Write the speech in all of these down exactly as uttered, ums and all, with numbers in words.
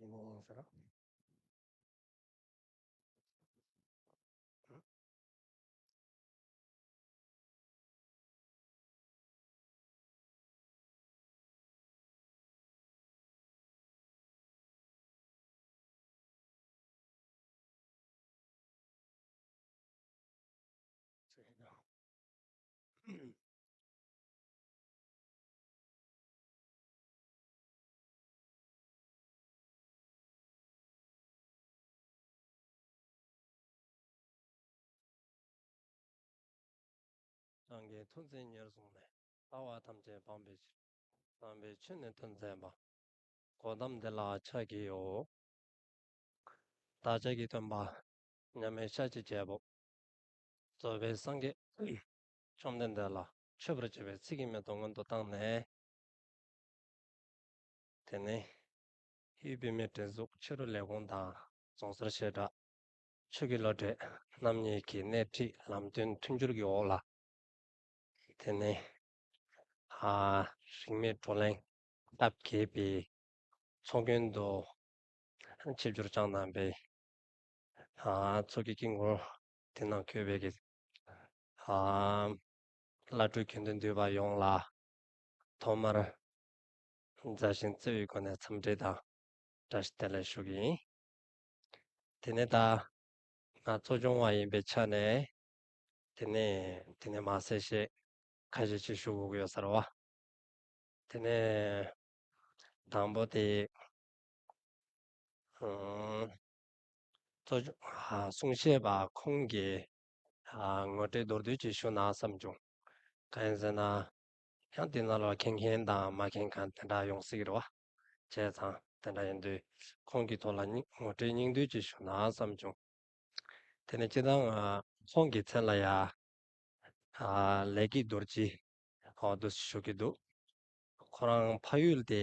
ངོ་ཟེར། རང་གི་ཐུགས་བརྩེ་ཉེར་བཟུང་ནས། ལྟ་བ་ཐམས་ཅད་སྤང་བའི་ཕྱིར། དམ་པའི་ཆོས་ནི་སྟོན་མཛད་པ། གོའུ་ཏམ་དེ་ལ་ཕྱག་བགྱིའོ། བདག་ཅག་གི་སྟོན་པ་མཉམ་མེད་ཤཱཀྱའི་རྒྱལ་པོ། རྫོགས་པའི་སངས་རྒྱས་བཅོམ་ལྡན་འདས་ལ་མཆོད་པར་བྱ་བའི་ཚིག་གི་སྨོན་ལམ་སྔོན་དུ་བཏང་ནས། དེ་ནས་དབུས་བུད་མེད་སྒྲིག་འཛུགས་ཕྱི་རུ་ལས་ཁུངས་དང་རྫོང་སར་བཤད་གྲྭ་ཆོས་ཀྱི་བློ་གྲོས་རྣམ་གཉིས་ཀྱི་སྣེ་ཁྲིད་ལམ་སྟོན་མཐུན་འགྱུར་གྱི་འོག་ལ། དེ་ནས་ཨ་རིས་མེད་བགྲོ་གླེང་སྟབས་བདེ་བའི་ཚོགས་རྒྱན་དུ་ཆིབས་བསྒྱུར་བསྐྱངས་གནང་བའི་ཨ་ཚོགས་ཀྱི་དཀྱིལ་འཁོར་དེ་ནང་འཁོད་པའི་གི་ཨ་བླ་སྤྲུལ་དགེ་འདུན་འདུས་པ་ཡོངས་ལ་ཐོག་མར་མཛའ་ཞིང་བརྩེ་བའི་སྒོ་ནས་འཚམས་འདྲི་དང་བཀྲ་ཤིས་བདེ་ལེགས་ཞུ་གི་ཡིན། དེ་ནས་ད་ང་གཙོ་སྐྱོང་བ་ཡིན་པའི་ཆ་ནས། དེ་ནས་དེ་ནས་མ་ཟད་ཤེས་ཁ་ཤས་ཅིག་ཞུ་དགོས་ཀྱི་ཡོད་ས་རེད་བ། དེ་ནས་དང་པོ་དེ་ཨང་གཙོ་སྐྱོང་ཨ་གསུང་བཤད་པ་ཁོང་གིས་ཨ་ངོ་སྤྲོད་མདོར་བསྡུས་ཅིག་ཞུ་ན་བསམ་བྱུང་། གང་ཡིན་ཟེར་ན། ཡང་དེ་ནང་ལ་མཁྱེན་མཁན་དང་མ་མཁྱེན་མཁན་དེ་འདྲ་ཡོང་སྲིད་ཀྱི་རེད་བ། བྱས་ཙང་དེ་འདྲ་ཡིན་དུས་ཁོང་གི་ཐོག་ལ་སྙིང་ངོ་སྤྲོད་སྙིང་བསྡུས་ཅིག་ཞུ་ན་བསམ་བྱུང་། དེ་ནས་སྤྱིར་བཏང་ཨ་ཁོང་གི་མཚན་ལ་ཡ་ཨ་ལས་ཀྱི་རྡོ་རྗེ་ཨོ་འདུག་ཞུ་གི་འདུག་ཁོ་རང་ཕ་ཡུལ་དེ་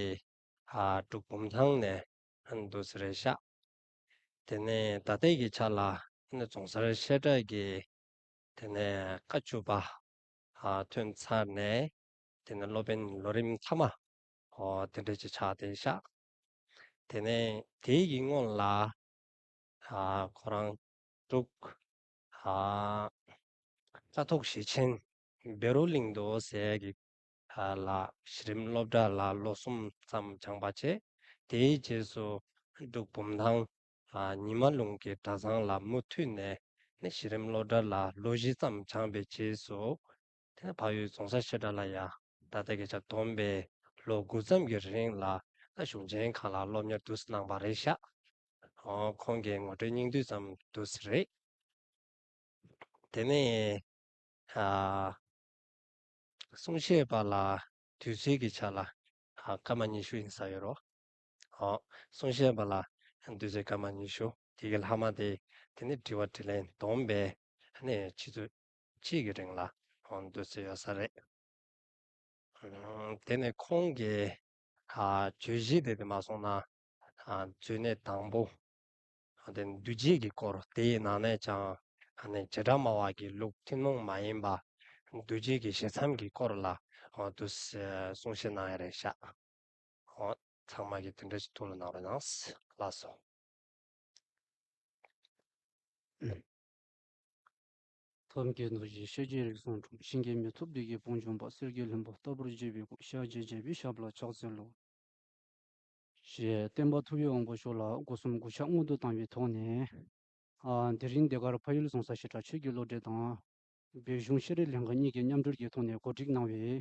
ཨ་འབྲུག་བུམ་ཐང་ནས་འདུག་སེ་རེད་ཤག་དེ་ནས་ད་ལྟའི་གི་ཆ་ལ་ནི་རྫོང་སར་བཤད་གྲྭ་གི་དེ་ནས་བཀའ་བཅུ་པ་ཨ་ཐོན་ཚར་ནས། དེ་ནས་སློབ་དཔོན་ལོ་རིམ་མཐའ་མ་ཨོ་དེ་འདྲ་ཅིག་ཆགས་བསྡད་ཤག་དེ་ནས་དེའི་གི་སྔོན་ལ་ཨ་ཁོ་རང་འབྲུག་ཨ་ཀཿཐོག་ཞེ་ཆེན་བཻ་རོ་གླིང་དུ་ཟེར་གི་ཨ་ལ་གཞི་རིམ་སློབ་གྲྭ་ལ་ལོ་གསུམ་ཙམ་སྦྱངས་པ་བྱས། དེའི་རྗེས་སུ་འབྲུག་བུམ་ཐང་ཨ་ཉི་མ་ལུང་གི་གྲྭ་ཚང་ལ་མུ་མཐུད་ནས་ནི་གཞི་རིམ་སློབ་གྲྭ་ལ་ལོ་བཞི་ཙམ་སྦྱངས་པའི་རྗེས་སུ། དེ་ནས་ཕ་ཡུལ་རྫོང་སར་བཤད་གྲྭ་ལ་ཡ་ད་ལྟ་གི་ཆར་བསྡོམས་པས་ལོ་དགུ་ཙམ་གྱི་རིང་ལ་ད་གཞུང་ཆེན་ཁག་ལ་སློབ་གཉེར་དུ་གནང་བ་རེད་ཤག་ཨོ་ཁོང་གི་ངོ་སྤྲོད་སྙིང་བསྡུས་ཙམ་འདུག་སེ་རེད། དེ་ནས་ཨ་གསུང་བཤད་པ་ལ་དུས་ཚོད་ཀྱི་ཆ་ལ་ཨ་སྐར་མ་ཉི་ཤུ་ཡིན་ས་ཡོད་རོ། ཨོ་གསུང་བཤད་པ་ལ་དུས་ཚོད་སྐར་མ་ཉི་ཤུ། དེ་གི་ལྷག་མ་དེ་དེ་ནས་དྲི་བ་དྲིས་ལན་བསྡོམས་པས་ནས་ཆུ་ཚོད་གཅིག་གི་རིང་ལ་ཨོ་འདུག་སེ་ཡོད་ས་རེད། ཨང་དེ་ནས་ཁོང་གིས་ཨ་བརྗོད་གཞི་དེ་དེ་མ་སོང་ན་ཨ་མཛོད་གནས་དང་པོ་ཨ་དེ་འདུལ་བྱེད་ཀྱི་སྐོར། དེའི་ནང་ནས་ཀྱང་ཨ་ནི་བྱེ་བྲག་སྨྲ་བ་གི་ལུགས་ཐུན་མོང་མ་ཡིན་པ་འདུལ་བྱེད་ཀྱི་ཞལ་མཚམས་ཀྱི་སྐོར་ལ་ཨ་དུ་གསུང་བཤད་གནང་ཡ་རེད་ཤག་ཨོ་ཚང་མ་གིས་དེ་འདྲ་ཞིག་ཐུགས་ལ་གནང་རོགས་གནང་། ལགས་སོ། ཐབས་མཁས་རྡོ་རྗེ་ཤཱཀྱའི་རིགས་སུ་འཁྲུངས། གཤིན་རྗེ་མི་ཐུབ་བདུད་ཀྱི་དཔུང་འཇོམས་པ། གསེར་གྱི་ལྷུན་པོ་ལྟ་བུར་བརྗིད་པའི་སྐུ། ཤཱཀྱའི་རྒྱལ་པོའི་ཞབས་ལ་ཕྱག་འཚལ་ལོ། ཞེས་བསྟན་པ་ཐུབ་པའི་དབང་པོ་མཆོག་ལ་སྒོ་གསུམ་གུས་ཕྱག་སྔོན་དུ་བཏང་བའི་ཐོག་ནས། ཨ་དེ་རིང་འདི་གར་ཕ་ཡུལ་རྫོང་སར་བཤད་གྲྭ་ཆོས་ཀྱི་བློ་གྲོས་དང་། བོད་གཞུང་ཤེས་རིག་ལྷན་ཁང་གཉིས་ཀྱིས་མཉམ་འབྲེལ་གྱི་ཐོག་ནས་གོ་སྒྲིག་གནང་བའི།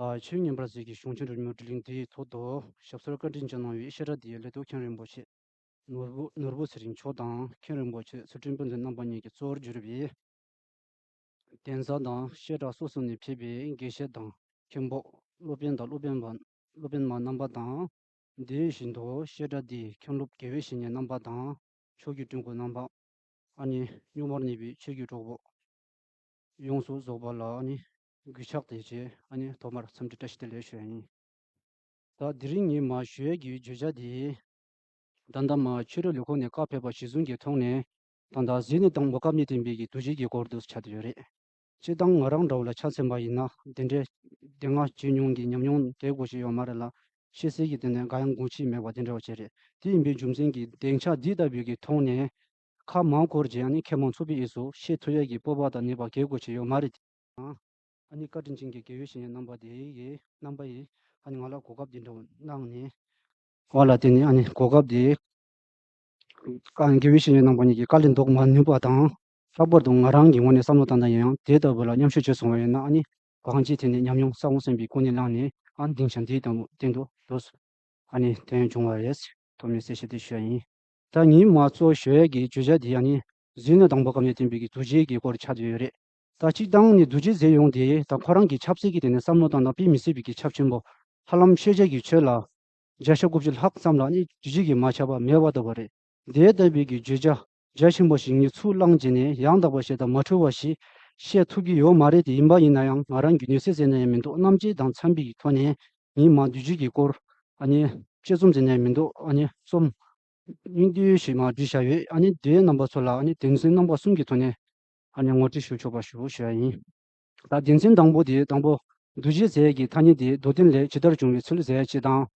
ཨ་ཆོས་ཉན་པར་ཟེར་གྱི་གཞུང་ཆེན་རིམ་མོའི་སྒྲིག་གླེང་འདིའི་ཐོག་ཏུ་ཞབས་སོར་བཀའ་དྲིན་བསྐྱངས་གནང་བའི་བཤད་གྲྭ་འདིའི་ལས་ཐོག་མཁན་རིན་པོ་ཆེ་ནོར་བུ་ནོར་བུ་ཚེ་རིང་མཆོག་དང་མཁན་རིན་པོ་ཆེ་ཚུལ་ཁྲིམས་དཔོན་སློབ་ཟུར་རྣམ་པ་གཉིས་ཀྱིས་གཙོ་བོར་གྱུར་པའི་གདན་ས་དང་བཤད་གྲྭ་སོ་སོ་ནས་ཕེབས་པའི་དགེ་བཤེས་དང་མཁན་པོ་སློབ་དཔོན་དང་སློབ་དཔོན་པ་སློབ་དཔོན་མ་རྣམ་པ་དང་། དེ་བཞིན་དུ་བཤད་གྲྭ་འདིའི་མཁན་སློབ་དགེ་བའི་བཤེས་གཉེན་རྣམ་པ་དང་ཆོས་ཀྱི་སྤྲུལ་སྐུ་རྣམ་པ། ཨ་ནི་གཉུག་མར་གནས་པའི་ཆོས་ཀྱི་གྲོགས་པོ་ཡོངས་སུ་རྫོགས་པ་ལ་ཨ་ནི་གུས་ཕྱག་དང་བཅས་ཨ་ནི་ཐོག་མར་འཚམས་འདྲི་བཀྲ་ཤིས་བདེ་ལེགས་ཞུ་ཡ་ཡིན། ད་དེ་རིང་ངས་མར་ཞུ་ཡས་ཀྱི་བརྗོད་བྱ་དེ། ད་ལྟ་མར་ཆོས་རིག་ལས་ཁུངས་ནས་བཀའ་ཕེབས་པ་གཞིར་བཟུང་གི་ཐོག་ནས། ད་ལྟ་གཟིགས་ནས་དང་པོ་བཀའ་མྱི་བསྟན་པའི་གི་འདུལ་བྱེད་ཀྱི་སྐོར་དུ་ཆགས་བསྡད་ཡོད་རེད། སྤྱིར་བཏང་ང་རང་འདྲ་བོ་ལ་ཆ་མཚོན་པ་ཡིན་ན་དེ་འདྲའི་དེ་སྔ་བྱས་མྱོང་གི་ཉམས་མྱོང་དེ་གོ་ཞིག་ཡོད་མ་རེད་ལ། ཤེས་གསལ་གྱི་དེ་ནས་འགའ་ཡང་དགོངས་གཅིག་མེད་པ་དེ་འདྲ་བ་ཅིག་རེད། དེ་ཡིན་པའི་རྒྱུ་མཚན་གྱིས་སྡིངས་ཆ་འདི་ལྟ་བུའི་གི་ཐོག་ནས་ཁ་མང་བསྐོར་རྗེས་ཨ་ནི་མཁས་མང་ཚོགས་པའི་དབུས་སུ་བཤད་ཐུབ་ཡས་ཀྱི་སྤོབས་པ་དང་ནུས་པ་གལ་དགོས་ཆེ་ཡོད་མ་རེད། ཨ་ནི་བཀའ་དྲིན་ཅན་གྱི་དགེ་བའི་བཤེས་གཉེན་རྣམ་པ་དེ་ཡི་རྣམ་པ་ཡིས་ཨ་ནི་ང་ལ་གོ་སྐབས་འདི་འདྲ་བ་གནང་ནས། བ་ལ་དེ་ནི་ཨ་ནི་གོ་སྐབས་དེ། ཀ་དགེ་བའི་བཤེས་གཉེན་རྣམ་པ་གཉིས་ཀྱིས་བཀའ་ལན་འདོགས་མ་ནུས་པ་དང་། ལྷག་པར་དུ་ང་རང་གི་ངོས་ནས་བསམ་བློ་བཏང་ན་ཡང་དེ་ལྟ་བུ་ལ་མཉམ་ཞུགས་བྱས་སོང་བ་ཡིན་ན་ཨ་ནི་གང་ཅི་དེ་ནི་ཉམས་མྱོང་གསལ་བོ་སེམས་པའི་ཀུན་ནས་བསླངས་ནས་ཨ་ནི་སྡིངས་ཆ་འདིའི་སྟེང་དུ་སྟེང་དུ་འདུག་ཨ་ནི་དེ་ཡང་བྱུང་བ་རེད། ཐོག་མའི་གསལ་བཤད་དེ་ཞུ་ཡ་ཡིན། ད་ངས་མ་གཙོ་ཞུ་ཡ་གི་བརྗོད་བྱ་དེ་ཡང་ནི་གཟུགས་ནི་དང་པོ་ཀ་ནས་བསྟན་པའི་གི་གདུལ་བྱའི་གི་སྐོར་ཆགས་བསྡད་ཡོད་རེད། ད་སྤྱིར་བཏང་ནི་གདུལ་བྱའི་རྫས་ཡོངས་དེ་དང་ཁོ་རང་གི་ཆབ་སྲིད་ཀྱི་སྟེང་ནས་བསམ་བློ་བཏང་ན་དཔེ་མི་སྲིད་པའི་གི་ཁྱབ་ཆེན་པོ། ཧ་ལམ་ཤེས་བྱ་གི་ཆོས་ལ་བརྒྱ་ཆ་དགུ་བཅུ་ལྷག་ཙམ་ལ་ནི་གདུལ་བྱ་གི་མ་ཁྱབ་པ་མེད་པ་ལྟ་བུ་རེད། དེ་ལྟ་བུའི་གི་བརྗོད་བྱ་རྒྱ་ཆེན་པོ་ཞིག་ངས་ཚུར་བླངས་བྱས་ནས་ཡང་དག་པ་ཞིག་དང་མ་འཁྲུལ་བ་ཞིག་བཤད་ཐུབ་ཀྱི་ཡོད་མ་རེད། དེ་ཡིན་པ་ཡིན་ན་ཡང་ང་རང་གི་མྱོང་ཚོར་ཟེར་ན་ཡང་མི་འདུག་རྣམ་དཔྱོད་དང་འཚམས་པའི་གི་ཐོག་ནས་ངས་མ་གདུལ་བྱའི་གི་སྐོར་ཨ་ནི་དཔྱད་རྩོམ་ཟེར་ན་ཡང་མི་འདུག་ཨ་ནི་རྩོམ་སྙིང་བསྡུས་ཤིག་མ་བྲིས་བཞག་ཡོད། ཨ་ནི་དེའི་རྣམ་པ་ཚོ་ལ་ཨ་ནི་དོན་ཚན་རྣམ་པ་གསུམ་གྱི་ཐོག་ནས་ཨ་ནི་ངོ་སྤྲོད་ཞུ་ཆོག་པ་ཞུ་ཞུ་ཡ་ཡིན། ད་དོན་ཚན་དང་པོ་དེ་དང་པོ། གདུལ་བྱའི་རྫས་ཀྱི་ཐ་སྙད་དེ་མདོ་བསྟན་ལས་ཇི་ལྟར་བྱུང་བའི་ཚུལ་ཟེར་ཡ་ཅིག་དང་།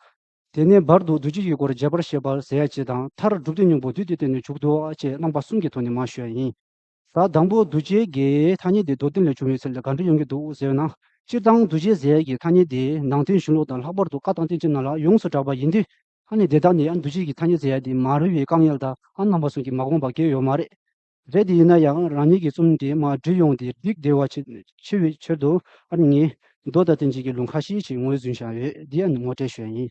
དེ་ནས་བར་དུ་གདུལ་བྱ་ཡི་སྐོར་རྒྱས་པར་བཤད་པ་ཟེར་ཡ་ཅིག་དང་མཐར་སྒྲུབ་བདེ་སྙིང་པོ་བསྡུས་ཏེ་བསྟན་ནས་མཇུག་བསྡུ་བ་བཅས་རྣམ་པ་གསུམ་གྱི་ཐོག་ནས་མར་ཞུ་ཡ་ཡིན། ད་དང་པོ་གདུལ་བྱའི་གི་ཐ་སྙད་དེ་མདོ་བསྟན་ལས་བྱུང་བའི་ཚུལ་ལ་ག་འདྲ་ཡོང་གི་འདུག་ཟེར་ན། སྤྱིར་བཏང་གདུལ་བྱའི་རྫས་ཀྱི་ཐ་སྙད་དེ་ནང་བསྟན་གཞུང་ལུགས་དང་ལྷག་པར་དུ་བཀའ་དང་བསྟན་བཅོས་ནང་ལ་ཡོངས་སུ་གྲགས་པ་ཡིན་དུས། ཨ་ནི་དེ་དག་ནི་ཡང་གདུལ་བྱའི་གི་ཐ་སྙད་ཟེར་ཡ་དེ་མ་རུལ་བའི་དཀའ་ངལ་དང་ཨ་རྣམ་པ་གསུམ་གྱིས་མ་དགོངས་པ་གལ་ཡོད་མ་རེད། རེད་དེ་ཡིན་ན་ཡང་རང་ཉིད་ཀྱི་རྩོམ་དེ་མར་བྲིས་ཡོང་དེ་འགྲིག་བདེ་བ་ཆེ་ཆེ་བའི་ཕྱིར་དུ་ཨ་ནི་ངས་མདོ་དང་བསྟན་བཅོས་ཀྱི་ལུང་ཁ་ཤས་ཤིག་ངོས་བཟུང་བཞག་ཡོད། འདི་ཡང་ངོ་སྤྲོད་ཞུ་ཡ་ཡིན།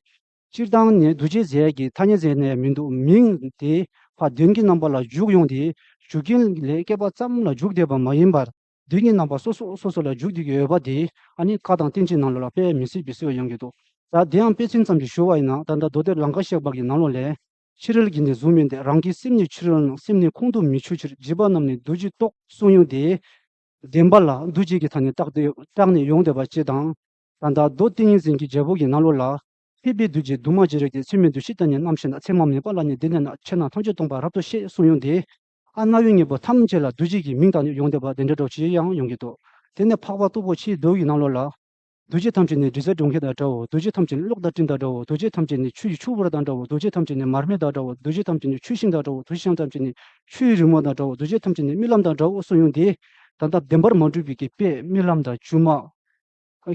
སྤྱིར་བཏང་ནས་གདུལ་བྱའི་རྫས་ཀྱི་ཐ་སྙད་ཟེར་ནས་མི་འདུག་མིང་དེ་ཕར་དོན་གྱི་རྣམ་པ་ལ་འཇུག་ཡོང་དེ་རྒྱུ་རྐྱེན་ལས་སྐྱེས་པ་ཙམ་ལ་འཇུག་བསྡད་པ་མ་ཡིན་པར་དོན་གྱི་རྣམ་པ་སོ་སོ་སོ་སོ་ལ་འཇུག་བསྡད་ཀྱི་ཡོད་པ་དེ་ཨ་ནི་བཀའ་དང་བསྟན་བཅོས་ནང་ལ་དཔེ་མི་སྲིད་པའི་གསལ་བོ་ཡོང་གི་འདུག་ད་དེ་ཡང་དཔེ་མཚོན་ཙམ་ཞིག་ཞུ་བ་ཡིན་ན་ད་ལྟ་མདོ་སྡེ་ལང་ཀ་གཤེགས་པ་གི་ནང་ལོགས་ལས། ཕྱི་རོལ་གྱི་ནི་གཟུགས་མིན་ཏེ། རང་གི་སེམས་ནི་ཕྱི་རོལ་ན། སེམས་ནི་ཁོང་དུ་མི་ཆུད་ཕྱིར། བྱིས་པ་རྣམས་ནི་གདུལ་བྱའི་རྟོག་གསུངས་ཡོང་སྟེ། བདེན་པ་ལ་གདུལ་བྱའི་གི་ཐ་སྙད་བཏགས་ཏེ་བཏགས་ནས་ཡོང་བསྡད་པ་སྤྱི་དང་། ད་ལྟ་མདོ་ཏིང་ངེ་འཛིན་གྱི་རྒྱལ་པོ་གི་ནང་ལོགས་ལ། མཁས་པའི་གདུལ་བྱས་འདུས་མ་བྱས་རིགས་ཏེ། ཚད་མེད་འདུ་ཤེས་དང་ནི་རྣམ་ཤེས་ན། མཚན་མ་མེད་པ་ལ་ནི་འདི་ནས་ན། ཆོས་རྣམས་ཐམས་ཅད་སྟོང་པ་རབ་ཏུ་ཤེས་གསུངས་ཡོང་སྟེ། ཨ་རྣ་བའི་སྙིང་པོ་ཐམས་ཅད་ལ་གདུལ་བྱའི་གི་མིང་བཏགས་ནས་ཡོང་བསྡད་པ་དེ་འདྲ་འདྲ་བོ་ཅིག་ཡང་ཡོང་གི་འདུག་དེ་ནས་འཕགས་པ་སྟུག་པོ་ཆེའི་མདོ་ཡི་ནང་ལོགས་ལ། གདུལ་བྱ་ཐམས་ཅད་ནི་དྲི་ཟ་གྲོན་ཁྱེར་དང་འདྲའོ། གདུལ་བྱ་ཐམས་ཅད་ནི་གློག་དང་སྤྲིན་དང་འདྲའོ། གདུལ་བྱ་ཐམས་ཅད་ནི་ཆུ་ཡི་ཆུ་བུར་དང་འདྲའོ། གདུལ་བྱ་ཐམས་ཅད་ནི་མར་མེ་དང་འདྲའོ། གདུལ་བྱ་ཐམས་ཅད་ནི་ཆུ་ཤིང་དང་འདྲའོ། གདུལ་བྱ་ཐམས་ཅད་ནི་ཆུའི་རི་མོ་དང་འདྲའོ། གདུལ་བྱ་ཐམས་ཅད་ནི་རྨི་ལམ་དང་འདྲའོ་གསུངས་ཡོང་སྟེ། ད་ལྟ་བདེན་པར་མ་གྲུབ་པའི་གི་དཔེ་རྨི་ལམ་དང་སྒྱུ་མ།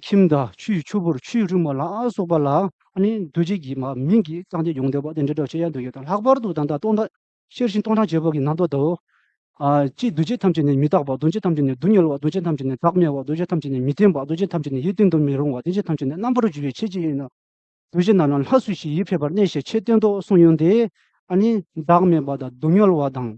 ཁྱིམ་དང་ཆུ་ཡི་ཆུ་བུར་ཆུའི་རི་མོ་ལ་སོགས་པ་ལ་ཨ་ནི་གདུལ་བྱའི་གི་མ་མིང་གིས་བཏགས་ཏེ་ཡོང་བསྡད་པ་དེ་འདྲ་འདྲ་བོ་ཅིག་ཡང་འདུག་ཡོད་དང་། ལྷག་པར་དུ་ད་ལྟ་སྟོང་ཕྲག་ཤེར་ཕྱིན་སྟོང་ཕྲག་བརྒྱད་པོ་གི་ནང་དུ་དུ། ཨ། གཅིག་གདུལ་བྱ་ཐམས་ཅད་ནི་མི་རྟག་པ། གདུལ་བྱ་ཐམས་ཅད་ནི་སྡུག་བསྔལ་བ། གདུལ་བྱ་ཐམས་ཅད་ནི་བདག་མེད་པ། གདུལ་བྱ་ཐམས་ཅད་ནི་མི་བརྟན་པ། གདུལ་བྱ་ཐམས་ཅད་ནི་ཡིད་བརྟན་དུ་མི་རུང་བ། གདུལ་བྱ་ཐམས་ཅད་ནི་རྣམ་པར་འགྱུར་བའི་ཆོས་ཅན་ཡིན་ནོ། གདུལ་བྱ་རྣམས་ལ་ལྷ་སུ་ཞིག་ཡིད་ཆེས་པར་གནས་ཞེས་ཆེས་བསྟན་ཏོ་གསུངས་ཡོང་སྟེ། ཨ་ནི་བདག་མེད་པ་དང་སྡུག་བསྔལ་བ་དང་།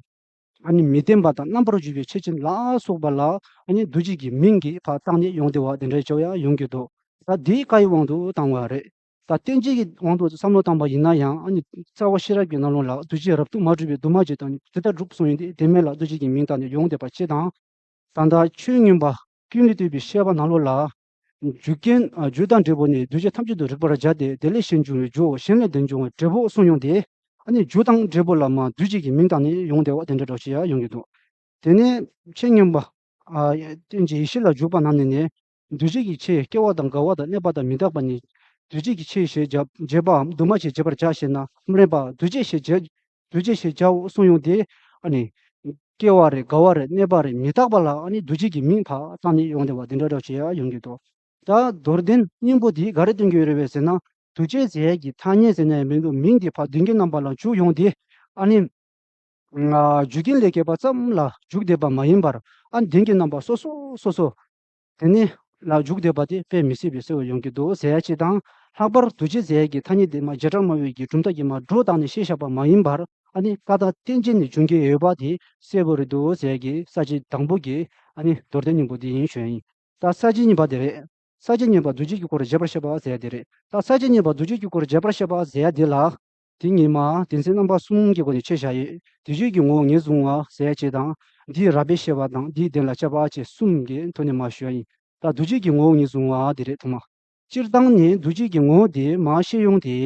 ཨ་ནི་མི་བརྟན་པ་དང་རྣམ་པར་འགྱུར་བའི་ཆོས་ཅན་ལ་སོགས་པ་ལ་ཨ་ནི་གདུལ་བྱའི་གི་མིང་གིས་ཕར་བཏགས་ནས་ཡོང་བསྡད་པ་དེ་འདྲ་ཅིག་ཡང་ཡོང་གི་འདུག་ད་འདི་བཀའ་ཡི་དབང་དུ་བཏང་བ་རེད། ད་བསྟན་བཅོས་ཀྱི་དབང་དུ་བསམ་བློ་བཏང་བ་ཡིན་ན་ཡང་ཨ་ནི་རྩ་བ་ཤེས་རབ་ཀྱི་ནང་ལོགས་ལ་གདུལ་བྱ་རབ་ཏུ་མ་གྲུབ་པའི་འདུས་མ་བྱས་དང་ནི་དེ་ལྟར་གྲུབ་གསུངས་ཡོང་སྟེ་དེ་མེད་ལ་གདུལ་བྱའི་གི་མིང་བཏགས་ནས་ཡོང་བསྡད་པ་སྤྱི་དང་། ད་ལྟ་ཆོས་མངོན་པ་ཀུན་ལས་བཏུས་པའི་བཤད་པ་ནང་ལོགས་ལ། རྒྱུ་རྐྱེན་ཨ་རྒྱུ་དང་འབྲས་བུ་ནི་གདུལ་བྱ་ཐམས་ཅད་དུ་རིག་པར་བྱ་སྟེ། དེ་ལས་གཞན་འབྱུང་བའི་རྒྱུའོ། གཞན་ལས་འདི་འབྱུང་བའི་འབྲས་བུའོ་གསུངས་ཡོང་སྟེ། ཨ་ནི་རྒྱུ་དང་འབྲས་བུ་ལ་མ་གདུལ་བྱའི་གི་མིང་བཏགས་ནས་ཡོང་བསྡད་པ་དེ་འདྲ་འདྲ་བོ་ཅིག་ཡང་ཡོང་གི་འདུག་དེ་ནས་ཆོས་མངོན་པ། ཨ། རྟེན་ཅིང་ཡེ་ཤེས་ལ་འཇུག་པ་རྣམས་ནི་ནི། གདུལ་བྱའི་གི་ཆོས་སྐྱེ་བ་དང་རྒ་བ་དང་གནས་པ་དང་མི་རྟག་པ་ནི། གདུལ་བྱའི་གི་ཆོས་ཞེས་བྱ་བྱེད་པའམ་འདུས་མ་བྱས་བྱེད་པར་བྱ་ཞེ་ན། སྨྲས་པ། གདུལ་བྱ་ཞེས་བྱ། གདུལ་བྱ་ཞེས་བྱའོ་གསུངས་ཡོང་སྟེ། ཨ་ནི། སྐྱེ་བ་རེད། རྒ་བ་རེད། གནས་པ་རེད། མི་རྟག་པ་ལ་ཨ་ནི་གདུལ་བྱའི་གི་མིང་ཕར་བཏགས་ནས་ཡོང་བསྡད་པ་དེ་འདྲ་འདྲ་བོ་ཅིག་ཡང་ཡོང་གི་འདུག་ད་མདོར་བསྟན་སྙིང་པོ་འདིས་ག་རེ་སྟོན་གྱི་ཡོད་རེད་པས་ཟེར་ན། གདུལ་བྱའི་རྫས་ཀྱི་ཐ་སྙད་ཟེར་ནས་མིང་དུ་མིང་འདི་ཕར་དོན་གྱི་རྣམ་པ་ལ་འཇུག་ཡོང་སྟེ། ཨ་ནི། ང་རྒྱུ་རྐྱེན་ལས་སྐྱེས་པ་ཙམ་ལ་འཇུག་བསྡད་པ་མ་ཡིན་པར། ཨ་ནི་དོན་གྱི་རྣམ་པ་སོ་སོ་སོ་སོ། དེ་ནས་ལ་འཇུག་བསྡད་པ་དེ་དཔེ་མི་སྲིད་པའི་གསལ་བོ་ཡོང་གི་འདུག་ཟེར་ཡ་ཅིག་དང་། ལྷག་པར་གདུལ་བྱའི་རྫས་ཀྱི་ཐ་སྙད་དེ་མ་བྱེ་བྲག་སྨྲ་བའི་གི་གྲུབ་མཐའ་གྱིས་མ་སྒྲོ་བཏགས་ནས་བཤད་བཞག་པ་མ་ཡིན་པར། ཨ་ནི་བཀའ་དང་བསྟན་བཅོས་ནས་བྱུང་གི་ཡོད་པ་དེ་གསལ་བོ་རེད་འདུག་ཟེར་ཡ་གི་ས་བཅད་དང་པོ་གི་ཨ་ནི་མདོར་བསྟན་སྙིང་པོ་འདི་ཡིན་ཞུ་ཡ་ཡིན། ད་ས་བཅད་གཉིས་པ་དེ་རེད། ས་བཅད་གཉིས་པ་གདུལ་བྱའི་གི་སྐོར་རྒྱས་པར་བཤད་པ་ཟེར་ཡ་དེ་རེད། ད་ས་བཅད་གཉིས་པ་གདུལ་བྱའི་གི་སྐོར་རྒྱས་པར་བཤད་པ་ཟེར་ཡ་དེ་ལ། དེ་ཉིད་མ་དོན་ཚན་རྣམ་པ་གསུམ་གྱི་སྒོ་ནས་ཕྱེ་བཞག་ཡོད། གདུལ་བྱའི་གི་ངོ་བོ་ངོས་བཟུང་བ་ཟེར་ཡ་ཅིག་དང་། འདིའི་རགས་པའི་བཤད་པ་དང་འདིའི་དོན་ལ་དཔྱད་པ་བཅས་གསུམ་གྱི་ཐོག་ནས་མར་ཞུ་བ་ཡིན། ད་གདུལ་བྱའི་གི་ངོ་བོ་ངོས་བཟུང་བ་དེ་རེད་ཐོག་མ། སྤྱིར་བཏང་ནི་གདུལ་བྱའི་གི་ངོ་བོ་དེ་མར་བཤད་ཡོང་དེ།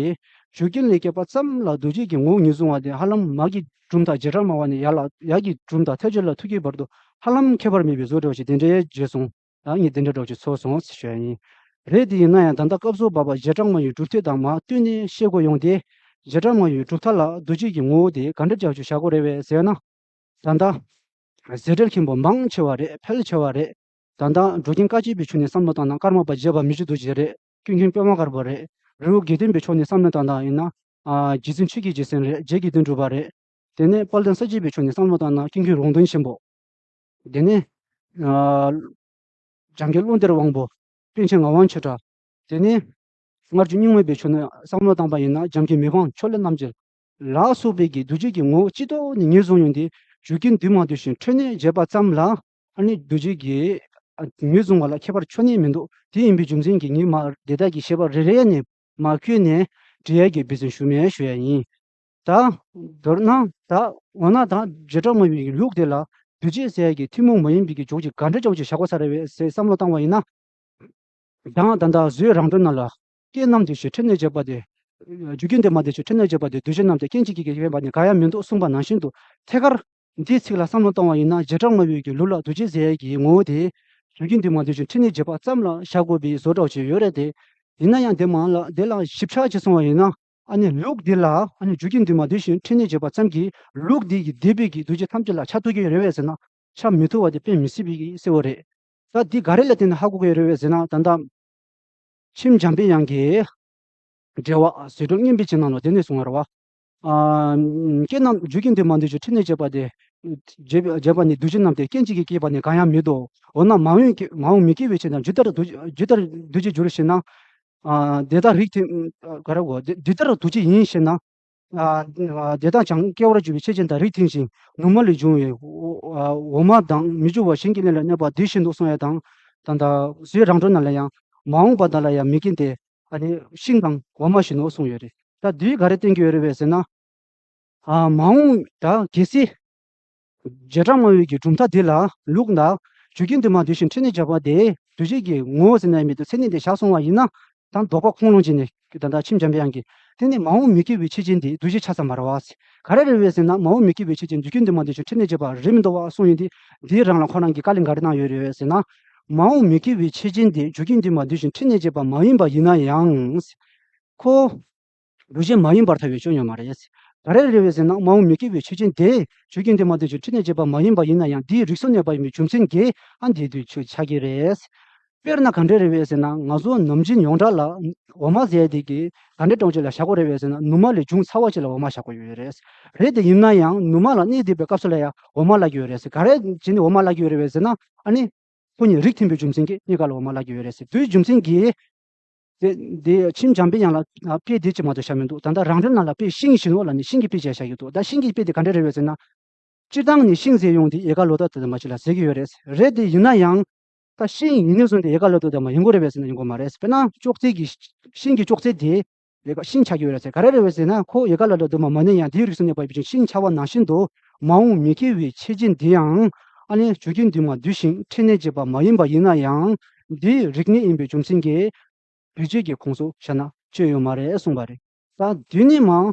རྒྱུ་རྐྱེན་ལས་སྐྱེས་པ་ཙམ་ལ་གདུལ་བྱའི་གི་ངོ་བོ་ངོས་བཟུང་བ་དེ་ཧ་ལམ་མ་གི་གྲུབ་མཐའ་བྱེ་བྲག་སྨྲ་བ་ནས་ཡར་ལ་ཡར་གྱི་གྲུབ་མཐའ་ཐལ་འགྱུར་ལ་ཐུག་གི་བར་དུ་ཧ་ལམ་ཁྱད་པར་མེད་པའི་བཟོ་འདྲ་བ་ཞིག་དེ་འདྲའི་བརྗོད་སོང་། ད་ངས་དེ་འདྲ་འདྲ་བ་ཞིག་ཚོར་སོང་ཞེས་ཞུ་ཡ་ཡིན། རེད། དེ་ཡིན་ན་ཡང་ད་ལྟ་སྐབས་སུ་བབ་པ་བྱེ་བྲག་སྨྲ་བའི་གྲུབ་མཐའ་དང་མ་བསྟུན་ནས་བཤད་དགོས་ཡོང་སྟེ། བྱེ་བྲག་སྨྲ་བའི་གྲུབ་མཐའ་ལ་རྡོ་རྗེ་གི་ངོ་བོ་དེ་ག་འདྲ་ཅིག་བཞག་དགོས་རེད་པས་ཟེར་ན། ད་ལྟ་ཟེར་བྲལ་མཁན་པོ་མང་ཆེ་བ་རེད། ཕལ་ཆེ་བ་རེད། ད་ལྟ་འགྲོ་མཁན་བཀའ་བརྒྱུད་པའི་ཕྱོགས་ནས་བསམ་བློ་བཏང་ན་ཀརྨ་པ་རྗེ་འབངས་མི་བསྐྱོད་རྡོ་རྗེ་རེད། ཀུན་མཁྱེན་པད་མ་དཀར་པོ་རེད། རི་བོ་དགེ་ལྡན་པའི་ཕྱོགས་ནས་བསམ་བློ་བཏང་ན་ཡིན་ན། ཨ་རྗེ་བཙུན་ཆོས་ཀྱི་རྗེ་བཙུན་རེད། རྗེ་དགེ་འདུན་གྲུབ་པ་རེད། དེ་ནས་དཔལ་ལྡན་ས་སྐྱའི་ཕྱོགས་ནས་བསམ་བློ་བཏང་ན་ཀུན་མཁྱེན་རོང་སྟོན་ཆེན་པོ། དེ་ནས་ཨ་འཇམ་མགོན་བློ་གཏེར་དབང་པོ། པཎ་ཆེན་ངག་དབང་ཆོས་གྲགས། དེ་ནས་སྔར་བྱུང་རྙིང་མའི་ཕྱོགས་ནས་བསམ་བློ་བཏང་པ་ཡིན་ན་འཇམ་མགོན་མི་ཕམ་ཕྱོགས་ལས་རྣམ་རྒྱལ་ལ་སོགས་པའི་གི་རྡོ་རྗེ་གི་ངོ་བོ་སྤྱི་ལྡོག་ནས་ངོས་བཟུང་ཡོང་སྟེ། རྒྱུ་རྐྱེན་དུ་མ་འདུས་ཤིང་འཕྲད་ནས་བྱས་པ་ཙམ་ལ། ཨ་ནི་རྡོ་རྗེ་གི་ཨ་ངོས་བཟུང་བ་ལ་ཁྱད་པར་ཆོད་ནི་མི་འདུག་དེ་ཡིན་པའི་རྒྱུ་མཚན་གྱིས་ངས་མ་དེ་དག་གི་བཤད་པ་རེ་རེ་ནས་མ་བཀོད་ནས་འགྲེལ་ཡག་གི་འབད་བརྩོན་ཞུ་མེད་ཞུ་ཡ་ཡིན། ད་མདོར་ན་ད་འོ་ན་ད་བྱེ་བྲག་སྨྲ་བའི་ལུགས་དེ་ལ་རྡོ་རྗེ་ཟེར་ཡ་གི་ཐུན་མོང་མ་ཡིན་པའི་གི་འཇོག་བྱེད་ག་འདྲ་ཅིག་བཞག་དགོས་ས་རེད་པས་ཟེར་བསམ་བློ་བཏང་བ་ཡིན་ན། ཡང་ད་ལྟ་བཟོད་རང་གྲོལ་ནང་ལ། རྐྱེན་རྣམས་འདུས་ཤིང་འཕྲད་ནས་བྱས་པ་དེ། རྒྱུ་རྐྱེན་དུ་མ་འདུས་ཤིང་འཕྲད་ནས་བྱས་པ་དེ། རྡོ་རྗེ་རྣམས་ཏེ། རྐྱེན་གཅིག་གིས་སྐྱེས་པ་ནི། གང་ཡང་མི་འདུག་གསུངས་པ་ནང་བཞིན་དུ། ཐད་ཀར་འདིའི་ཚིག་ལ་བསམ་བློ་བཏང་བ་ཡིན་ན། བྱེ་བྲག་སྨྲ་བའི་གི་ལུགས་ལ་རྡོ་རྗེ་ཟེར་ཡས་ཀྱི་ངོ་བོ་དེ། རྒྱུ་རྐྱེན་དུ་མ་འདུས་ཤིང་འཕྲད་ནས་བྱས་པ་ཙམ་ལ་བཞག་དགོས་པའི་བཟོ་འདྲ་ཅིག་ཡོད་རེད་དེ། ཡིན་ན་ཡང་དེ་མ་ལ་དེ་ལ་ཞིབ་ཆ་ཅིག་སོང་བ་ཡིན་ན། ཨ་ནི་ལུགས་འདི་ལ་ཨ་ནི་རྒྱུ་རྐྱེན་དུ་མ་འདུས་ཤིང་འཕྲད་ནས་བྱས་པ་ཙམ་གྱིས་ལུགས་འདི་གིས་འདས་པའི་གི་རྡོ་རྗེ་ཐམས་ཅད་ལ་ཆགས་ཐུབ་ཀྱི་རེད་པས་ཟེར་ན། ཆགས་མི་ཐུབ་པ་དེ་དཔེ་མི་སྲིད་པའི་གི་གསལ་བོ་རེད། ད་འདི་ག་རེ་ལ་བརྟེན་ནས་ཧ་གོ་གི་ཡོད་རེད་པས་ཟེར་ན། ད་ལྟ་མཆིམས་འཇམ་པའི་དབྱངས་ཀྱིས་འགྲེལ་པ་ཟེར་སྒྲོམ་སྙིམ་པའི་ཕྱི་ནང་ལ་དེ་ནས་གསུངས་པ་རེད་པ། ཨ་རྐྱེན་རྣམས་རྒྱུ་རྐྱེན་དུ་མ་འདུས་ཤིང་འཕྲད་ནས་བྱས་པ་དེ། བྱས་པ་བྱས་པ་ནི་རྡོ་རྗེ་རྣམས་ཏེ། རྐྱེན་གཅིག་གིས་སྐྱེས་པ་ནི་གང་ཡང་མི་འདུག་འོ་ན་མ་འོངས་ཀྱི་མ་འོངས་མི་སྐྱེ་བའི་ཕྱིར་དང་། ཇི་ལྟར་རྡོ་ཇི་ལྟར་རྡོ་རྗེར་འགྱུར་ཞེ་ན། ཨ་དེ་ལྟར་རིགས་མཐུན་ག་རེ་གོ་འདི་འདི་ལྟར་རྡོ་རྗེ་ཡིན་ཞེ་ན། ཨ་དེ་དག་ཀྱང་སྐྱེ་བར་འགྱུར་བའི་ཆོས་ཅན་དང་རིགས་མཐུན་ཞིང་། ནུ་མ་ལས་བྱུང་བའི་འོ་མ་དང་མི་འགྱུར་བ་གཞན་གྱི་གནས་ལ་གནས་པ་དེ་བཞིན་དུ་གསུངས་ཡ་དང་། ད་ལྟ་བཟོད་རང་གྲོལ་ནང་ལ་ཡང་མ་འོངས་པ་དག་ལ་ཡང་མི་སྐྱེ་སྟེ། ཨ་ནི་ཤིང་དང་འོ་མ་བཞིན་ནོ་གསུངས་ཡོད་རེད། ད་འདིས་ག་རེ་བསྟན་གྱི་ཡོད་རེད་པས་ཟེར་ན། ཨ་མ་འོངས་ད་གལ་སྲིད། བྱེ་བྲག་སྨྲ་བའི་གི་གྲུབ་མཐའ་འདི་ལ་ལུགས་ལ་རྒྱུ་རྐྱེན་དུ་མ་འདུས་ཤིང་འཕྲད་ནས་བྱས་པ་དེ་རྡོ་རྗེ་གི་ངོ་བོ་ཟེར་ན་ཡང་མི་འདུག་མཚན་ཉིད་དེ་བཞག་སོང་བ་ཡིན་ན། ད་ལྡོག་པ་ཁུངས་ལུང་བྱས་ནས་ད་ལྟ་མཆིམས་འཇམ་པའི་དབྱངས་ཀྱིས་དེ་ནི་མ་འོངས་མི་སྐྱེ་བའི་ཆོས་ཅན་དེ་རྡོ་རྗེ་ཆགས་ས་མ་རེད་པ། ག་རེ་རེད་པས་ཟེར་ན། མ་འོངས་མི་སྐྱེ་བའི་ཆོས་ཅན་རྒྱུ་རྐྱེན་དུ་མ་འདུས་ཤིང་འཕྲད་ནས་བྱས་པ་རེད་མི་འདུག་པ་གསུངས་ཡོད་དེ། འདིའི་རང་ལ་ཁོ་རང་གིས་བཀའ་ལན་ག་རེ་གནང་ཡོད་རེད་པས་ཟེར་ན། མ་འོངས་མི་སྐྱེ་བའི་ཆོས་ཅན་དེ་རྒྱུ་རྐྱེན་དུ་མ་འདུས་ཤིང་འཕྲད་ནས་བྱས་པ་མ་ཡིན་པ་ཡིན་ན་ཡང་། ཁོ། རྡོ་རྗེ་མ་ཡིན་པར་ཐལ་བའི་སྐྱོན་ཡོད་མ་རེད། ག་རེ་རེད་པས་ཟེར་ན། མ་འོངས་མི་སྐྱེ་བའི་ཆོས་ཅན་དེ་རྒྱུ་རྐྱེན་དུ་མ་འདུས་ཤིང་འཕྲད་ནས་བྱས་པ་མ་ཡིན་པ་ཡིན་ན་ཡང་། འདིའི་རིགས་སུ་གནས་པ་ཡིན་པའི་རྒྱུ་མཚན་གྱིས་ཨ་འདི་དུས་ཆོས་ཆགས་ཀྱི་རེད། དཔེར་ན་ག་འདྲ་རེད་པས་ཟེར་ན། ང་ཚོ་ནམ་རྒྱུན་ཡོངས་གྲགས་ལ་འོ་མ་ཟེར་དེ་གི་ག་འདྲ་སྒྲོམ་གཅིག་ལ་བཞག་གི་རེད་པས་ཟེར་ན། ནུ་མ་ལས་བྱུང་ཚར་བ་ཅིག་ལ་འོ་མ་བཞག་གི་ཡོད་རེད། རེད་དེ་ཡིན་ན་ཡང་ནུ་མ་ལ་གནས་བསྡད་པའི་སྐབས་སུ་ལ་ཡང་འོ་མ་བརླག་གི་ཡོད་རེད། ག་རེ་བྱས་ནས་འོ་མ་བརླག་གི་ཡོད་རེད་པས་ཟེར་ན། ཨ་ནི། ཁོ་གཉིས་རིགས་མཐུན་པའི་རྒྱུ་མཚན་གྱིས་གཉིས་ཀ་ལ་འོ་མ་བརླག་གི་ཡོད་རེད་ཟེར། དེའི་རྒྱུ་མཚན་གྱིས། དེ་དེ་མཆིམས་འཇམ་པའི་དབྱངས་ལ་དཔེ་དེ་གཅིག་མ་གཏོགས་བཞག་མི་འདུག་ད་ལྟ་རང་གྲོལ་ནང་ལ་དཔེ་ཤིང་བཞིན་ནོ་ལབ་ནས་ཤིང་གི་དཔེ་བྱས་བཞག་གི་འདུག་ད་ཤིང་གི་དཔེ་དེ་ག་འདྲ་རེད་པས་ཟེར་ན། སྤྱིར་བཏང་ནས་ཤིང་ཟེར་ཡོང་དེ་ཡལ་ག་ལོ་ཏོག་དང་དེ་མ་ཅིག་ལ་ཟེར་གྱི་ཡོད་རེད། རེད་དེ་ཡིན་ན་ཡང་། ད་ཤིང་ཡིན་ནས་བཟུང་སྟེ་ཡལ་ག་ལོ་ཏོག་དང་མ་ཡིན་དགོས་རེད་པས་ཟེར་ན་ཡིན་དགོས་མ་རེད། དཔེར་ན་ཅོག་ཙེ་གི་ཤིང་གི་ཅོག་ཙེ་དེ། ཡལ་ག་ཤིང་ཆགས་ཀྱི་ཡོད་རེད་ཟེར། ག་རེ་རེད་པས་ཟེར་ན། ཁོ་ཡལ་ག་ལ་ལོ་དུ་མ་མ་ནས་ཡང་དེའི་རིགས་སུ་གནས་པ་ཡིན་པ་ཅིག་ཤིང་ཆགས་པ་ནང་བཞིན་དུ། མ་འོངས་མི་སྐྱེ་བའི་ཆོས་ཅན་འདི་ཡང་། ཨ་ནི་རྒྱུ་རྐྱེན་དུ་མ་འདུས་ཤིང་འཕྲད་ནས་བྱས་པ་མ་ཡིན་པ་ཡིན་ན་ཡང་། འདིའི་རིགས་གནས་ཡིན་པའི་རྒྱུ་མཚན་གྱིས། རྡོ་རྗེ་གི་ཁོངས་སུ་བཞག་ན་སྐྱོན་ཡོད་མ་རེད་གསུངས་པ་རེད། ད་དེ་ནས་མ།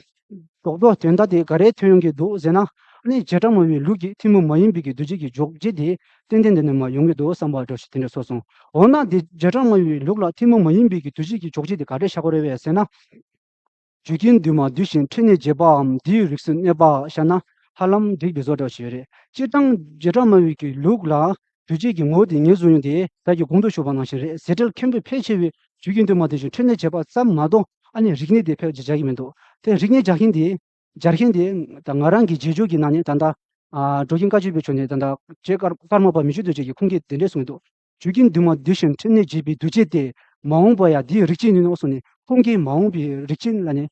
རྡོག་རྡོག་དོན་དག་དེ་ག་རེ་ཐོན་ཡོང་གི་འདུག་ཟེར་ན། ཨ་ནི་བྱེ་བྲག་སྨྲ་བའི་ལུགས་ཀྱི་ཐུན་མོང་མ་ཡིན་པའི་གི་རྡོ་རྗེ་གི་འཇོག་བྱེད་དེ། ཏན་ཏན་དེ་ནས་མ་ཡོང་གི་འདུག་བསམ་པ་འདྲ་ཞིག་དེ་འདྲ་སོང་སོང་། འོ་ན་དེ་བྱེ་བྲག་སྨྲ་བའི་ལུགས་ལ་ཐུན་མོང་མ་ཡིན་པའི་གི་རྡོ་རྗེ་གི་འཇོག་བྱེད་དེ་ག་རེ་བཞག་དགོས་རེད་པས་ཟེར་ན། རྒྱུ་རྐྱེན་དུ་མ་འདུས་ཤིང་འཕྲད་ནས་བྱས་པའམ་དེའི་རིགས་སུ་གནས་པ་བཞག་ན་ཧ་ལམ་འགྲིག་པའི་བཟོ་འདྲ་ཞིག་རེད། སྤྱིར་བཏང་བྱེ་བྲག་སྨྲ་བའི་གི་ལུགས་ལ་རྡོ་རྗེ་གི་ངོ་བོ་དེ་ངོས་བཟུང་ཡོང་དེ། ད་གི་གོང་དུ་ཞུས་པ་ནང་བཞིན་རེད། ཟེར་བྲལ་མཁན་པོ་ཕལ་ཆེ་བས་རྒྱུ་རྐྱེན་དུ་མ་འདུས་ཤིང་འཕྲད་ནས་བྱས་པ་ཙམ་མ་གཏོགས། ཨ་ནི་རིགས་གནས་དེ་ཕལ་ཆེར་སྦྱར་གྱི་མི་འདུག་དེ་རིགས་གནས་སྦྱར་མཁན་དེ། སྦྱར་མཁན་དེ་ད་ང་རང་གི་རྗེས་འཇུག་གི་ནང་ནས་ད་ལྟ། ཨ་འགྲོ་མཁན་བཀའ་བརྒྱུད་པའི་ཕྱོགས་ནས་ད་ལྟ་རྗེ་ཀར་ཀརྨ་པ་མི་བསྐྱོད་རྡོ་རྗེ་གིས་ཁོང་གིས་དེ་འདྲས་གསུངས་འདུག་རྒྱུ་རྐྱེན་དུ་མ་འདུས་ཤིང་འཕྲད་ནས་བྱས་པའི་རྡོ་རྗེ་དེ། མ་འོངས་པ་ཡང་དེའི་རིགས་ཅན་ཡིན་ནོ་གསུངས་ནས། ཁོང་གིས་མ་འོངས་པའི་རིགས་ཅན་ལབ་ནས།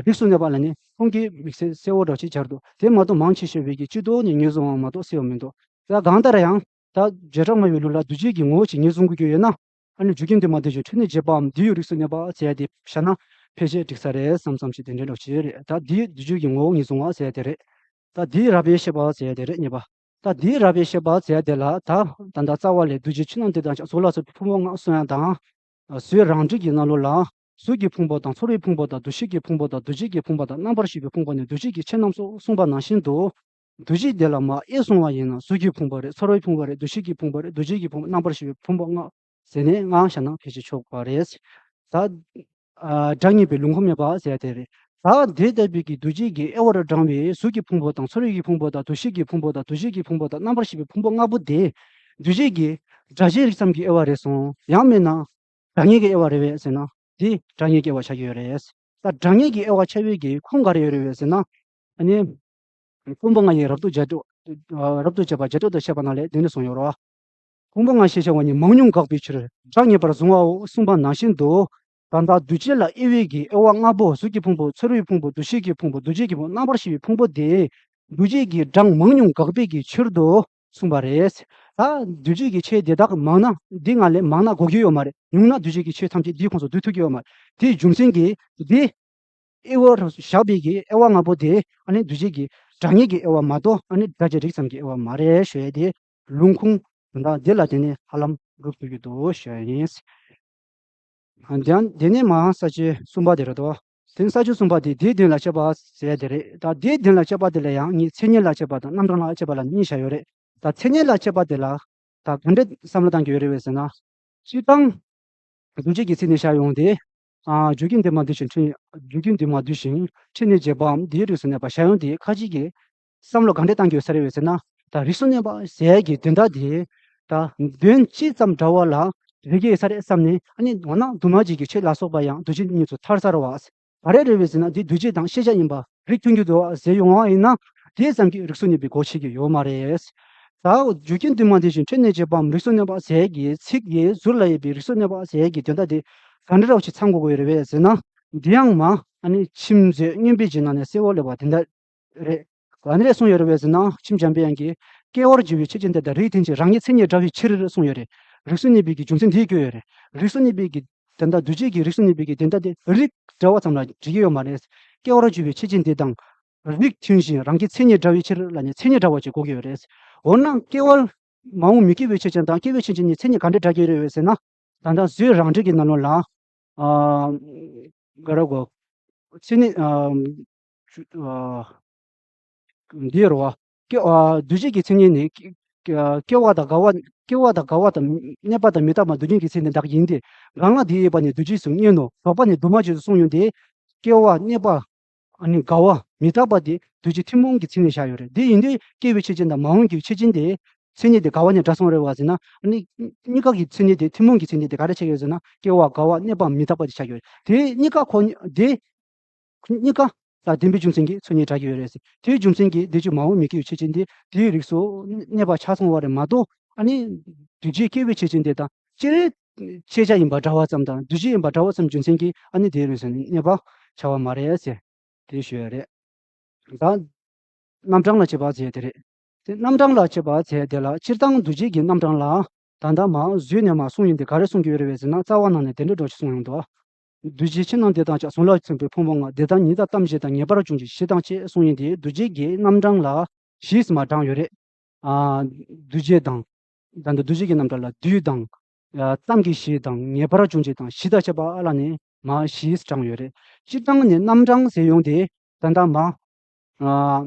རིགས་སུ་གནས་པ་ལབ་ནས་ཁོང་གིས་དམིགས་བསལ་གསལ་བོ་འདྲ་ཞིག་སྦྱར་འདུག་དེ་མ་གཏོགས་མང་ཆེ་ཤོས་པས་ཀྱི་སྤྱི་ལྡོག་ནས་ངོས་བཟུང་བ་མ་གཏོགས་གསལ་བ་མི་འདུག་ད་གང་ལྟར་ཡང་། ད་བྱེ་བྲག་སྨྲ་བའི་ལུགས་ལ་རྡོ་རྗེ་གི་ངོ་བོ་ཞིག་ངོས་བཟུང་དགོས་ཀྱི་ཡོད་ན། ཨ་ནི་རྒྱུ་རྐྱེན་དུ་མ་འདུས་ཤིང་འཕྲད་ནས་བྱས་པའམ་དེའི་རིགས་སུ་གནས་པ་ཟེར་ཡ་དེ་བཞག་ན་ཕལ་ཆེར་འགྲིག་ས་རེད་བསམ་བསམ་ཞིག་དེ་འདྲའི་འདྲ་ཞིག་རེད། ད་དེའི་རྡོ་རྗེ་གི་ངོ་བོ་ངོས་བཟུང་བ་ཟེར་ཡ་དེ་རེད། ད་དེའི་རབ་དབྱེ་བཤད་པ་ཟེར་ཡ་དེ་རེད། གཉིས་པ། ད་དེའི་རབ་དབྱེ་བཤད་པ་ཟེར་ཡ་དེ་ལ་ད་ད་ལྟ་རྩ་བ་ལས་རྡོ་རྗེ་ཕྱི་ནང་འདི་དང་ཀྱང་གཟུགས་ལ་སོགས་པའི་ཕུང་པོ་ལྔ་གསུང་ཡ་དང་། གཟུགས་རང་འགྲེལ་གྱི་ནང་ལོགས་ལ། གཟུགས་ཀྱི་ཕུང་པོ་དང་ཚོར་བའི་ཕུང་པོ་དང་། འདུ་ཤེས་ཀྱི་ཕུང་པོ་དང་། འདུ་བྱེད་ཀྱི་ཕུང་པོ་དང་། རྣམ་པར་ཤེས་པའི་ཕུང་པོ་ནི་འདུ་བྱེད་ཀྱི་ཆོས་རྣམས་སོ་གསུངས་པ་ནང་བཞིན་དུ། རྡོ་རྗེ་དེ་ལ་མ་དབྱེ་སོང་བ་ཡིན་ན་གཟུགས་ཀྱི་ཕུང་པོ་རེད། ཚོར་བའི་ཕུང་པོ་རེད། འདུ་ཤེས་ཀྱི་ཕུང་པོ་རེད། འདུ་བྱེད་ཀྱི་ཕུང་པོ། རྣམ་པར་ཤེས་པའི་ཕུང་པོ་ལྔ། ཟེར་ནས་ངའང་བཞག་ན་ཕལ་ཆེར་ཆོག་པ་རེད། ད། ཨ། སྒྲ་ངེས་པའི་ལུང་ཁུངས་མེད་པ་ཟེར་ཡ་དེ་རེད། ད་དེ་ལྟ་བུའི་གི་འདུ་བྱེད་ཀྱི་དབྱེ་བར་བགྲང་བའི་གཟུགས་ཀྱི་ཕུང་པོ་དང་ཚོར་བའི་གི་ཕུང་པོ་དང་འདུ་ཤེས་ཀྱི་ཕུང་པོ་དང་འདུ་བྱེད་ཀྱི་ཕུང་པོ་དང་རྣམ་པར་ཤེས་པའི་ཕུང་པོ་ལྔ་པོ་དེ། འདུ་བྱེད་ཀྱི་སྒྲ་གཅིག་རིག་ཙམ་གྱི་དབྱེ་བ་རེད་སོང་། ཡང་མིན་ན། སྒྲ་ངེས་ཀྱི་དབྱེ་བ་རེད་པས་ཟེར་ན། དེ་སྒྲ་ངེས་ཀྱི་དབྱེ་བ་ཆགས་ཀྱི་ཡོད་རེད། ད་སྒྲ་ངེས་ཀྱི་དབྱེ་བ་ཆགས་པའི་གི་ཁུངས་ག་རེ་ཡོད་རེད་པས་ཟེར་ན། ཨ་ནི། ཕུང་པོ་ལྔ་ཡི་རབ་ཏུ་བྱེད་སྒྲོ། རབ་ཏུ་བྱེད་པ་བྱེད་སྒྲོ་དང་བཤད་པ་ནང་ལས་དེ་འདྲ་གསུངས་ཡོད་རེད་བ། ཕུང་པོ་ལྔ་ཞེས་བྱ་བ་ནི་མང་ཉུང་དགག་པའི་ཕྱིར་སྒྲ་ངེས་པར་གཟུང་བའོ་གསུངས་པ་ནང་བཞིན་དུ། ད་ལྟ་འདུ་བྱེད་ལ་དབྱེ་བའི་གི་དབྱེ་བ་ལྔ་པོ། གཟུགས་ཀྱི་ཕུང་པོ། ཚོར་བའི་ཕུང་པོ། འདུ་ཤེས་ཀྱི་ཕུང་པོ། འདུ་བྱེད་ཀྱི་ཕུང་པོ། རྣམ་པར་ཤེས་པའི་ཕུང་པོ་དེ། འདུ་བྱེད་ཀྱི་གྲངས་མང་ཉུང་དགག་པའི་གི་ཕྱིར་དུ་གསུངས་པ་རེད། ད་འདུ་བྱེད་ཀྱི་ཆོས་དེ་དག་མང་ན། འདི་སྔ་ལས་མང་ན་གོ་གི་ཡོད་མ་རེད། ཉུང་ན་འདུ་བྱེད་ཀྱི་ཆོས་ཐམས་ཅད་འདིའི་ཁོངས་སུ་འདུ་ཐུབ་ཀྱི་ཡོད་མ་རེད། དེའི་རྒྱུ་མཚན་གྱིས་འདི། དབྱེ་བར་བཞག་པའི་གི་དབྱེ་བ་ལྔ་པོ་དེ་ཨ་ནི་འདུ་བྱེད་ཀྱི་སྒྲ་ངེས་ཀྱི་དབྱེ་བ་མ་གཏོགས། ཨ་ནི་སྒྲ་གཅིག་རིག་ཙམ་གྱི་དབྱེ་བ་མ་རེད་ཞུ་ཡས་དེ། ལུང་ཁུངས་དང་འདི་ལ་བརྟེན་ནས་ཧ་ལམ་སྒྲུབ་ཐུབ་ཀྱི་འདུག་ཞུ་ཡས་ཡིན། ཨ། དེ་ཡང་དེ་ནས་མར་ས་བཅད་གསུམ་པ་དེ་རེད་དོ། དེ་ནས་ས་བཅད་གསུམ་པ་དེ་དེའི་དོན་ལ་དཔྱད་པ་ཟེར་ཡས་དེ་རེད། ད་དེའི་དོན་ལ་དཔྱད་པ་དེ་ལ་ཡང་ངས་མཚན་ཉིད་ལ་དཔྱད་པ་དང་རྣམ་གྲངས་ལ་དཔྱད་པ་ལ་གཉིས་བཞག་ཡོད་རེད། ད་མཚན་ཉིད་ལ་དཔྱད་པ་དེ་ལ་ད་ག་འདྲ་བསམ་བློ་བཏང་གི་ཡོད་རེད་པས་ཟེར་ན། སྤྱིར་བཏང་། འདུ་བྱེད་ཀྱི་མཚན་ཉིད་བཞག་ཡོང་སྟེ། ཨ། རྒྱུ་རྐྱེན་འདུས་མ་འདུས་ཤིང་འཕྲད། རྒྱུ་རྐྱེན་འདུས་མ་འདུས་ཤིང་འཕྲད་ནས་བྱས་པའམ་དེའི་རིགས་སུ་གནས་པ་བཞག་ཡོང་དེ་ཁ་ཅིག་གིས་བསམ་བློ་ག་འདྲ་བཏང་གི་ཡོད་ས་རེད་པས་ཟེར་ན། ད་རིགས་སུ་གནས་པ་ཟེར་ཡས་ཀྱི་དོན་དག་དེ། ད་དོན་སྤྱི་ཙམ་འདྲ་བ་ལ་རིགས་ཀྱི་ས་རེད་བསམ་ནས། ཨ་ནི་འོ་ན་འདུས་མ་བྱས་ཀྱི་ཆོས་ལ་སོགས་པ་ཡང་འདུ་བྱེད་གཉིས་སུ་ཐར་ས་རེད་བ། ག་རེ་རེད་པས་ཟེར་ན། འདི་འདུས་བྱས་དང་ཤེས་བྱ་ཡིན་པ་རིགས་མཐུན་གྱི་འདུག་བ་ཟེར་ཡོང་བ་ཡིན་ན། དེ་ཙམ་གྱིས་རིགས་སུ་གནས་པའི་སྒོ་ཕྱེ་གི་ཡོད་མ་རེད། ད་རྒྱུ་རྐྱེན་འདུས་མ་འདུས་ཤིང་འཕྲད་ནས་བྱས་པའམ་རིགས་སུ་གནས་པ་ཟེར་གྱི་ཚིག་གིས་ཟུར་ལ་ཡོད་པའི་རིགས་སུ་གནས་པ་ཟེར་གྱི་དོན་དག་དེ་ག་འདྲ་འདྲ་བོ་ཞིག་ཚང་དགོས་ཀྱི་ཡོད་རེད་པས་ཟེར་ན། འདི་ཡང་མ་ཨ་ནི་ཁྱིམ་མཛོད་མངོན་པའི་རྗེས་གནང་ནས་གསལ་བོ་སླེབས་པ་དེ་འདྲ་རེད། ག་ནས་གསུངས་ཡོད་རེད་པས་ཟེར་ན། ཁྱིམ་འཇམ་པའི་དབྱངས་ཀྱིས་སྐྱེ་བར་འགྱུར་བའི་ཆོས་ཅན་དེ་དག་རིགས་མཐུན་ཕྱིར་རང་ཉིད་མཚན་ཉིད་འདྲ་བའི་ཕྱིར་གསུངས་ཡོད་རེད། རིགས་སུ་གནས་པའི་གི་རྒྱུ་མཚན་འདིས་བཀོད་ཡོད་རེད། རིགས་སུ་གནས་པའི་གི་དོན་དག་འདུས་བྱས་ཀྱི་རིགས་སུ་གནས་པའི་གི་དོན་དག་དེ་རིགས་འདྲ་བ་ཙམ་ལ་འགྲིག་གི་ཡོད་མ་རེད། སྐྱེ་བར་འགྱུར་བའི་ཆོས་ཅན་དེ་དང་། རིགས་མཐུན་ཞིང་རང་གི་མཚན་ཉིད་འདྲ་བའི་ཕྱིར་ལབ་ནས་མཚན་ཉིད་འདྲ་བ་ཅིག་གོ་གི་ཡོད་རེད། འོ་ན་སྐྱེ་བ་མ་འོངས་མི་སྐྱེ་བའི་ཆོས་ཅན་དང་སྐྱེ་བའི་ཆོས་ཅན་གཉིས་མཚན་ཉིད་ག་འདྲ་འདྲ་གི་རེད་ཟེར་ན། ད་ལྟ་བཟོད་རང་འགྲེལ་གྱི་ནང་ལོགས་ལ། ཨ། ག་རེ་གོ། མཚན་ཉིད། ཨ། ཨ། འདི་རེད་བ། སྐྱེ། ཨ། འདུས་བྱས་ཀྱི་མཚན་ཉིད་ནི། སྐྱེ། སྐྱེ་བ་དང་རྒ་བ། སྐྱེ་བ་དང་རྒ་བ་དང་གནས་པ་དང་མི་རྟག་པ་འདུས་བྱས་ཀྱི་མཚན་ཉིད་དག་ཡིན་ཏེ། རྒ་ལྔ་དེ་ཡོད་པ་ནི་འདུས་བྱས་སུ་བསྙད་ནོ། ལྡོག་པ་ནི་འདུས་མ་བྱས་སུ་གསུངས་ཡོང་སྟེ། སྐྱེ་བ། གནས་པ། ཨ་ནི་རྒ་བ། མི་རྟག་པ་དེ་འདུས་བྱས་ཐུན་མོང་གི་མཚན་ཉིད་བཞག་ཡོད་རེད། དེ་ཡིན་དུས་སྐྱེ་བའི་ཆོས་ཅན་དང་མ་འོངས་ཀྱི་ཆོས་ཅན་དེ། མཚན་ཉིད་དེ་ག་བ་ནས་འདྲ་སོང་རེད་བ་ཟེར་ན། ཨ་ནི་གཉིས་ཀ་གི་མཚན་ཉིད་དེ། ཐུན་མོང་གི་མཚན་ཉིད་དེ་ག་རེ་ཆགས་ཡོད་ཟེར་ན། སྐྱེ་བ། རྒ་བ། གནས་པ། མི་རྟག་པ་དེ་ཆགས་ཡོད་རེད། དེ་གཉིས་ཀ་ཁོ་དེ། གཉིས་ཀ་ལ་ལྡན་པའི་རྒྱུ་མཚན་གྱིས་མཚན་ཉིད་འདྲ་གི་ཡོད་རེད་ཟེར། དེའི་རྒྱུ་མཚན་གྱིས་དེ་ཆོས་མ་འོངས་མི་སྐྱེ་བའི་ཆོས་ཅན་དེ་དེའི་རིགས་སུ་གནས་པ་ཆགས་སོང་བ་རེད་མ་གཏོགས། ཨ་ནི་འདུས་བྱས་སྐྱེ་བའི་ཆོས་ཅན་དེ་དང་སྤྱིར་ཤེས་བྱ་ཡིན་པ་འདྲ་བ་ཙམ་དང་འདུས་བྱས་ཡིན་པ་འདྲ་བ་ཙམ་རྒྱུ་མཚན་གྱིས་ཨ་ནི་དེའི་རིགས་སུ་གནས་པ་ཆགས་པ་མ་རེད་ཟེར། དེ་ཞུ་ཡ་རེད། ད་རྣམ་གྲངས་ལ་དཔྱད་པ་ཟེར་དེ་རེད། དེ་རྣམ་གྲངས་ལ་དཔྱད་པ་ཟེར་དེ་ལ། སྤྱིར་བཏང་འདུས་བྱས་ཀྱི་རྣམ་གྲངས་ལ། ད་ལྟ་མར་བཟོས་ནས་མར་གསུངས་ཡོང་དུས་ག་རེ་གསུང་གི་ཡོད་རེད་པས་ཟེར་ན། རྩ་བ་ནང་ནས་དེ་འདྲ་འདྲ་ཞིག་གསུངས་ཡོང་འདུག་འདུས་བྱས་ཕྱི་ནང་འདི་དག་ཀྱང་། གཟུང་ལ་སོགས་པའི་ཕུང་པོ་ལྔ། དེ་དག་ཉིད་དང་གཏམ་བཞི་དང་། ངེས་པར་འབྱུང་བཞི་དང་བཅས་གསུངས་ཡོང་དུས། འདུས་བྱས་ཀྱི་རྣམ་གྲངས་ལ་བཞི་ཟེར་མར་བགྲངས་ཡོད་རེད། ཨ། འདུས་བྱས་དང་། ད་ལྟ་འདུས་བྱས་ཀྱི་རྣམ་གྲངས་ལ་དུས་དང་། ཨ། གཏམ་གྱི་བཞི་དང་། ངེས་པར་འབྱུང་བཞི་དང་། བཞི་དང་བཅས་པ་ལ་ནི་མར་བཞི་བགྲངས་ཡོད་རེད། སྤྱིར་བཏང་ནས་རྣམ་གྲངས་ཟེར་ཡོང་དུས་ད་ལྟ་མར། ཨ།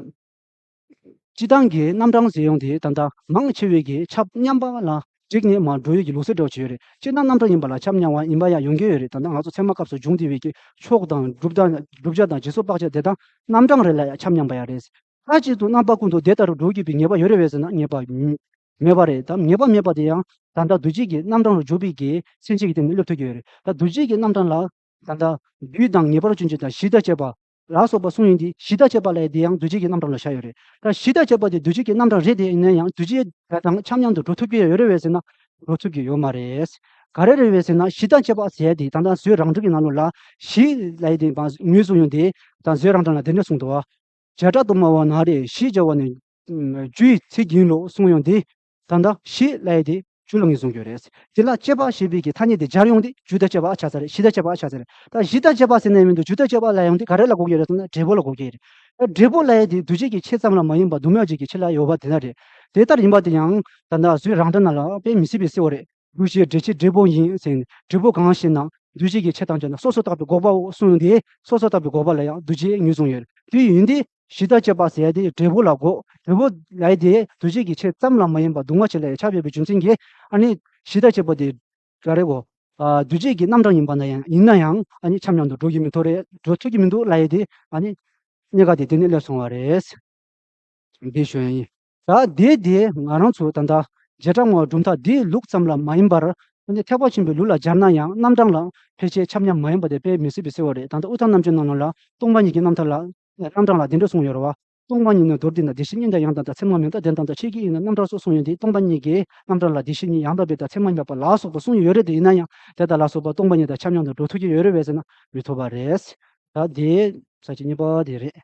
སྤྱིར་བཏང་གི་རྣམ་གྲངས་ཟེར་ཡོང་དུས་ད་ལྟ་མང་ཆེ་བས་ཀྱི་ཁྱབ་མཉམ་པ་ལ་བསྒྲིགས་ནས་མར་འགྲོ་ཡས་ཀྱི་ལུགས་སྲོལ་འདྲ་བོ་ཅིག་ཡོད་རེད། སྤྱིར་བཏང་རྣམ་གྲངས་ཡིན་པ་ལ་ཁྱབ་མཉམ་པ་ཡིན་པ་ཡང་ཡོང་གི་ཡོད་རེད། ད་ལྟ་ང་ཚོ་ཚད་མ་སྐབས་སུ་བྱུང་བསྡད་པའི་གི་ཕྱོགས་དང་གྲུབ་མཐའ། བསྒྲུབ་བྱ་དང་རྗེས་སུ་དཔག་བྱ་དེ་དག་རྣམ་གྲངས་རེ་ལ་ཡང་ཁྱབ་མཉམ་པ་ཡང་རེད། མཐའ་གཅིག་ཏུ་རྣམ་པ་ཀུན་ཏུ་དེ་ལྟར་འགྲོ་དགོས་པའི་ངེས་པ་ཡོད་རེད་པས་ཟེར་ན། ངེས་པ་མེད་པ་རེད། ད་ངེས་པ་མེད་པ་དེ་ཡང་ད་ལྟ་འདུས་བྱས་ཀྱི་རྣམ་གྲངས་ལ་འཇོག་པའི་གི་མཚན་ཉིད་ཀྱི་སྟེང་ནས་སླེབས་ཐུབ་ཀྱི་ཡོད་རེད། ད་འདུས་བྱས་ཀྱི་རྣམ་གྲངས་ལ། ད་ལྟ་དུས་དང་། ངེས་པར་འབྱུང་བཞི་དང་། བཞི་དང་བཅས་པ་ལ་སོགས་པ་གསུངས་ཡོང་དུས། བཞི་དང་བཅས་པ་ལབ་ཡས་དེ་ཡང་འདུས་བྱས་ཀྱི་རྣམ་གྲངས་ལ་བཞག་ཡོད་རེད། ད་བཞི་དང་བཅས་པ་དེ་འདུས་བྱས་ཀྱི་རྣམ་གྲངས་རེད་དེ། ཡིན་ན་ཡང་འདུས་བྱས་དེ་དང་ཁྱབ་མཉམ་དུ་འགྲོ་ཐུབ་ཀྱི་ཡོད་རེད་པས་ཟེར་ན། འགྲོ་ཐུབ་ཀྱི་ཡོད་མ་རེད། ག་རེ་རེད་པས་ཟེར་ན། བཞི་དང་བཅས་པ་ཟེར་ཡས་དེ་ད་ལྟ་བཟོད་རང་འགྲེལ་གྱི་ནང་ལོགས་ལ་བཞི་ལབ་ཡས་དེ་མར་ངོས་བཟུང་ཡོང་དུས། ད་བཟོད་རང་འགྲེལ་ལ་དེ་འདྲ་གསུངས་འདུག་བ། བྱེ་བྲག་ཏུ་སྨྲ་བ་ན་རེ། བཞི་བྱ་བ་ནི་རྒྱུའི་ཚིག་ཡིན་ལོ་གསུངས་ཡོང་དུས། ད་ལྟ་བཞི་ལབ་ཡས་དེ་རྒྱུ་ལ་ངེས་བཟུང་གི་ཡོད་རེད། དེ་ལ་དཔྱད་པ་ཞེས་པའི་གི་ཐ་སྙད་དེ་སྦྱར་ཡོང་དུས་རྒྱུ་དང་བཅས་པ་ཆགས་ས་རེད། བཞི་དང་བཅས་པ་ཆགས་ས་རེད། ད་བཞི་དང་བཅས་པ་ཟེར་ནས་མི་འདུག་རྒྱུ་དང་བཅས་པ་ལབ་ཡོང་དུས་ག་རེ་ལ་གོ་གི་ཡོད་རེད་ཟེར་ན། འབྲས་བུ་ལ་གོ་གི་ཡོད་རེད། ད་འབྲས་བུ་ལབ་ཡས་དེ་འདུས་བྱས་ཀྱི་ཆོས་ཙམ་ལ་མ་ཡིན་པར་འདུས་མ་བྱས་ཀྱི་ཆོས་ལ་ཡོད་པ་དེ་འདྲ་རེད། དེ་ལྟར་ཡིན་པ་དེ་ཡང་ད་ལྟ་བཟོད་རང་འགྲེལ་ནང་ལ་དཔེ་མི་སྲིད་པའི་གསལ་བོ་རེད། རྒྱུ་ཞེས་འགྲེལ་བྱེད་འབྲས་བུ་ཡིན་ཟེར་ནས། འབྲས་བུ་གང་ཞེ་ན། འདུས་བྱས་ཀྱི་ཆོས་ཐམས་ཅད་ན་སོ་སོར་བརྟགས་པའི་འགོག་པའོ་གསུངས་ཏེ། སོ་སོར་བརྟགས་པའི་འགོག་པ་ལ་ཡང་འདུས་བྱས་ངོས་བཟུང་ཡོད། དེ་ཡིན་ཏེ། བཞི་དང་བཅས་པ་ཟེར་ཡས་དེ་འབྲས་བུ་ལ་གོ། འབྲས་བུ་ལབ་ཡས་དེ་འདུས་བྱས་ཀྱི་ཆོས་ཙམ་ལ་མ་ཡིན་པར་འདུས་མ་བྱས་ལ་ཡང་ཁྱབ་ཡོད་པའི་རྒྱུ་མཚན་གྱིས། ཨ་ནི་བཞི་དང་བཅས་པ་དེ་ ག་རེ་གོ། ཨ། འདུས་བྱས་ཀྱི་རྣམ་གྲངས་ཡིན་པ་ན་ཡང་ཡིན་ན་ཡང་ཨ་ནི་ཆ་མཉམ་དུ་འགྲོ་གི་མི་འདུག་རེད། འགྲོ་ཐུབ་ཀྱི་མི་འདུག་ལབ་ཡས་དེ་ཨ་ནི་གཉིས་ཀ་དེ་དེ་ནས་སླེབས་སོང་བ་རེད། འདི་ཞུ་ཡ་ཡིན། ད་དེ་དེ་ང་རང་ཚོ་ད་ལྟ་བྱེ་བྲག་སྨྲ་བའི་གྲུབ་མཐའ་འདིའི་ལུགས་ཙམ་ལ་མ་ཡིན་པར་ཨ་ནི་ཐེག་པ་ཆེན་པོའི་ལུགས་ལ་སྦྱར་ན་ཡང་རྣམ་གྲངས་ལ་ཕལ་ཆེར་ཆ་མཉམ་མ་ཡིན་པ་དེ་དཔེ་མི་སྲིད་པའི་གསལ་བོ་རེད། ད་ལྟ་དབུས་གཙང་རྣམ་དཔྱོད་ནང་ལོགས་ལ་སྟོང་པ་ཉིད་ཀྱི་རྣམ་ཐར་ལ་རྣམ་གྲངས་ལ་འདི་འདྲ་གསུངས་ཡོད་རེད་བ། སྟོང་པ་ཉིད་ནི་མདོར་བསྡུས་ན་བདེ་གཤེགས་སྙིང་དང་ཡང་དག་དང་ཚད་མ་མིང་དང་ལྡན་དང་དང་ཆོས་ཀྱི་དབྱིངས་ནི། རྣམ་གྲངས་སོགས་གསུངས་ཡོད་དེ། སྟོང་པ་ཉིད་ཀྱི་རྣམ་གྲངས་ལ་བདེ་གཤེགས་ཉིད་ཡང་དག་པའི་དང་ཚད་མ་མེད་པ་ལ་སོགས་པ་གསུངས་ཡོད་རེད་དེ། ཡིན་ན་ཡང་དེ་དག་ལ་སོགས་པ་སྟོང་པ་ཉིད་དང་ཆ་མཉམ་དུ་འགྲོ་ཐུབ་ཀྱི་ཡོད་རེད་པས་ཟེར་ན་མི་ཐུབ་པ་རེད། ད་དེ་ས་བཅད་གཉིས་པ་དེ་རེད།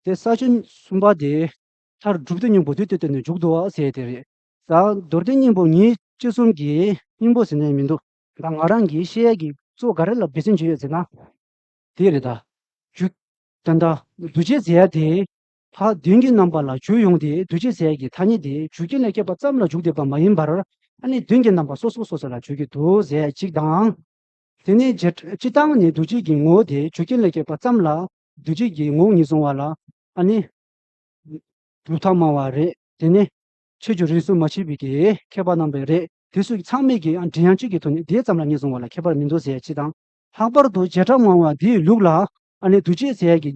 དེ་ས་བཅད་གསུམ་པ་དེ་མཐར་སྒྲུབ་བདེ་སྙིང་པོ་དུས་གཏན་གཏན་ནས་འཇུག་ཏུ་བ་ཟེར་དེ་རེད། ད་མདོར་བསྟན་སྙིང་པོ་ཉིད་ཅི་གསུམ་གྱི་སྙིང་པོ་ཟེར་ནས་མི་འདུག་ད་ང་རང་གིས་བཤད་ཡས་ཀྱི་གཙོ་བོ་ག་རེ་ལ་འབད་བརྩོན་བྱས་ཡོད་ཟེར་ན། དེ་རེད་ད། རྒྱུ། ད་ལྟ་འདུས་བྱས་ཟེར་ཡ་དེ། ཕར་དོན་གྱི་རྣམ་པ་ལ་འཇུག་ཡོང་སྟེ་འདུས་བྱས་ཟེར་ཡ་གི་ཐ་སྙད་དེ་རྒྱུ་རྐྱེན་ལས་སྐྱེས་པ་ཙམ་ལ་འཇུག་བསྡད་པ་མ་ཡིན་པར། ཨ་ནི་དོན་གྱི་རྣམ་པ་སོ་སོ་སོ་སོ་ལ་འཇུག་གི་འདུག་ཟེར་ཡ་གཅིག་དང་། དེ་ནས་རྗེས་སྤྱི་བཏང་ནས་འདུས་བྱས་ཀྱི་ངོ་བོ་དེ་རྒྱུ་རྐྱེན་ལས་སྐྱེས་པ་ཙམ་ལ་འདུས་བྱས་ཀྱི་ངོ་བོ་ཉིད་བཟུང་བ་ལ་ཨ་ནི་གྲུབ་མཐའ་སྨྲ་བ་རེད། དེ་ནས་ཆོས་བརྒྱུད་རིས་སུ་མ་ཆད་པའི་གི་མཁས་པ་རྣམ་པས་རེད། དེ་ཚོ་ཚང་མས་ཀྱི་ཨ་འབྲི་དབྱངས་གཅིག་གི་ཐོག་ནས་དེ་ཙམ་ལ་ངེས་བཟུང་བ་ལ་ཁྱད་པར་མི་འདུག་ཟེར་ཡ་གཅིག་དང་། ལྷག་པར་དུ་བྱེ་བྲག་སྨྲ་བ་འདིའི་ལུགས་ལ་ཨ་ནི་འདུས་བྱས་ཟེར་ཡ་གི་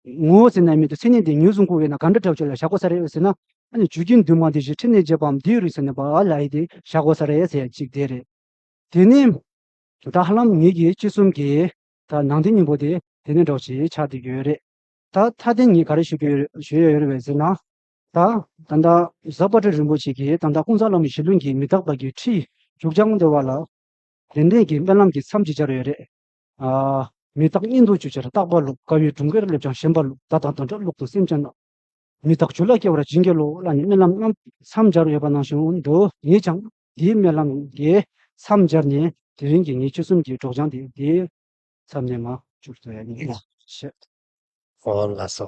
ངོ་བོ་ཟེར་ན་མེད་དུ་མཚན་ཉིད་དེ་ངོས་བཟུང་དགོས་ཡོད་ན་ག་འདྲ་འདྲ་བོ་ཅིག་ལ་བཞག་དགོས་ས་རེད་ཟེར་ན། ཨ་ནི་རྒྱུ་རྐྱེན་དུ་མ་འདི་བཞིན་ཕྲིན་ལས་རྒྱས་པའམ་འདིའི་རིགས་ཟེར་ནས་པ་ལ་ཡི་དེ་བཞག་དགོས་ས་རེད་ཟེར་ཡ་གཅིག་དེ་རེད། དེ་ནས་ད་ཧ་ལམ་ངེད་ཀྱི་སྤྱི་གསུམ་གྱི་ད་ནང་བསྟན་སྙིང་པོ་དེ་དེ་ནས་འདྲ་བོ་ཞིག་ཆགས་བསྡད་ཀྱི་ཡོད་རེད། ད་མཐའ་དོན་ངས་ག་རེ་ཞུ་གི་ཡོད་ཞུ་ཡ་ཡོད་རེད་པས་ཟེར་ན། ད་ད་ལྟ་གཟའ་པ་ཏྲ་རིན་པོ་ཆེ་གིས་ད་ལྟ་ཀུན་བཟང་བླ་མའི་ཞལ་ལུང་གི་མི་རྟག་པ་གི་ཁྲིད་མཇུག་བྱང་འདི་བ་ལ། དེ་འདྲའི་གི་སྨོན་ལམ་གྱི་མཚམས་ཅིག་སྦྱར་ཡོད་རེད། ཨ། མི་རྟག་གཉིད་དུ་བཅུག་ཕྱིར་རྟག་པ་བླུག་དཀའ་བའི་གྲུབ་འབྲས་སླེབས་ཀྱང་ཞེན་པ་བླུག་བདག་དང་དོན་འདྲ་བླུག་ཏུ་སེམས་ཅན་རྣམས། མི་རྟག་རྒྱུ་ལ་སྐྱེ་བར་བྱིན་གྱིས་རློབས་ལ་ནི་སྨོན་ལམ་རྣམས་མཚམས་སྦྱར་ཡོད་པ་ནང་བཞིན་དུ་ངས་ཀྱང་འདིའི་སྨོན་ལམ་གྱི་མཚམས་སྦྱར་ནས་དེ་རིང་གི་ངའི་ཆོས་གསུམ་གྱི་སྒྲོག་སྦྱང་དེ་འདིའི་མཚམས་ནས་མར་མཇུག་བསྡུ་ཡ་ཡིན། ཞེས། འོ་ལགས་སོ།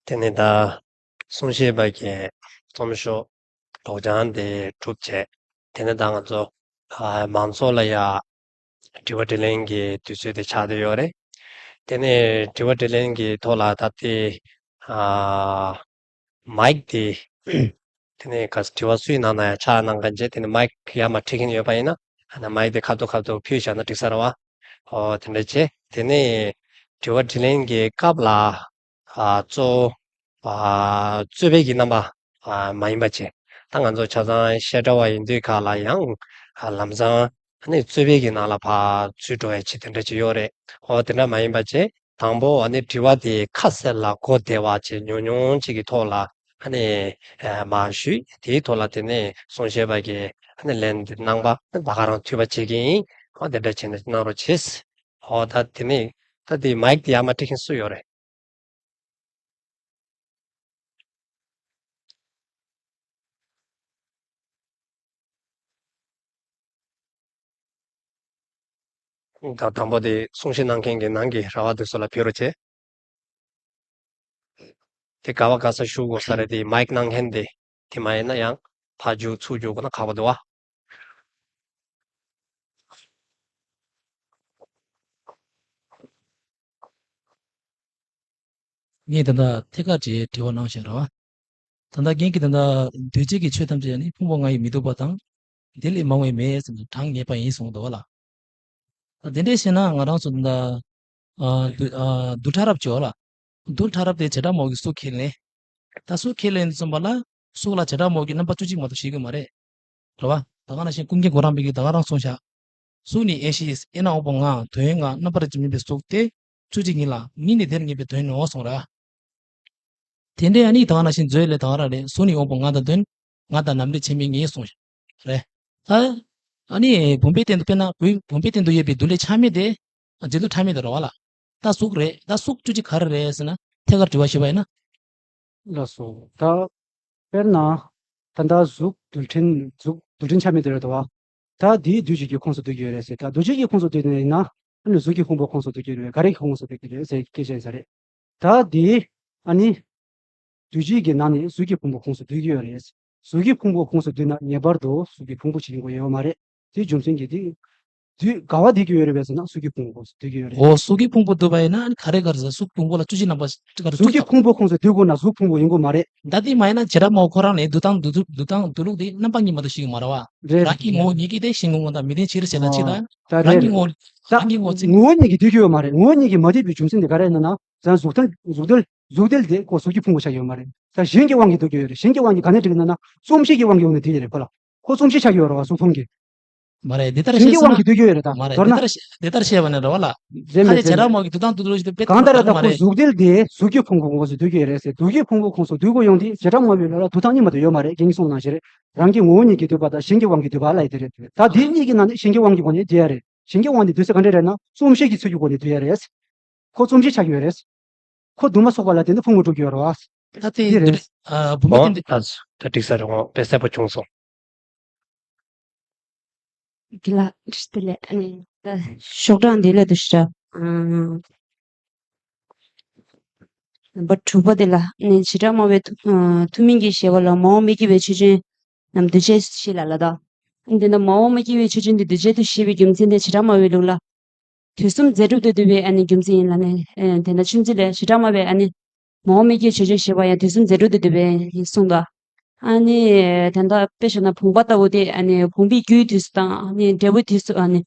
དེ་ནས་ད་གསུང་བཤད་པ་གི་རྩོམ་ཤོག་སྒྲོག་སྦྱང་དེ་གྲུབ་བྱས། དེ་ནས་ད་ང་ཚོ་ཨ་མང་ཚོགས་ལ་ཡ་དྲི་བ་དྲིས་ལན་གྱི་དུས་ཚོད་དེ་ཆགས་བསྡད་ཡོད་རེད། དེ་ནས་དྲི་བ་དྲིས་ལན་གྱི་ཐོག་ལ་ད་ལྟའི་ཨ་མའིག་དེ། དེ་ནས་ག་དྲི་བ་སུའི་ནང་ན་ཡང་ཆགས་གནང་མཁན་བྱས། དེ་ནས་མའིག་ཡར་མར་ཁྲིད་མཁན་ཡོད་པ་ཡིན་ན། ཨ་ནི་མའིག་དེ་ཁ་ཐུག་ཁ་ཐུག་ཕུལ་བཞག་ན་འགྲིག་ས་རེད་བ། ཨོ་དེ་འདྲ་བྱས། དེ་ནས་དྲི་བ་དྲིས་ལན་གྱི་སྐབས་ལ་ཨ་གཙོ་བོ་ཨ་རྩོད་པའི་གི་རྣམ་པ་ཨ་མ་ཡིན་པ་བྱས། ད་ང་ཚོ་ཆ་ཚང་བཤད་གྲྭ་བ་ཡིན་དུས་ག་ལ་ཡང་ཨ་ལམ་སང་ཨ་ནི་རྩོད་པའི་གི་ནང་ལ་ཕར་ཚུད་འགྲོ་ཡ་ཆེད་དེ་འདྲ་ཅིག་ཡོད་རེད། ཨོ་དེ་འདྲ་མ་ཡིན་པ་བྱས། དང་པོ་ཨ་ནི་དྲི་བ་དེ་ཁ་གསལ་ལ་གོ་བདེ་བ་བྱས་ཉུང་ཉུང་ཅིག་གི་ཐོག་ལ་ཨ་ནི་ཨ་མར་ཞུས། དེའི་ཐོག་ལ་དེ་ནས་གསུང་བཤད་པ་གིས་ཨ་ནི་ལན་འདེབས་གནང་པ་ད་ག་རང་འཐུས་པ་བྱེད་ཀྱི་ཡིན། ཨོ་དེ་འདྲ་བྱས་ནས་གནང་རོགས་བྱེད། ཨོ་ད་དེ་ནས་ད་དེ་མའིག་དེ་ཡར་མར་ཁྲིད་མཁན་སུ་ཡོད་རེད། ད་དང་པོ་དེ་གསུང་བཤད་གནང་མཁན་གྱི་ནང་གི་ར་བ་དེ་ཚོ་ལ་ཕེབས་རོགས་བྱེད། དེ་ག་བ་ག་ས་ཞུ་དགོས་ས་རེད། དེ་མའིག་གནང་མཁན་དེ་དེ་མ་ཡིན་ན་ཡང་ཕར་རྒྱུག་ཚུར་རྒྱུག་དགོས་ན་ཁག་པོ་འདུག་བ། ངས་ད་ལྟ་ཐད་ཀར་གྱི་དྲི་བ་གནང་བཞིན་རེད་བ། ད་ལྟ་རྒན་གྱིས་ད་ལྟ་འདུས་བྱས་ཀྱི་ཆོས་ཐམས་ཅད་ནི་ཕུང་པོ་ལྔ་ཡིས་མི་སྡུག་པ་དང་། དེ་ལས་མང་བའི་མེད་ཟེར་ནས་གྲངས་ངེས་པ་ཡིན་གསུངས་འདུག་བ་ལ། ད་དེ་འདྲས་བཤད་ན་ང་རང་ཚོ་ད་ལྟ་ཨ་རྡུལ་ཨ་རྡུལ་ཕྲ་རབ་ཅིག་ཡོད་ལ། རྡུལ་ཕྲ་རབ་དེ་བྱེ་བྲག་སྨྲ་བ་གིས་གཟུགས་ཁས་ལེན། ད་གཟུགས་ཁས་ལེན་དུས་ཙམ་པ་ལ་གཟུགས་ལ་བྱེ་བྲག་སྨྲ་བ་གིས་རྣམ་པ་བཅུ་གཅིག་མ་གཏོགས་བྱེད་ཀྱི་མ་རེད། རེད་བ། ད་ག་ནང་བཞིན་ཀུན་མཁྱེན་གོ་རམས་པ་གིས་ད་ག་རང་གསུངས་ཤག་གཟུགས་ནི་ཡེ་ཤེས་ཡིན། དབྱེ་ན་དབང་པོ་ལྔ། དོན་ཡོད་ལྔ། རྣམ་པར་འབྱེད་མིན་པའི་གཟུགས་ཏེ། བཅུ་གཅིག་ཉིད་ལ། མིང་ནི་དེར་ངེས་པའི་དོན་ནོ་གསུངས་ར། དེ་འདྲའི་ཨ་ནི་ད་ག་ནང་བཞིན་མཛོད་ལས་ད་ག་རང་རེད། གཟུགས་ནི་དབང་པོ་ལྔ་དང་བདུན། ང་དང་རྣམ་རིག་ཆ་མེད་ངེས་གསུངས་ཤག་རེད། ད་ཨ་ནི་བུམ་པའི་སྟེང་དུ་དཔེར་ན་བུམ་པའི་སྟེང་དུ་ཡོད་པའི་རྡུལ་ལས་ཆ་མེད་དེ། འབྱེད་རྡུལ་ཕྲ་མེད་དེ་རེད་བ་ལ། ད་གཟུགས་རེད། ད་གཟུགས་བཅུ་གཅིག་ག་རེ་རེད་ཟེར་ན་ཐད་ཀར་དྲི་བ་ཞུས་པ་ཡིན་ན། ལགས་སོ། ད་དཔེར་ན། ད་ལྟ་གཟུགས་རྡུལ་ཕྲན་གཟུགས་རྡུལ་ཕྲན་ཆ་མེད་དེ་རེད་དོ། ད་དེའི་འདུས་བྱས་ཀྱི་ཁོངས་སུ་འདུ་གི་ཡོད་རེད་ཟེར། ད་འདུས་བྱས་ཀྱི་ཁོངས་སུ་འདུས་ནས་ཡིན་ན་ཨ་ནི་གཟུགས་ཀྱི་ཕུང་པོའི་ཁོངས་སུ་འདུ་གི་ཡོད་རེད། ག་རེ་གི་ཁོངས་སུ་འདུ་གི་རེད་ཟེར་སྐད་ཆ་ཡིན་ས་རེད། ད་དེ་ཨ་ནི་འདུས་བྱས་ཀྱི་ནང་ནས་གཟུགས་ཀྱི་ཕུང་པོའི་ཁོངས་སུ་འདུ་གི་ཡོད་རེད། གཟུགས་ཀྱི་ཕུང་པོའི་ཁོངས་སུ་འདུས་ན་ངེས་པར་དུ་གཟུགས་ཀྱི་ཕུང་པོ་ཞིག་ཡིན་དགོས་ཡོད་མ་རེད། དེའི་རྒྱུ་མཚན་གྱིས་དེ། དུས་ག་བ་སྡོད་ཀྱི་ཡོད་རེད་པས་ཟེར་ན་གཟུགས་ཀྱི་ཕུང་པོ་ཁོངས་སུ་སྡོད་ཀྱི་ཡོད་རེད། འོ་གཟུགས་ཀྱི་ཕུང་པོ་འདུས་པ་ཡིན་ན་ཨ་ནི་ག་རེ་ག་རེ་ཟེར་གཟུགས་ཕུང་པོ་ལ་བཅུ་གཅིག་རྣམ་པ་ག་རེ་གཟུགས་ཀྱི་ཕུང་པོ་ཁོངས་སུ་སྡོད་དགོས་ན་གཟུགས་ཕུང་པོ་ཡིན་དགོས་མ་རེད། ད་དེ་མ་ཡིན་ན་བྱེ་བྲག་སྨྲ་བ་ཁོ་རང་ནས་འདུག་སྟངས་འདུག་ལུགས་འདུག་སྟངས་འདུག་ལུགས་དེ་རྣམ་པ་གཉིས་མ་གཏོགས་ཤེས་ཀྱི་མ་རེད་བ། རེད། རང་གི་ངོ་བོ་ཉིད་ཀྱིས་དེ་ཤེས་དགོས་དང་མི་དེ་ཕྱིར་བྱས་ན་ཕྱིར་དང་། ད་རང་རེད་གི་ངོ་རེད། ད་རང་གི་ངོ་ཚིག་ངོ་བོ་ཉིད་ཀྱིས་འདུས་ཀྱི་ཡོད་མ་རེད། ངོ་བོ་ཉིད་ཀྱིས་མ་འདུས་པའི་རྒྱུ་མཚན་དེ་ག་རེ་ཡིན་ན་ད་གཟུགས་དལ་གཟུགས་དལ་གཟུགས་དལ་དེ་ཁོ་གཟུགས་ཀྱི་ཕུང་པོ་ཆགས་ཡོད་མ་རེད། ད་གཞན་གྱི་དབང་གིས་འདུས་ཀྱི་ཡོད་རེད། གཞན་གྱི་དབང་གིས་ག་ནས་འགྲིག་ན་ན་རྩོམ་གཞི་གི་དབང་གིས་འོང་ནས་འདུས་ཡོད་རེད་ཁོ་ལ། ཁོ་རྩོམ་གཞི་ཆགས་ཀྱི་ཡོད་རེད་བ་གཟུགས་ཕུང་གི། མ་རེད་འདི་ལྟར་གཞན་བཤད་གྱི་སོང་དབང་ན་གིས་འདུས་ཀྱི་ཡོད་རེད་ད། མ་རེད་མདོར་ན། འདི་ལྟར་བཤད་འདི་ལྟར་བཤད་པ་ནི་རེད་བ་ལ། རེད་ཁ་མེད་ཅེ་རེད་ར་མེད། མོ་གི་འདུག་སྟངས་འདུག་ལོ་ཞིག་ཏུ་དཔེ་གང་ལྟར་ད་མ་ཁོ་རེད། གཟུགས་དལ་དེ་གཟུགས་ཀྱི་ཕུང་པོ་ཁོངས་སུ་འདུས་ཀྱི་ཡོད་རེད་ཟེར། གཟུགས་ཀྱི་ཕུང་པོ་ཁོངས་སུ་འདུས་དགོས་ཡོང་དུས་བྱེ་བྲག་སྨྲ་བའི་ལུགས་ལ་འདུ་སྟངས་གཉིས་མ་གཏོགས་ཡོད་མ་རེད། རྒན་གྱིས་གསུངས་ནང་བཞིན་རེད། རང་གི་ངོ་བོ་ཉིད་ཀྱིས་འདུས་པ་དང་གཞན་གྱི་དབང་གིས་འདུས་པ་ལ་ཡི་དེ་རེད། ད་དེ་གཉིས་ཀྱི་ནང་ནས་གཞན་གྱི་དབང་གི་སྒོ་ནས་འདུས་ཡ་རེད། གཞན་གྱི་དབང་ནས་འདུས་ཚེ་ག་འདྲ་རེད་ན་རྩོམ་གཞི་གི་ཚུལ་གྱི་སྒོ་ནས་འདུས་ཡ་རེད། ཁོ་རྩོམ་གཞི་ཆགས་ཀྱི་ཡོད་རེད། ཁོ་འདུ་མ་ཚོགས་པ་ལ་དེ་ནི་ཕུང་པོ་གྲུབ་ཀྱི་ཡོད་རེད་བ། ད་དེ་འདི་རེད། འདི་ཨ་བུ་མོ་ཨོ་དེ་འདི། ད་ད་འགྲིག་ས་རེད། འོ་དཔེ་གསལ་པོ་བྱུང་སོང་། འདི་ལ་འདི་ལ་ཨ་ནི་ད་ཤོག་གྲངས་འདི་ལ་འདུ་ཤ་ཨ་པ་དྲུག་པ་འདི་ལ་ནི་བྱེ་བྲག་སྨྲ་བའི་ཐུ་ཨ་ཐུན་མིན་གྱི་ཤེས་པ་ལ་མ་འོངས་མི་སྐྱེ་བའི་ཆོས་ཅན་རྣམས་འདུས་བྱས་ཞེས་ལ་ལ་ད། འདི་ན་མ་འོངས་མི་སྐྱེ་བའི་ཆོས་ཅན་འདི་འདུས་བྱས་དུ་ཤེས་པའི་རྒྱུ་མཚན་དེ་བྱེ་བྲག་སྨྲ་བའི་ལུགས་ལ། དུས་གསུམ་རྫས་གྲུབ་ཏུ་འདུས་པའི་ཨ་ནི་རྒྱུ་མཚན་ཡིན་ལ་ནི་ཨེ་དེ་ན་ཆུན་ཚིག་ལས་བྱེ་བྲག་སྨྲ་བའི་ཨ་ནི་མ་འོངས་མི་སྐྱེ་ཆོས་ཅན་ཞེས་པ་ཡང་དུས་གསུམ་རྫས་གྲུབ་ཏུ་འདུས་པའི་གསུངས་དོ། ཨ་ནི་དེ་འདྲ་དཔེ་བཞག་ན་བུམ་པ་ལྟ་བུ་དེ་ཨ་ནི་བུམ་པའི་རྒྱུའི་དུས་སུ་དང་ཨ་ནི་འབྲས་བུའི་དུས་སུ་ཨ་ནི་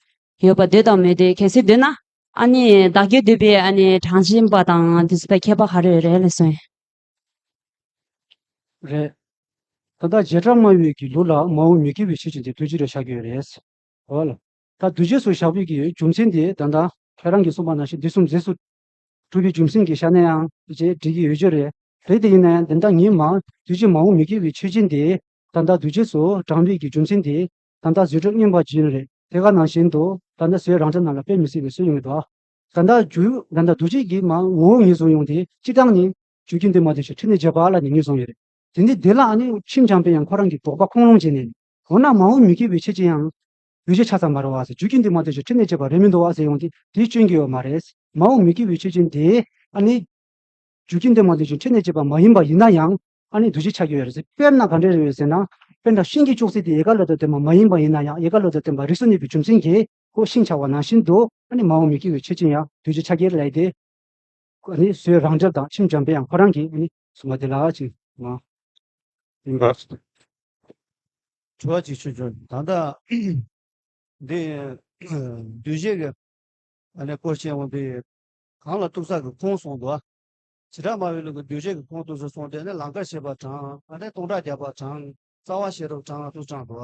ཡོད་པ་འདོད་དང་མི་འདོད། གལ་སྲིད་འདོད་ན་ཨ་ནི་བདག་གིས་འདོད་པའི་ཨ་ནི་གྲངས་ཅན་པ་དང་དུས་སུ་ད་ཁྱད་པར་ག་རེ་ཡོད་རེད་ལ་གསུངས། རེད། ད་ལྟ་བྱེ་བྲག་སྨྲ་བའི་གི་ལུགས་ལ་མ་འོངས་མི་སྐྱེ་བའི་ཆོས་ཅན་དེ་འདུས་བྱས་རེད་ཆགས་ཀྱི་ཡོད་རེད། འོ་ལ། ད་འདུས་བྱས་སུ་བཞག་པའི་གི་རྒྱུ་མཚན་དེ་ད་ལྟ་ཁྱེད་རང་གིས་གསུངས་པ་ནང་བཞིན་དུས་གསུམ་རྫས་སུ་གྲུབ་པའི་རྒྱུ་མཚན་གྱིས་བཞག་ན་ཡང་དེ་བྱས་འགྲིག་གི་ཡོད་རྒྱུ་རེད། རེད་དེ་ཡིན་ན་ཡང་དེ་འདྲ་ངེས་མ་འདུས་བྱས་མ་འོངས་མི་སྐྱེ་བའི་ཆོས་ཅན་དེ་ད་ལྟ་འདུས་བྱས་སུ་དྲངས་པའི་གི་རྒྱུ་མཚན་དེ་ད་ལྟ་རྫས་གྲུབ་མངོན་པ་ཅན་རེད། དེ་ག་ནང་བཞིན་དུ་ད་ལྟ་བཟོད་རང་འགྲེལ་ནང་ལ་དཔེ་མི་སྲིད་པའི་སྲོལ་ཡོང་གི་འདུག་ད་ལྟ་རྒྱུ་ད་ལྟ་འདུས་བྱས་ཀྱི་མ་འོངས་ངོས་བཟུང་ཡོང་དེ་སྤྱིར་བཏང་ནི་རྒྱུ་རྐྱེན་དུ་མ་ལྡན་ཞིང་འཕྲད་ནས་བྱས་པ་ལ་ནི་ངོས་བཟུང་ཡོད་རེད། དེ་ནི་དེ་ལ་ཨ་ནི་ཁྱིམ་བྱམས་པས་ཡང་ཁོ་རང་གི་དོགས་པ་ཁུངས་ལུང་བྱས་ནས། འོ་ན་མ་འོངས་མི་སྐྱེ་བའི་ཆོས་ཅན་ཡང་འདུས་བྱས་ཆགས་ཙམ་མ་རེད་བ་ཟེར། རྒྱུ་རྐྱེན་དུ་མ་ལྡན་ཞིང་འཕྲད་ནས་བྱས་པ་རེད་མི་འདུག་བ་ཟེར་ཡོང་དེ་དེ་སྐྱོན་གྱི་ཡོད་མ་རེད། མ་འོངས་མི་སྐྱེ་བའི་ཆོས་ཅན་དེ་ཨ་ནི་རྒྱུ་རྐྱེན་དུ་མ་ལྡན་ཞིང་འཕྲད་ནས་བྱས་པ་མ་ཡིན་པ་ཡིན་ན་ཡང་ཨ་ནི་འདུས་བྱས་ཆགས་ཀྱི་ཡོད་རེད་ཟེར། དཔེར་ན་ག་འདྲ་རེད་ཟེར་ན། དཔེར་ན་ཤིང་གི་ཅོག་ཙེ་དེ་ཡལ་ག་ལ་དང་ལྡན་པ་མ་ཡིན་པ་ཡིན་ན་ཡང་ཡལ་ག་ལ་དང་ལྡན་པ་རིགས་སུ་གནས་པའི་རྒྱུ་མཚན་གྱིས་ཁོ་ཤིང་ཆགས་པ་ནང་བཞིན་དུ་ཨ་ནི་མ་འོངས་མི་སྐྱེ་བའི་ཆོས་ཅན་ཡང་འདུས་བྱས་ཆགས་ཀྱི་རེད་ལབ་ཡ་དེ། ཨ་ནི་བཟོད་རང་འགྲེལ་དང་ཁྱིམ་བྱམས་པས་ཡང་ཁོ་རང་གིས་ཨ་ནི་གསུངས་པ་དེ་ལ་ཅིག་མ་ཡིན་པ། དྲི་བ་གཅིག་ཞུ་ཆོག་ད་ལྟ་འདི་འདུས་བྱས་ཀྱི་ཨ་ནི་སྐོར་བཤད་འོང་དུས་གང་ལ་གཏུགས་ས་གི་ཁུངས་གསུངས་འདུག་བྱེ་བྲག་སྨྲ་བའི་ལུགས་ཀྱི་འདུས་བྱས་ཀྱི་ཁུངས་གཏུགས་ས་གསུངས་དེ་ནི་ལང་ཀར་བཤད་པ་དྲངས། ཨ་ནི་སྟོང་ཕྲག་བརྒྱ་པ་དྲངས། རྩ་བ་ཤེས་རབ་དྲངས། ལ་ཐུག་དྲངས་འདུག་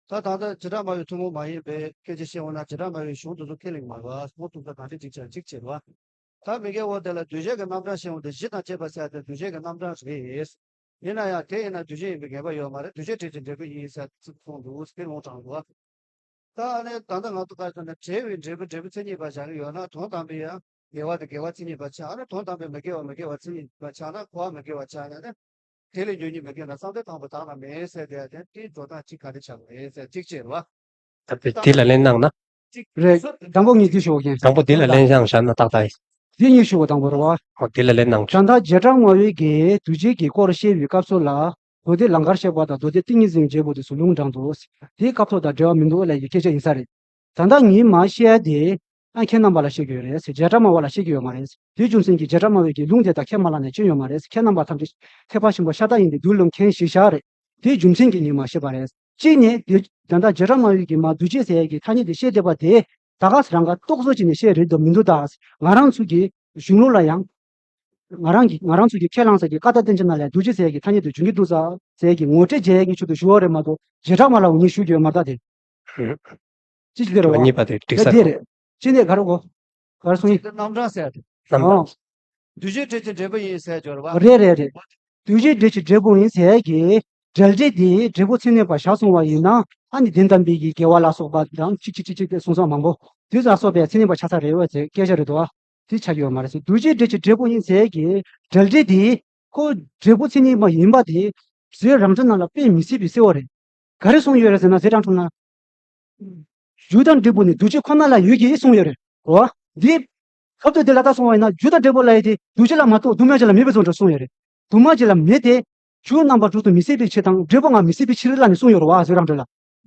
ད་ད་ལྟ་བྱེ་བྲག་སྨྲ་བའི་ཐུན་མོང་མ་ཡིན་པའི་སྐད་ཆ་བཤད་འོང་ན་བྱེ་བྲག་སྨྲ་བའི་གཞུང་དེ་ཚོ་ཁས་ལེན་མ་རེད་བ། ཁུངས་གཏུགས་ས་གང་འདྲ་གཅིག་ཆ་གཅིག་བྱེད་རེད་བ། ད་མི་དགེ་བ་དེ་ལ་འདུས་བྱས་ཀྱི་རྣམ་གྲངས་བཤད་འོང་དུས་གཞི་དང་བཅས་པ་ཟེར་ཏེ་འདུས་བྱས་ཀྱི་རྣམ་གྲངས་རེད། ཡིན་ན་ཡང་དེ་ཡིན་ན་འདུས་བྱས་ཡིན་པའི་ངེས་པ་ཡོད་མ་རེད། འདུས་བྱས་འབྲེལ་གྱི་འབྲས་བུ་ཡིན་ཟེར་ཚིག་གསུངས་འདུག་དེ་ལུང་དྲངས་འདུག་ད་ཨ་ནི་ད་ལྟ་ང་ཚོ་ག་རེ་ཟེར་ན་བྲལ་བའི་འབྲས་བུ་འབྲས་བུ་མཚན་ཉིད་པ་བཞག་གི་ཡོད་ན་དོན་དམ་པའི་ཡང་དགེ་བ་དེ་དགེ་བ་མཚན་ཉིད་པ་ཆགས། ཨ་ནི་དོན་དམ་པའི་མི་དགེ་བ་མི་དགེ་བ་མཚན་ཉིད་པ་ཆགས་ན་འཁོར་བ་མི་དགེ་བ་ཆགས་ན་ནི། དེ་ལས་ཉོན་མོངས་མི་དགེ་ན་བསམ་གཏན་དང་པོ་དག་ན་མེད་ཟེར་དེ་ཡང་དེ་དེའི་འགྲོ་སྟངས་གཅིག་ག་རེ་ཆགས་པ་རེད་ཟེར་གཅིག་བྱས་རེད་བ། ད་དེ་དེ་ལ་ལན་གནང་ན། གཅིག་རེད། དང་པོ་ངས་འདི་ཞུ་བ་ཡིན། དང་པོ་དེ་ལ་ལན་བཞག་བཞག་ན་ཏག་ཏག་ཡིན། དེ་ངས་ཞུ་བ་དང་པོ་རེད་བ། ཨོ་དེ་ལ་ལན་གནང་ད་ཆོག་ལྟ་བྱེ་བྲག་སྨྲ་བའི་གིས་འདུས་བྱས་ཀྱི་སྐོར་བཤད་པའི་སྐབས་སུ་ལ། མདོ་སྡེ་ལང་ཀར་བཤད་པ་དང་མདོ་སྡེ་ཏིང་ངེ་འཛིན་བརྗོད་པ་དེ་ཚོ་ལུང་དྲངས་འདུག་དེའི་སྐབས་ཐོག་དང་འབྲེལ་བ་མི་འདུག་ལབ་ཀྱི་སྐད་ཆ་ཡིན་ས་རེད། ད་ལྟ་ངས་མར་བཤད་ཡ་དེ། ཨ་ཁྱེད་རྣམ་པ་ལ་བཤད་ཀྱི་ཡོད་རེད་ཟེར། བྱེ་བྲག་སྨྲ་བ་ལ་བཤད་ཀྱི་ཡོད་མ་རེད་ཟེར། དེའི་རྒྱུ་མཚན་གྱིས་བྱེ་བྲག་སྨྲ་བའི་གི་ལུང་དེ་དང་ཁས་མ་བླངས་ནས་སྐྱོན་ཡོད་མ་རེད་ཟེར། ཁྱེད་རྣམ་པ་ཐམས་ཅད་ཐེག་པ་ཆེན་པོ་ཤ་སྟག་ཡིན་ཏེ་དུས་ལུང་མཁན་ཞིག་བཞག་རེད། དེའི་རྒྱུ་མཚན་གྱིས་ངས་མར་བཤད་པ་རེད། གཅིག་ནས་དེ་ད་ལྟ་བྱེ་བྲག་སྨྲ་བའི་གི་མར་འདུས་བྱས་ཟེར་ཡ་གི་ཐ་སྙད་དེ་བཤད་བསྡད་པ་དེ། ད་ག་ས་རང་ག་རྟོག་བཟོ་བྱས་ནས་བཤད་རེད་དོ་མི་འདུག་ད་ང་རང་ཚོ་གི་གཞུང་ལུགས་ལ་ཡང་། ང་རང་གི་ང་རང་ཚོ་གི་ཁས་བླངས་ས་གི་ཀ་དག་བསྟན་བཅོས་ནང་ལ་འདུས་བྱས་ཟེར་ཡ་གི་ཐ་སྙད་དེ་འབྱུང་གི་འདུག་ས་ཟེར་ཡ་གི་ངོ་སྤྲོད་བྱེད་ཡ་གི་ཆེད་དུ་ཞུ་བ་རེད་མ་གཏོགས་བྱེ་བྲག་སྨྲ་བ་ལ་འོ་ངས་ཞུ་རྒྱུ་ཡོད་མ་རེད་ད་དེ། ཅི་ཞིག་དེ་རེད་བ། གཉིས་པ་དེ་འགྲིག་ས་དེ་རེད། ཅི་ནས་ག་རེ་གོ། ག་རེ་གསུང་ཡིན། རྣམ་གྲངས་ཟེར་ཏེ། རྣམ་གྲངས། འདུས་བྱས་འབྲེལ་གྱི་འབྲས་བུ་ཡིན་ཟེར་སྦྱོར་བ། རེད་རེད་རེད། འདུས་བྱས་འབྲེལ་གྱི་འབྲས་བུ་ཡིན་ཟེར་གི། འབྲེལ་འབྲེལ་དེ་འབྲས་བུ་མཚན་ཉིད་པ་བཞག་སོང་བ་ཡིན་ན་ཨ་ནི་དོན་དམ་པའི་གི་དགེ་བ་ལ་སོགས་པ་དང་གཅིག་གཅིག་གཅིག་གཅིག་དེ་གསུང་ས་མང་པོ་དེ་ལ་སོགས་པའི་མཚན་ཉིད་པ་ཆགས་ས་རེད་བ་ཟེར་སྐད་ཆ་རེད་དོ། དེ་ཆགས་ཡོད་མ་རེད་ཟེར། འདུས་བྱས་འབྲེལ་གྱི་འབྲས་བུ་ཡིན་ཟེར་གི། འབྲེལ་འབྲེལ་དེ་ཁོ་འབྲས་བུ་མཚན་ཉིད་པ་ཡིན་པ་དེ་རྫས་རང་འགྲེལ་ནང་ལ་དཔེ་མི་སྲིད་པའི་གསལ་བོ་རེད། ག་རེ་གསུངས་ཡོད་རེད་ཟེར་ན་རྫས་རང་འགྲེལ་ན། རྒྱུ་དང་འབྲས་བུ་ནི་འདུས་བྱས་ཁོ་ན་ལ་ཡོད་ཀྱི་གསུངས་ཡོད་རེད་གོ། འདི། སྐབས་དེ་དེ་ལ་ལྟ་སོང་བ་ཡིན་ན་རྒྱུ་དང་འབྲས་བུ་ལ་ཡོད་དེ་འདུས་བྱས་ལ་མ་གཏོགས་འདུས་མ་བྱས་ལ་མེད་པའི་ཚུལ་དུ་གསུངས་ཡོད་རེད། འདུས་མ་བྱས་ལ་མེད་དེ། རྒྱུ་རྣམ་པ་དྲུག་ཏུ་མི་ཟད་པའི་ཕྱིར་དང་འབྲས་བུ་ལྔ་མི་ཟད་པའི་ཕྱིར་ལ་ནི་གསུངས་ཡོད་རེད་བ་ཟེར་རང་འགྲེལ་ལ།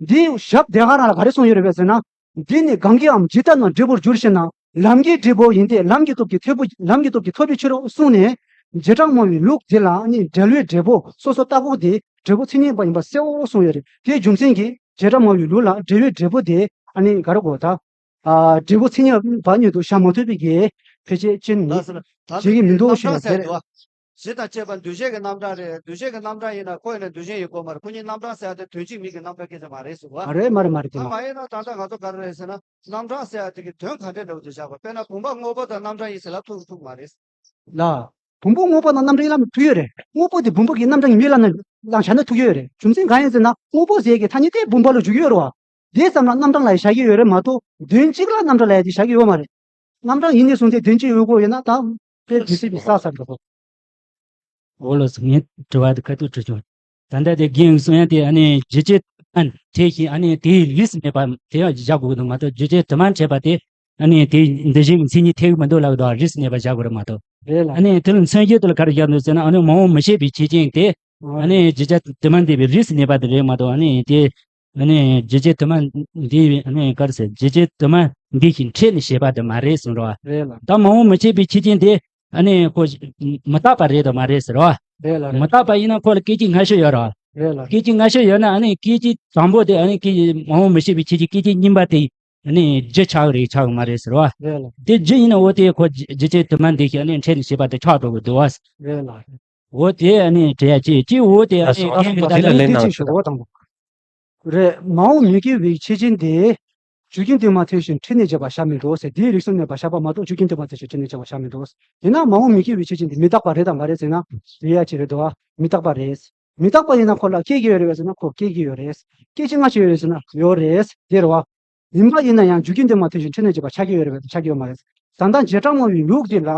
འདི་ཞབས་དེ་ག་རང་ལ་ག་རེ་གསུངས་ཡོད་རེད་བས་ཟེར་ན། འདི་ནི་གང་གིའམ་ཇི་ལྟར་ན་འབྲས་བུར་འགྱུར་ཞེ་ན། ལམ་གྱི་འབྲས་བུ་ཡིན་ཏེ། ལམ་གྱི་སྟོབས་ཀྱིས་ཐོབ་པོ། ལམ་གྱི་སྟོབས་ཀྱིས་ཐོབ་པའི་ཕྱིར་རོ་གསུངས་ནས། བྱེ་བྲག་སྨྲ་བའི་ལུགས་འདི་ལ་ནི་འབྲེལ་བའི་འབྲས་བུ་སོ་སོ་ལྟ་གོ་དེ་འབྲས་བུ་མཚན་ཉིད་པ་ཡིན་པ་གསལ་བོ་གསུངས་ཡོད་རེད། དེའི་རྒྱུ་མཚན་གྱིས་བྱེ་བྲག་སྨྲ་བའི་ལུགས་ལ་འབྲེལ་བའི་འབྲས་བུ་དེ་ཨ་ནི་ག་རེ་གོ་ད། ཨ་འབྲས་བུ་མཚན་ཉིད་པ་ཉིད་དུ་བཞག་མ་ཐུབ་པའི་གི་ཕལ་ཆེར་ཅན་ནི་ལགས་སོ། ད་བྱེད་ཀྱི་མི་འདུག་ཞེས་ན་དེ་རེད། གཞི་དང་བཅས་པ་འདུ་བྱེད་ཀྱི་རྣམ་གྲངས་རེད། འདུ་བྱེད་ཀྱི་རྣམ་གྲངས་ཡིན་ན་ཁོ་ཡིན་ན་འདུ་བྱེད་ཡིན་དགོས་མ་རེད། ཁོ་གཉིས་རྣམ་གྲངས་ཟེར་ཡ་དེ་དོན་གཅིག་མིང་གི་རྣམ་གྲངས་སྐད་ཆ་མ་རེད་ཟེར་བ། ཨ་རེད། མ་རེད། མ་རེད། དེ་ད་མ་མ་ཡིན་ན་ད་ལྟ་ང་ཚོ་ག་རེ་རེད་ཟེར་ན། རྣམ་གྲངས་ཟེར་ཡ་དེ་གི་དོན་ག་འདྲ་འདྲ་བོ་དེ་བཞག་པ། དཔེར་ན་བུམ་པ་དངོས་པོ་དང་རྣམ་གྲངས་ཡིན་ཟེར་ལབ་ཐུབ་ཐུབ་མ་རེད། ལ། བུམ་པ་དངོས་པོ་དང་རྣམ་གྲངས་ཡིན་ལབ་ཐུབ་ཡོད་རེད། དངོས་པོ་དེ་བུམ་པ་གི་རྣམ་གྲངས་ཡིན་མིན་ལབ་ན་ལབ་བཞག་ན་ཐུབ་ཀྱི་ཡོད་རེད། རྒྱུ་མཚན་གང་ཡིན་ཟེར་ན། དངོས་པོ་ཟེར་གི་ཐ་སྙད་དེ་བུམ་པ་ལ་འཇུག་གི་ཡོད་རེད་བ། དེ་ཙམ་ལ་རྣམ་གྲངས་ལ་ཡང་བཞག་གི་ཡོད་རེད་མ་གཏོགས། དོན་གཅིག་ལ་རྣམ་གྲངས་ལ་ཡང་དེ་བཞག་གི་ཡོད་མ་རེད། རྣམ་གྲངས་ཡིན་ནས་བཟུང་སྟེ་དོན་གཅིག་ཡོད་དགོས་ཡོད་ན་ད་དཔེ་དུས་ཚོད་ཀྱི་ས་ས་འགྲོ་གོ། འོ་ལགས་སོ། ངས་དྲི་བ་དེ་ཁ་ཐུག་དྲི་ཆོག་ད་ལྟ་དེ་རྒན་གསུང་ཡ་དེ་ཨ་ནི་ཇི་ཅི་ཨན་ཐེ་ཞིང་ཨ་ནི་དེའི་རིས་སུ་གནས་པ་དེ་ཡང་བཞག་དགོས་ཀྱི་འདུག་མ་གཏོགས། ཇི་ཅི་དུ་མ་འཕྲད་པ་དེ་ཨ་ནི་དེའི་འདི་བཞིན་མཚན་ཉིད་ཐེག་མི་འདུག་ལབ་ཀྱི་འདུག་རིས་སུ་གནས་པ་བཞག་དགོས་རེད་མ་གཏོགས། རེད་ལ། ཨ་ནི་དེ་ལ་མཚོན་བྱེད་དེ་ལ་ག་རེ་བཞག་འདུག་ཟེར་ན། ཨ་ནི་མ་འོངས་མི་ཤེས་པའི་ཆོས་ཅན་དེ་ཨ་ཨ་ནི་ཇི་ཅི་དུ་མ་འདས་པའི་རིས་སུ་གནས་པ་དེ་རེད་མ་གཏོགས། ཨ་ནི་དེ་ཨ་ནི་ཇི་ཅི་དུ་མ་འདས་པའི་ཨ་ནི་ག་རེ་ཟེར། ཇི་ཅི་དུ་མ་འདས་ཤིང་འཕྲད་ནས་བྱས་པ་དེ་མ་རེད་གསུངས་རོ། རེད་ལ། ད་མ་འོངས་མི་ཤེས་པའི་ཆོས་ཅན་དེ་ཨ་ནི་ཁོ་མི་རྟག་པ་རེད་དམ་མ་རེད་ཟེར་བ། རེད་ལ། རེད། མི་རྟག་པ་ཡིན་ན་ཁོ་ལ་སྐད་ཅིག་སྔ་ཕྱི་ཡོད་རེད་བ། རེད་ལ། སྐད་ཅིག་སྔ་ཕྱི་ཡོད་ན་ཨ་ནི་སྐད་ཅིག་དང་པོ་དེ་ཨ་ནི་སྐད་ཅིག་མ་འོངས་མི་ཤེས་པའི་ཆོས་ཅན་སྐད་ཅིག་གཉིས་པ་དེ་ཨ་ནི་རྒྱུ་ཆགས་རེད་ཆགས་མ་རེད་ཟེར་བ། རེད་ལ། དེ་རྒྱུ་ཡིན་ན་འོ་དེ་ཁོ་ཇི་ཅི་དུ་མ་འདས་ཤིང་ཨ་ནི་འཕྲད་ནས་བྱས་པ་དེ་ཆགས་འགྲོ་གི་འདུག་བ། རེད་ལ། འོ་དེ་ཨ་ནི་དྲི་ཡ་ཅིག་ཅིག་འོ་དེ་ཨ་ནི་ལགས་སོ། ཨ་རྒན་ནི་ད་ལྟ་དེ་ལ་ལན་གནང་ཞུ་དང་པོ། རེད། མ་འོངས་མི་སྐྱེ་བའི་ཆོས་ཅན་དེ། རྒྱུ་རྐྱེན་དུ་མ་ཐོན་ཞིང་འཕྲད་ནས་བྱས་པ་བཞག་མི་འདུག་ཟེར། དེའི་རིགས་སུ་གནས་པ་བཞག་པ་མ་གཏོགས་རྒྱུ་རྐྱེན་དུ་མ་ཐོན་ཞིང་འཕྲད་ནས་བྱས་པ་བཞག་མི་འདུག་ཡིན་ན་མ་འོངས་མི་སྐྱེ་བའི་ཆོས་ཅན་དེ་མི་རྟག་པ་རེད་དམ་མ་རེད་ཟེར་ན། རེད་ཡ་ཅི་རེད་དོ། མི་རྟག་པ་རེད། མི་རྟག་པ་ཡིན་ན་ཁོ་ལ་སྐྱེ་གི་ཡོད་རེད་པས་ཟེར་ན་ཁོ་སྐྱེ་གི་ཡོད་རེད། སྐད་ཅིག་སྔ་ཕྱི་ཡོད་རེད་ཟེར་ན་ཡོད་རེད་དེ་རེད་བ། ཡིན་པ་ཡིན་ན་ཡང་རྒྱུ་རྐྱེན་དུ་མ་ཐོན་ཞིང་འཕྲད་ནས་བྱས་པ་ཆགས་ཀྱི་ཡོད་རེད་པས་ཆགས་ཀྱི་ཡོད་མ་རེད། ད་ལྟ་བྱེ་བྲག་སྨྲ་བའི་ལུགས་འདི་ལ།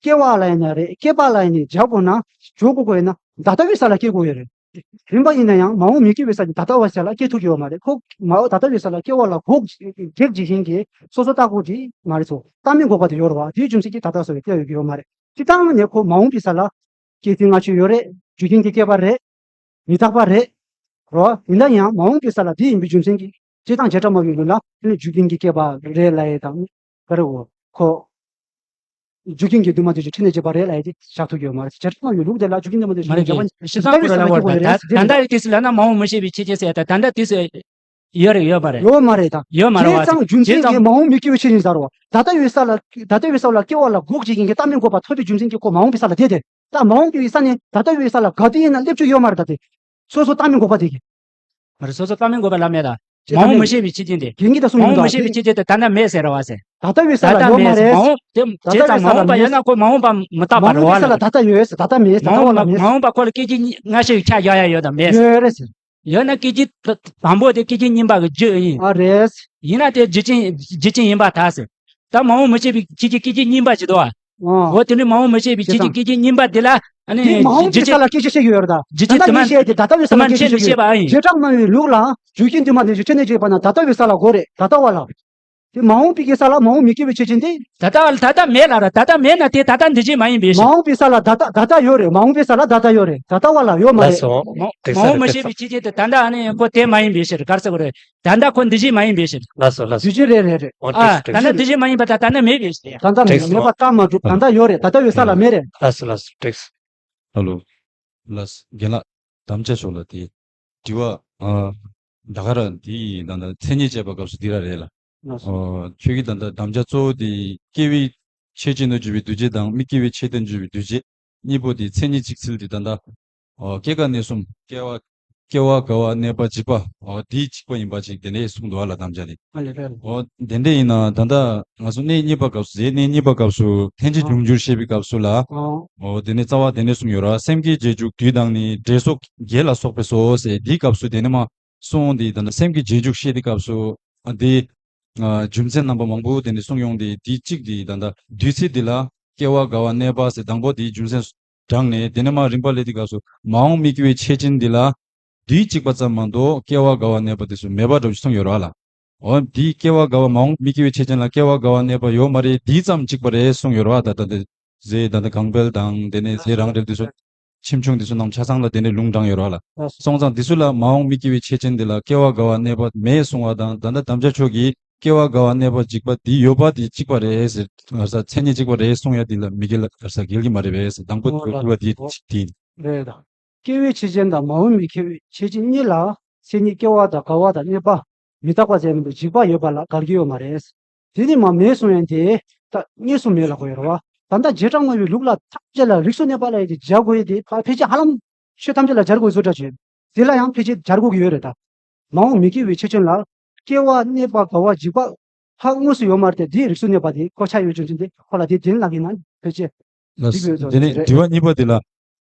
སྐྱེ་བ་ལ་ཡིན་ན་རེད། སྐྱེས་པ་ལ་ཡིན་ན་སྦྱར་དགོས་ན་སྦྱོར་དགོས་དགོས་ཡིན་ན་ད་ལྟ་བའི་ས་ལ་སྐྱེ་དགོས་ཡོད་རེད། རིམ་པ་ཡིན་ན་ཡང་མ་འོངས་མི་སྐྱེ་བའི་ས་ནས་ད་ལྟ་བའི་ས་ལ་སྐྱེ་ཐུབ་ཀྱི་ཡོད་མ་རེད། ཁོ་མ་འོངས་ད་ལྟ་བའི་ས་ལ་སྐྱེ་བ་ལ་འགོག་གེགས་ཇི་བཞིན་གྱི་སོ་སོ་རྟག་གོ་དེ་མ་རེད་ཚོ། རྟག་མིན་འགོག་པ་དེ་ཡོད་རེད་བ། དེའི་རྒྱུ་མཚན་གྱིས་ད་ལྟ་སོ་ཡི་སྐྱེ་ཡོད་ཀྱི་ཡོད་མ་རེད། སྤྱིར་བཏང་ནས་ཁོ་མ་འོངས་པའི་ས་ལ་སྐྱེ་ཚུལ་སྔ་ཕྱི་ཡོད་རེད། རྒྱུ་རྐྱེན་གྱིས་སྐྱེས་པ་རེད། མི་རྟག་པ་རེད། རོ། ཡིན་ན་ཡང་མ་འོངས་པའི་ས་ལ་དེ་ཡིན་པའི་རྒྱུ་མཚན་གྱིས་སྤྱིར་བཏང་བྱེ་བྲག་སྨྲ་བའི་ལུགས་ལ་ཨ་ནི་རྒྱུ་རྐྱེན་གྱིས་སྐྱེས་པ་རེད་ལབ་ཡས་དང་། ག་རེ་འོ། ཁོ། རྒྱུ་རྐྱེན་གྱིས་དུ་མ་འདུ་ཞིང་འཕྲད་ནས་བྱས་པ་རེད་ལབ་ཡས་དེ་བཞག་ཐུབ་ཀྱི་ཡོད་མ་རེད། བྱེ་བྲག་སྨྲ་བའི་ལུགས་དེ་ལ་རྒྱུ་རྐྱེན་དུ་མ་འདུ་ཞིང་མ་རེད། འཕྲད་ཀྱི་ཡོད་མ་རེད། ད་ལྟ་བའི་ས་ལ་སྐྱེ་དགོས་རེད་ཟེར། ད་ལྟ་ཡི་དུས་སུ་ལབ་ན་མ་འོངས་མི་ཤེས་པའི་ཆོས་ཅན་ཟེར་ཡ་ད་ད་ལྟ་དུས་སུ་ཡོད་རེད་ཡོད་མ་རེད། ཡོད་མ་རེད་ད། ཡོད་མ་རེད་བ། བྱས་ཙང་རྒྱུ་མཚན་གྱིས་མ་འོངས་མི་སྐྱེ་བའི་ཆོས་ཅན་ཟེར་བ། ད་ལྟ་བའི་ས་ལ་ད་ལྟ་བའི་ས་ལ་སྐྱེ་བ་ལ་འགོག་བྱེད་མཁན་གྱི་རྟག་མིན་འགོག་པ་ཐོབ་པའི་རྒྱུ་མཚན་གྱིས་ཁོ་མ་འོངས་པའི་ས་ལ་བསྡད་དེ། ད་མ་འོངས་པའི་ས་ནས་ད་ལྟ་བའི་ས་ལ་ག་དུས་ཡིན་ན་སླེབས་རྒྱུ་ཡོད་མ་རེད་ད་དེ། སོ་སོ་རྟག་མིན་འགོག་པ་དེ་གིས། མ་རེད། སོ་སོ་རྟག་མིན་འགོག་པ་ལབ་མེད་ད། ཅེས་མ་འོངས་མི་ཤེས་པའི་ཆོས་ཅན་དེ། རྒན་གྱིས་ད་གསུངས་མ་ཡིན་ནོ། འོངས་མི་ཤེས་པའི་ཆོས་ཅན་དེ་ད་ལྟ་མེད་ཟེར་ར་བ་ཟེར། ད་ལྟ་བའི་ས་ད་ལ་ལྟ་ཡོད་མ་མེད་ཟེར། རེད། མ་འོངས་དེ་ད་བྱས་ཙང་མ་འོངས་པ་ཡོད་ན་ཁོ་མ་འོངས་པ་མི་རྟག་པ་རེད་བ་ལ། མ་འོངས་པའི་ས་ལ་ད་ལྟ་ཡོད་ཟེར། ད་ལྟ་མེད་ཟེར། མ་འོངས་པ་མ་འོངས་པ་ཁོ་ལ་སྐད་ཅིག་སྔ་ཕྱི་ཡི་ཆ་བཞག་ཡ་ཡོད་དམ་མེད་ཟེར། ཡོད་རེད་ཟེར། ཡོད་ན་སྐད་ཅིག་དང་པོ་དེ་སྐད་ཅིག་གཉིས་པ་གི་རྒྱུ་ཡིན། ཨ་རེད། ཡིན་ན་དེ་རྒྱུ་ཅན་རྒྱུ་ཅན་ཡིན་པར་ཐལ་ཟེར། ད་མ་འོངས་མི་ཤེས་པའི་ཆོས་ཅན་སྐད་ཅིག་གཉིས་པ་ཅིག་འདུག་བ། ཨོ། འོ་དེ་ནི་མ་འོངས་མི་ཤེས་པའི་ཆོས་ཅན་སྐད་ཅིག་གཉིས་པ་དེ་ལ་ཨ་ནི་དེ་མ་འོངས་པའི་ས་ལ་སྐད་ཅིག་བཤད་ཀྱི་ཡོད་རེད་ད། རྒྱུ་ཅན་དུ་མ་ད་ལྟ་ངས་བཤད་དེ་ད་ལྟ་བའི་ས་ལ་སྐད་ཅིག་བཤད་ཀྱི་ཡོད། བྱེ་བྲག་སྨྲ་བའི་ལུགས་ལ་རྒྱུ་རྐྱེན་དུ་མ་ནས་རྒྱུ་ཅན་ནས་བྱས་པ་ན་ད་ལྟ་བའི་ས་ལ་གོ་རེད། ད་ལྟ་བ་ལ། དེ་མ་འོངས་པའི་གི་ས་ལ་མ་འོངས་མི་སྐྱེ་བའི་ཆོས་ཅན་དེ། ད་ལྟ་བ་ལ་ད་ལྟ་མེད་ལ་ར། ད་ལྟ་མེད་ན་དེ་ད་ལྟ་འདུ་བྱེད་མ་ཡིན་པའི་ཕྱིར། མ་འོངས་པའི་ས་ལ་ད་ལྟ་ད་ལྟ་ཡོད་རེད། མ་འོངས་པའི་ས་ལ་ད་ལྟ་ཡོད་རེད། ད་ལྟ་བ་ལ་ཡོད་མ་རེད། ལགས་སོ། མ་འོངས་མི་ཤེས་པའི་ཆོས་ཅན་དེ་ད་ལྟ་ཨ་ནི་ཁོ་དེ་མ་ཡིན་པའི་ཕྱིར། ག་རེ་ཟེར་དགོས་རེད། ད་ལྟ་ཁོ་འདུ་བྱེད་མ་ཡིན་པའི་ཕྱིར། ལགས་སོ་ལགས་སོ། འདུ་བྱེད་རེད་རེད་རེད། ཨ་ད་ལྟ་འདུ་བྱེད་མ་ཡིན་པ་ད་ད་ལྟ་མེད་པའི་ཕྱིར། ད་ལྟ་མེད་པ་ལ་ད་མ་གྲུབ། ད་ལྟ་ཡོད་རེད། ད་ལྟ་བའི་ས་ལ་མེད་རེད། ལགས་སོ་ལགས་སོ། ཧ་ལོ། ལགས་སོ། རྒན་ལགས། དམ་བཅའ་ཤོག་ལ་དེ། དྲི་བ། ཨ། ད་ག་ར་དེ་ད་ལྟ་མཚན་ཉིད་བྱས་པ་སྐབས་སུ་དེ་ར་རེད་ལ། ལགས་སོ། ཨོ། ཁྱོད་ཀྱིས་ད་ལྟ་དམ་བཅའ་གཙོ་བོ་དེ་སྐྱེ་བའི་ཆོས་ཅན་དུ་གྱུར་པའི་འདུ་བྱེད་དང་མི་སྐྱེ་བའི་ཆོས་ཅན་དུ་གྱུར་པའི་འདུ་བྱེད་གཉིས་པོ་དེ་མཚན་ཉིད་གཅིག་ཚུལ་དེ་ད་ལྟ། ཨོ། སྐྱེ་རྒ་ན་འཆི་གསུམ། སྐྱེ་བ། སྐྱེ་བ་རྒ་བ་གནས་པ་འཇིག་པ། ཨོ། དེ་གཅིག་པ་ཡིན་པ་ཅིག་དེ་འདྲས་གསུངས་འདུག་ཨ་ལ་དམ་བཅའ་དེ། ཨ་ལས་རེད། ཨོ། དེ་འདྲས་ཡིན་ན་ད་ལྟ་ང་ཚོ་གནས་གཉིས་པ་སྐབས་སུ་ཟེར། གནས་གཉིས་པ་སྐབས་སུ་ཐལ་འགྱུར་འབྱུང་འགྱུར་བཤད་པའི་སྐབས་སུ་ལ། ཨོ། ཨོ། དེ་ནས་རྩ་བ་དེ་འདྲས་གསུངས་ཡོད་ར། སེམས་ཀྱི་རྗེས་འཇུག་དུས་དང་ནི། འབྲས་སོགས་བརྒྱད་ལ་སོགས་པས་སོ་ཟེར། དེའི་སྐབས་སུ་དེ་ནས་མ། གསུངས་འདི་ད་ནི་སེམས་ཀྱི་རྗེས་འཇུག་བཤད་དེ་སྐབས་སུ། ཨ། འདི། ཨ། རྒྱུ་མཚན་རྣམ་པ་མང་པོ་དེ་འདྲ་གསུངས་ཡོང་དེ། དེ་གཅིག་དེ་ད་ལྟ་དུས་ཚིགས་འདི་ལ་སྐྱེ་བ་རྒ་བ་གནས་པ་ཟེར་དང་པོ་དེའི་རྒྱུ་མཚན་དྲངས་ནས། དེ་ནས་མ་རིམ་པ་ལས་དེ་སྐབས་སུ་མ་འོངས་མི་སྐྱེ་བའི་ཆོས་ཅན་འདི་ལ་དུས་གཅིག་པ་ཙམ་མ་གཏོགས་སྐྱེ་བ་རྒ་བ་གནས་པ་དེ་ཚོ་མེད་པ་འདྲ་བོ་ཞིག་གསུངས་ཡོད་རེད་བ་ལ། འོ། འདིའི་སྐྱེ་བ་རྒ་བ། མ་འོངས་མི་སྐྱེ་བའི་ཆོས་ཅན་ལ་སྐྱེ་བ་རྒ་བ་གནས་པ་ཡོད་མ་རེད། འདི་ཙམ་གཅིག་པ་རེད་གསུངས་ཡོད་རེད་བ། ད་ལྟ་འདི་ཟེར་ད་ལྟ་གང་སྤེལ་དང་དེ་ནས་ཟེར་རང་འགྲེལ་དེ་ཚོ། ཆེ་ཆུང་དེ་ཚོ་རྣམས་ཆ་ཚང་ལ་དེ་འདྲའི་ལུང་དྲངས་ཡོད་རེད་བ་ལ། ལགས་སོ། སོང་ཙང་དེ་ཚོ་ལ་མ་འོངས་མི་སྐྱེ་བའི་ཆོས་ཅན་དེ་ལ་སྐྱེ་བ་རྒ་བ་གནས་པ་མེད་གསུང་བ་དང་། ད་ལྟ་དམ་བཅའ་ཆོས་ཀྱིས་ སྐྱེ་བ་རྒ་བ་གནས་པ་འཇིག་པ་འདི་ཡོད་པ་འདི་གཅིག་པ་རེད་ཟེར། ང་ས་མཚན་ཉིད་གཅིག་པ་རེད་གསུང་ཡ་འདི་ལ་མི་འགལ་ལ་ས་འགལ་གྱི་མ་རེད་པས་ཟེར། དང་པོ་འོ་ལ། དུ་བ་འདི་འོ། འདི་ཡིན། རེད་ད། སྐྱེ་བའི་ཆེ་ཆུང་དང་མ་འོངས་པའི་སྐྱེ་བའི་ཆེ་ཆུང་གཉིས་ལ་མཚན་ཉིད་སྐྱེ་བ་དང་རྒ་བ་དང་གནས་པ་མི་རྟག་པ་ཟེར་མི་འདུག་འཇིག་པ་ཡོད་པ་ལ་འགལ་གྱི་ཡོད་མ་རེད། དེ་ནི་མ་མེད་གསུང་ཡ་དེ་ད་དངོས་སུ་མེད་ལ་གོ་ཡོད་རེད་བ། ད་ལྟ་བྱེ་བྲག་སྨྲ་བའི་ལུགས་ལ་ཐམས་ཅད་ལ་རིགས་སུ་གནས་པ་ལ་ཡི་དེ་སྦྱར་དགོས་ཡི་དེ་ཕ་ཕལ་ཆེར་ཧ་ལམ་ཆོས་ཐམས་ཅད་ལ་སྦྱར་དགོས་བཟོ་འདྲ་བྱེད། དེ་ལ་ཡང་ཕལ་ཆེར་སྦྱར་དགོས་ཀྱི་ཡོད་རེད་ད། མ་འོངས་མི་སྐྱེ་བའི་ཆེ་ཆུང་ལ། སྐྱེ་བ་གནས་པ་རྒ་བ་འཇིག་པ་ཧ་དངོས་སུ་ཡོད་མ་རེད་དེ། འདིའི་རིགས་སུ་གནས་པ་དེ་ཁོ་ཆ་ཡོད་རྒྱུ་མཚན་དེ་ཁོ་ལ་དེ་དེ་ནི་ལབ་ཀྱི་ན་ཕལ་ཆེར་ལ། འགྲིག་ཡོད་དོ་དེ་ནས་རེད། དྲི་བ་གཉིས་པ་དེ་ལ།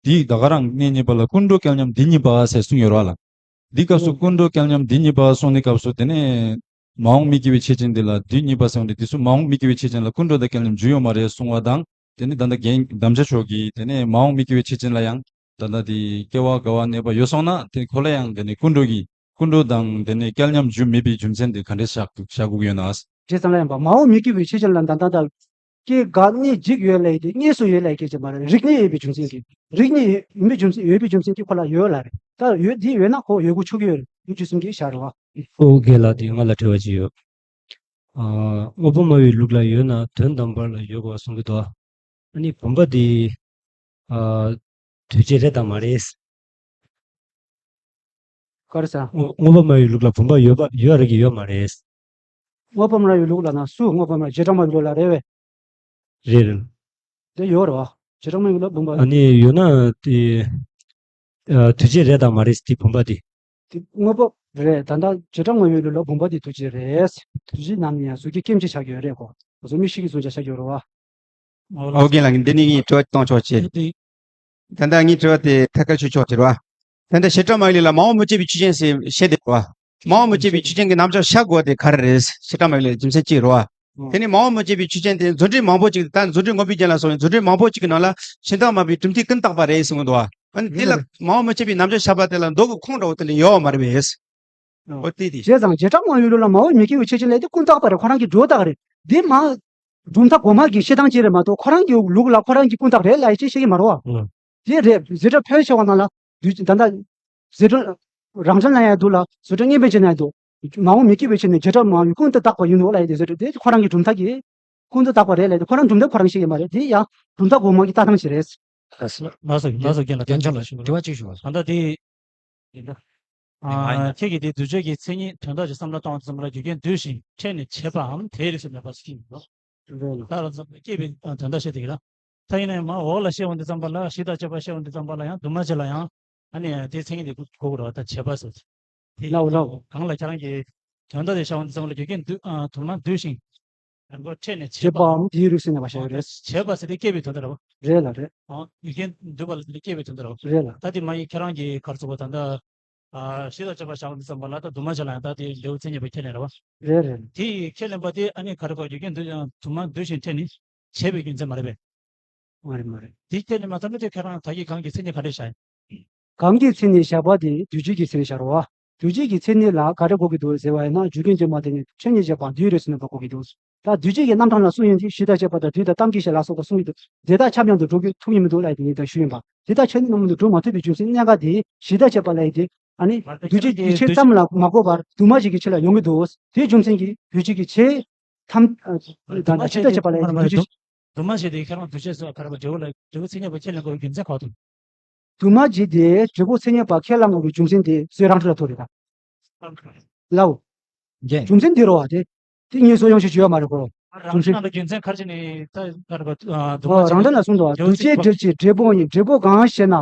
དེའི་ད་ག་རང་གནས་གཉིས་པ་ལ་ཀུན་འགྲོ་སྐལ་མཉམ་འདི་གཉིས་པ་ཟེར་གསུངས་ཡོད་རེད་བ་ལ། འདི་སྐབས་སུ་ཀུན་འགྲོ་སྐལ་མཉམ་འདི་གཉིས་པ་གསུངས་ནས་སྐབས་སུ་དེ་ནས་མ་འོངས་མི་སྐྱེ་བའི་ཆེ་ཆུང་འདི་ལ་འདི་གཉིས་པ་ཟེར་བ་འདི་དེ་ཚོ་མ་འོངས་མི་སྐྱེ་བའི་ཆེ་ཆུང་ལ་ཀུན་འགྲོ་དང་སྐལ་མཉམ་རྒྱུ་ཡོད་མ་རེད་གསུང་བ་དང་། དེ་ནས་ད་ལྟ་རྒན་དམ་བཅའ་མཆོག་གིས་དེ་ནས་མ་འོངས་མི་སྐྱེ་བའི་ཆེ་ཆུང་ལ་ཡང་ད་ལྟ་དེ་སྐྱེ་བ་རྒ་བ་གནས་པ་ཡོད་སོང་ན་དེ་ཁོ་ལ་ཡང་དེ་ནས་ཀུན་འགྲོ་གི་ཀུན་འགྲོ་དང་དེ་ནས་སྐལ་མཉམ་རྒྱུ་མེད་པའི་རྒྱུ་མཚན་དེ་ག་འདྲས་བཞག་བཞག་དགོས་ཀྱི་ཡོད་ན། ཇི་ཙམ་ལ་ཡང་པ་མ་འོངས་མི་སྐྱེ་བའི་ཆེ་ཆུང་ལ་ད་ལྟ་ད། སྐྱེ་རྒ་གནས་འཇིག་ཡོད་ལས་དེ་དངོས་སུ་ཡོད་ལས་སྐྱེ་ཅེས་མ་རེད། རིག་གནས་ཡོད་པའི་རྒྱུ་མཚན་གྱིས། རིག་གནས་ཡོད་མེད་རྒྱུ་མཚན་ཡོད་པའི་རྒྱུ་མཚན་གྱིས་ཁོ་ལ་ཡོད་ལ་རེད། ད་ཡོད་དེ་ཡོད་ན་ཁོ་ཡོད་དགུ་ཆོག་གི་ཡོད་རེད། ཡོད་རྒྱུ་གསུམ་གྱིས་བཞག་རེད་བ། ཨོ་རྒན་ལགས་དེ་ང་ལ་དྲི་བ་ཅིག་ཡོད། ཨ། དངོས་པོ་སྨྲ་བའི་ལུགས་ལ་ཡོད་ན་དོན་དམ་པར་ལ་ཡོད་དགོས་པ་གསུང་གི་འདུག་ཨ་ནི་བུམ་པ་དེ། ཨ། དུས་བཅད་རེད་དམ་མ་རེད། ག་རེ་ཟེར། དངོས་དངོས་པོ་སྨྲ་བའི་ལུགས་ལ་བུམ་པ་ཡོད་པ་ཡོད་རེད་ཀྱི་ཡོད་མ་རེད། དངོས་པོ་སྨྲ་བའི་ལུགས་ལ་ན་སུ་དངོས་པོ་སྨྲ་བྱེ་བྲག་སྨྲ་བའི་ལུགས་ལ་རེད་བས། རེད་རེད། དེ་ཡོད་རེད་བ། བྱེ་བྲག་སྨྲ་བའི་ལུགས་ལ་བུམ་པ། ཨ་ནི་ཡོད་ན་དེ། ཨ། དུས་བཅད་རེད་དམ་མ་རེད་དེ་བུམ་པ་དེ། དེ་དངོས་པོ་རེད། ད་ལྟ་བྱེ་བྲག་སྨྲ་བའི་ལུགས་ལ་བུམ་པ་དེ་དུས་བཅད་རེད། དུས་བཅད་ནམ་ཡང་གཟུགས་ཀྱི་སྐྱེ་མཆེད་ཆགས་ཀྱི་ཡོད་རེད་གོ། གཟུགས་མེད་ཤེས་ཀྱི་གཟུགས་ཆགས་ཆགས་ཀྱི་ཡོད་རེད་བ། ཨོ་རྒན་ལགས་འདི་ནས་ངས་དྲི་བ་གཏོང་ཆོག་ཅེས། ད་ལྟ་ངའི་དྲི་བ་དེ་ཐད་ཀར་ཆོད་ཆོག་ཅེས་རེད་བ། ད་ལྟ་བྱེ་བྲག་སྨྲ་བའི་ལུགས་ལ་མ་འོངས་མི་སྐྱེ་བའི་ཆོས་ཅན་ཞེས་བཤད་དེ་རེད་བ། མ་འོངས་མི་སྐྱེ་བའི་ཆོས་ཅན་གྱི་རྣམ་གཞག་བཤད་དགོས་དེ་ག་རེ་རེད། བྱེ་བྲག་སྨྲ་བའི་ལུགས་རྒྱུ་མཚན་གཅིག་རེད་བ། དེ་ནས་མ་འོངས་མི་སྐྱེ་བའི་ཆོས་ཅན་དེ་རྫུ་འཕྲུལ་མང་པོ་ཅིག་ད་རྫུ་འཕྲུལ་མངོན་པའི་རྒྱན་ལ་སོགས་པའི་རྫུ་འཕྲུལ་མང་པོ་ཅིག་གི་ནང་ལ་ཕྱི་མཐའ་སྨྲ་བའི་གྲུབ་མཐས་ཀུན་བརྟགས་པ་རེད་གསུངས་འདུག་བ། ཨ་ནི་དེ་ལ་མ་འོངས་མི་སྐྱེ་བའི་རྣམ་གཞག་བཤད་པ་དེ་ལ་མདོ་གི་ཁུངས་འདྲ་བོ་དེ་ལ་ཡོད་མ་རེད་པས། ཨོ་དེ་དེ། བྱས་ཙང་བྱེ་བྲག་སྨྲ་བའི་ལུགས་ལ་མ་འོངས་མི་སྐྱེ་བའི་ཆོས་ཅན་ལས་དེ་ཀུན་བརྟགས་པ་རེད། ཁོ་རང་གི་སྒྲོ་བཏགས་རེད། འདི་མ། གྲུབ་མཐའ་གོང་མ་གི་བཤད་སྟངས་ཅིག་རེད་མ་གཏོགས་ཁོ་རང་གི་ལུགས་ལ་ཁོ་རང་གི་ཀུན་བརྟགས་རེད་ལབ་ཡ་ཅིག་བཤད་ཀྱི་མ་རེད་བ། ཨང་། དེ་རེད། རྫས་སྒྲ་ཕལ་ཆེ་བ་ནང་ལ་དུས་ད་ལྟ་རྫས་སྒྲ་རང་འགྲེལ་ན་ཡང་འདུག་ལ་རྫས་སྒྲ་བསྙད་པའི་ཆ་ནས་ཡང་འདུག་མ་འོངས་མི་སྐྱེ་བའི་ཆ་ནས་བྱེ་བྲག་སྨྲ་བའི་ཀུན་ཏུ་བརྟགས་པ་ཡིན་ནོ་ལབ་ཡ་དེ་རྫས་སྒྲ་དེ་ཁོ་རང་གི་གྲུབ་མཐའ་གི་ཀུན་ཏུ་བརྟགས་པ་རེད་ལབ་ཡ་དེ་ཁོ་རང་གྲུབ་མཐའ་ཁོ་རང་བཤད་ཀྱི་མ་རེད། དེ་ཡང་གྲུབ་མཐའ་གོང་མ་གི་ལྟ་སྟངས་ཅིག་རེད། ལགས་སོ་ལགས་སོ་རྒན་ལགས་དྲན་འཆར་ལ་ཞུ་བ། ད་ལྟ་དེ། ཡིན་ད། ཨ། ཁྱེད་ཀྱིས་དེ་དུས་བཅད་ཀྱི་མཚན་ཉིད་དོན་དག་གི་བསམ་བློ་བཏང་བ་ཙམ་ལ་རྒྱུ་རྐྱེན་འདུས་ཤིང་འཕྲད་ནས་བྱས་པའམ་དེའི་རིགས་སུ་གནས་པ་ཞིག་ཡིན་ནོ། རེད་ལ། ད་ལ་ཙམ་སྐྱེས་པའི་དོན་དག་བཤད་དེ་ཡིན་ལ། ད་ཡིན་ན་ཡང་མ་འོག་ལ་བཤད་འོང་དུས་ཙམ་པ་ལ་གཞི་དང་བཅས་པ་བཤད་འོང་དུས་ཙམ་པ་ལ་ཡང་དུ་མ་བྱས་ལ་ཡང་ཨ་ནི་དེའི་མཚན་ཉིད་དེ་གོ་དགོས་རེད་བ། ད་བྱས་པ་ཟེར་དེ། ལའོ་ལའོ། གང་ལ་ཁྱེད་རང་གིས་དོན་དག་དེ་བཤད་འོང་དུས་ཙམ་པ་ལ་རྒྱུ་རྐྱེན་འདུས་ཨ་དུ་མ་འདུས་ཤིང་། ཡང་སྒོ་ཕྲད་ནས་བྱེད་པའམ་དེའི་རིགས་སུ་གནས་པ་ཞིག་རེད། བྱེད་པ་ཟེར་དེ་སྐྱེ་བའི་དོན་དག་རེད་བ། རེད་ལ་རེད། ཨང་། རྒྱུ་རྐྱེན་འདུས་པ་ལ་དེ་སྐྱེ་བའི་དོན་དག་རེད་བ། རེད་ལ། ད་དེ་མ་ཡིན་ཁྱེད་རང་གིས་ག་རེ་ཟེར་བ་ད་ལྟ། ཨ། གཞི་དང་བཅས་པ་བཞག་པ་འདི་ཙམ་པ་ལ་ད་དུ་མ་བྱས་ལ་ཡང་ད་དེ་འབྲས་བུ་མཚན་ཉིད་པ་ཁས་ལེན་རེད་བ། རེད་རེད། དེ་ཡི་ཁས་ལེན་པ་དེ་ཨ་ནི་ག་རེ་གོ་རྒྱུ་རྐྱེན་འདུས་ཀྱང་དུ་མ་འདུས་ཤིང་ཕྲད་ནས་བྱས་པའི་རྒྱུ་མཚན་མ་རེད་པས། མ་རེད་མ་རེད། དེ་ཁས་ལེན་མ་ཐུབ་ན་དེ་ཁྱེད་རང་ད་གིན་གང་གི་མཚན་ཉིད་ག་འདྲས་བཞག་ཡིན། གང་གི་མཚན་ཉིད་བཞག་པ་དེ་དུས་བཅད་ཀྱི་མཚན་ཉིད་བཞག་རོ། དུས་བཅད་ཀྱི་མཚན་ཉིད་ལ་ག་རེ་གོ་གི་འདུག་ཟེར་བ་ཡིན་ན་རྒྱུ་རྐྱེན་ཅན་མ་དེ་ནི་ཆོས་ཉིད་བཞག་པ་དུས་རེད་ཟེར་ནས་གོ་གི་འདུག་ད་དུས་བཅད་ཀྱི་རྣམ་གྲངས་ལ་གསུངས་ཡོང་དུས་གཞི་དང་བཅས་པ་དང་དུས་དང་གཏན་གྱི་ཞེས་ལ་སོགས་པ་གསུངས་ཀྱི་འདུག་དེ་དག་ཁྱབ་མཉམ་དུ་འགྲོ་གི་ཐུབ་ཀྱི་མི་འདུག་ལབ་ཡི་དེ་ངས་ད་ཞུས་ཡིན་པ། དེ་དག་ཆ་ནས་མཉམ་དུ་འགྲོ་མ་ཐུབ་པའི་རྒྱུ་མཚན་གནད་འགག་དེ་གཞི་དང་བཅས་པ་ལབ་ཡི་དེ་ཨ་ནི་དུས་བཅད་ཀྱི་ཆོས་ཙམ་ལ་མ་གོ་བར་དུ་མ་ཞིག་གི་ཆོས་ལ་ཡོང་གི་འདུག་དེའི་རྒྱུ་མཚན་གྱིས་དུས་བཅད་ཀྱི་ཆོས་ཐམས་ད་ལྟ་གཞི་དང་བཅས་པ་ལབ་ཡི་དེ་དུས་བཅད། དུ་མ་ཞེས་དེ་ཁྱེད་རང་དུས་བཅད་ཟེར་བ་ག་རེ་བ་འབྲས་བུ་ལ་འབྲས་བུ་མཚན་ཉིད་པ་ཁས་ལེན་དགོས་པའི་རྒྱུ་མཚན་ག་བ་དང་། དུ་མ་ཞེས་དེ་འབྲས་བུ་མཚན་ཉིད་པ་ཁས་བླང་དགོས་པའི་རྒྱུ་མཚན་དེ་སུའི་རང་འཁྲི་ལ་ཐུག་རེད་ད། ལའོ། རྒྱུ་མཚན་འདི་རོ་བ་དེ། དེ་ངས་སོ་ཡང་ཞིག་བརྗོད་ཡ་མ་རེད་གོ། རང་འཁྲི་ནང་ལ་རྒྱུ་མཚན་ག་རེ་བྱས་ནས་ད་ག་རེ་བ་དུ་མ་ཞེས། རང་འཁྲི་ལ་གསུངས་འདུག་བ། འདུས་བྱས་འབྲེལ་གྱི་འབྲས་བུ་ཡིན། འབྲས་བུ་གང་ཞེ་ན།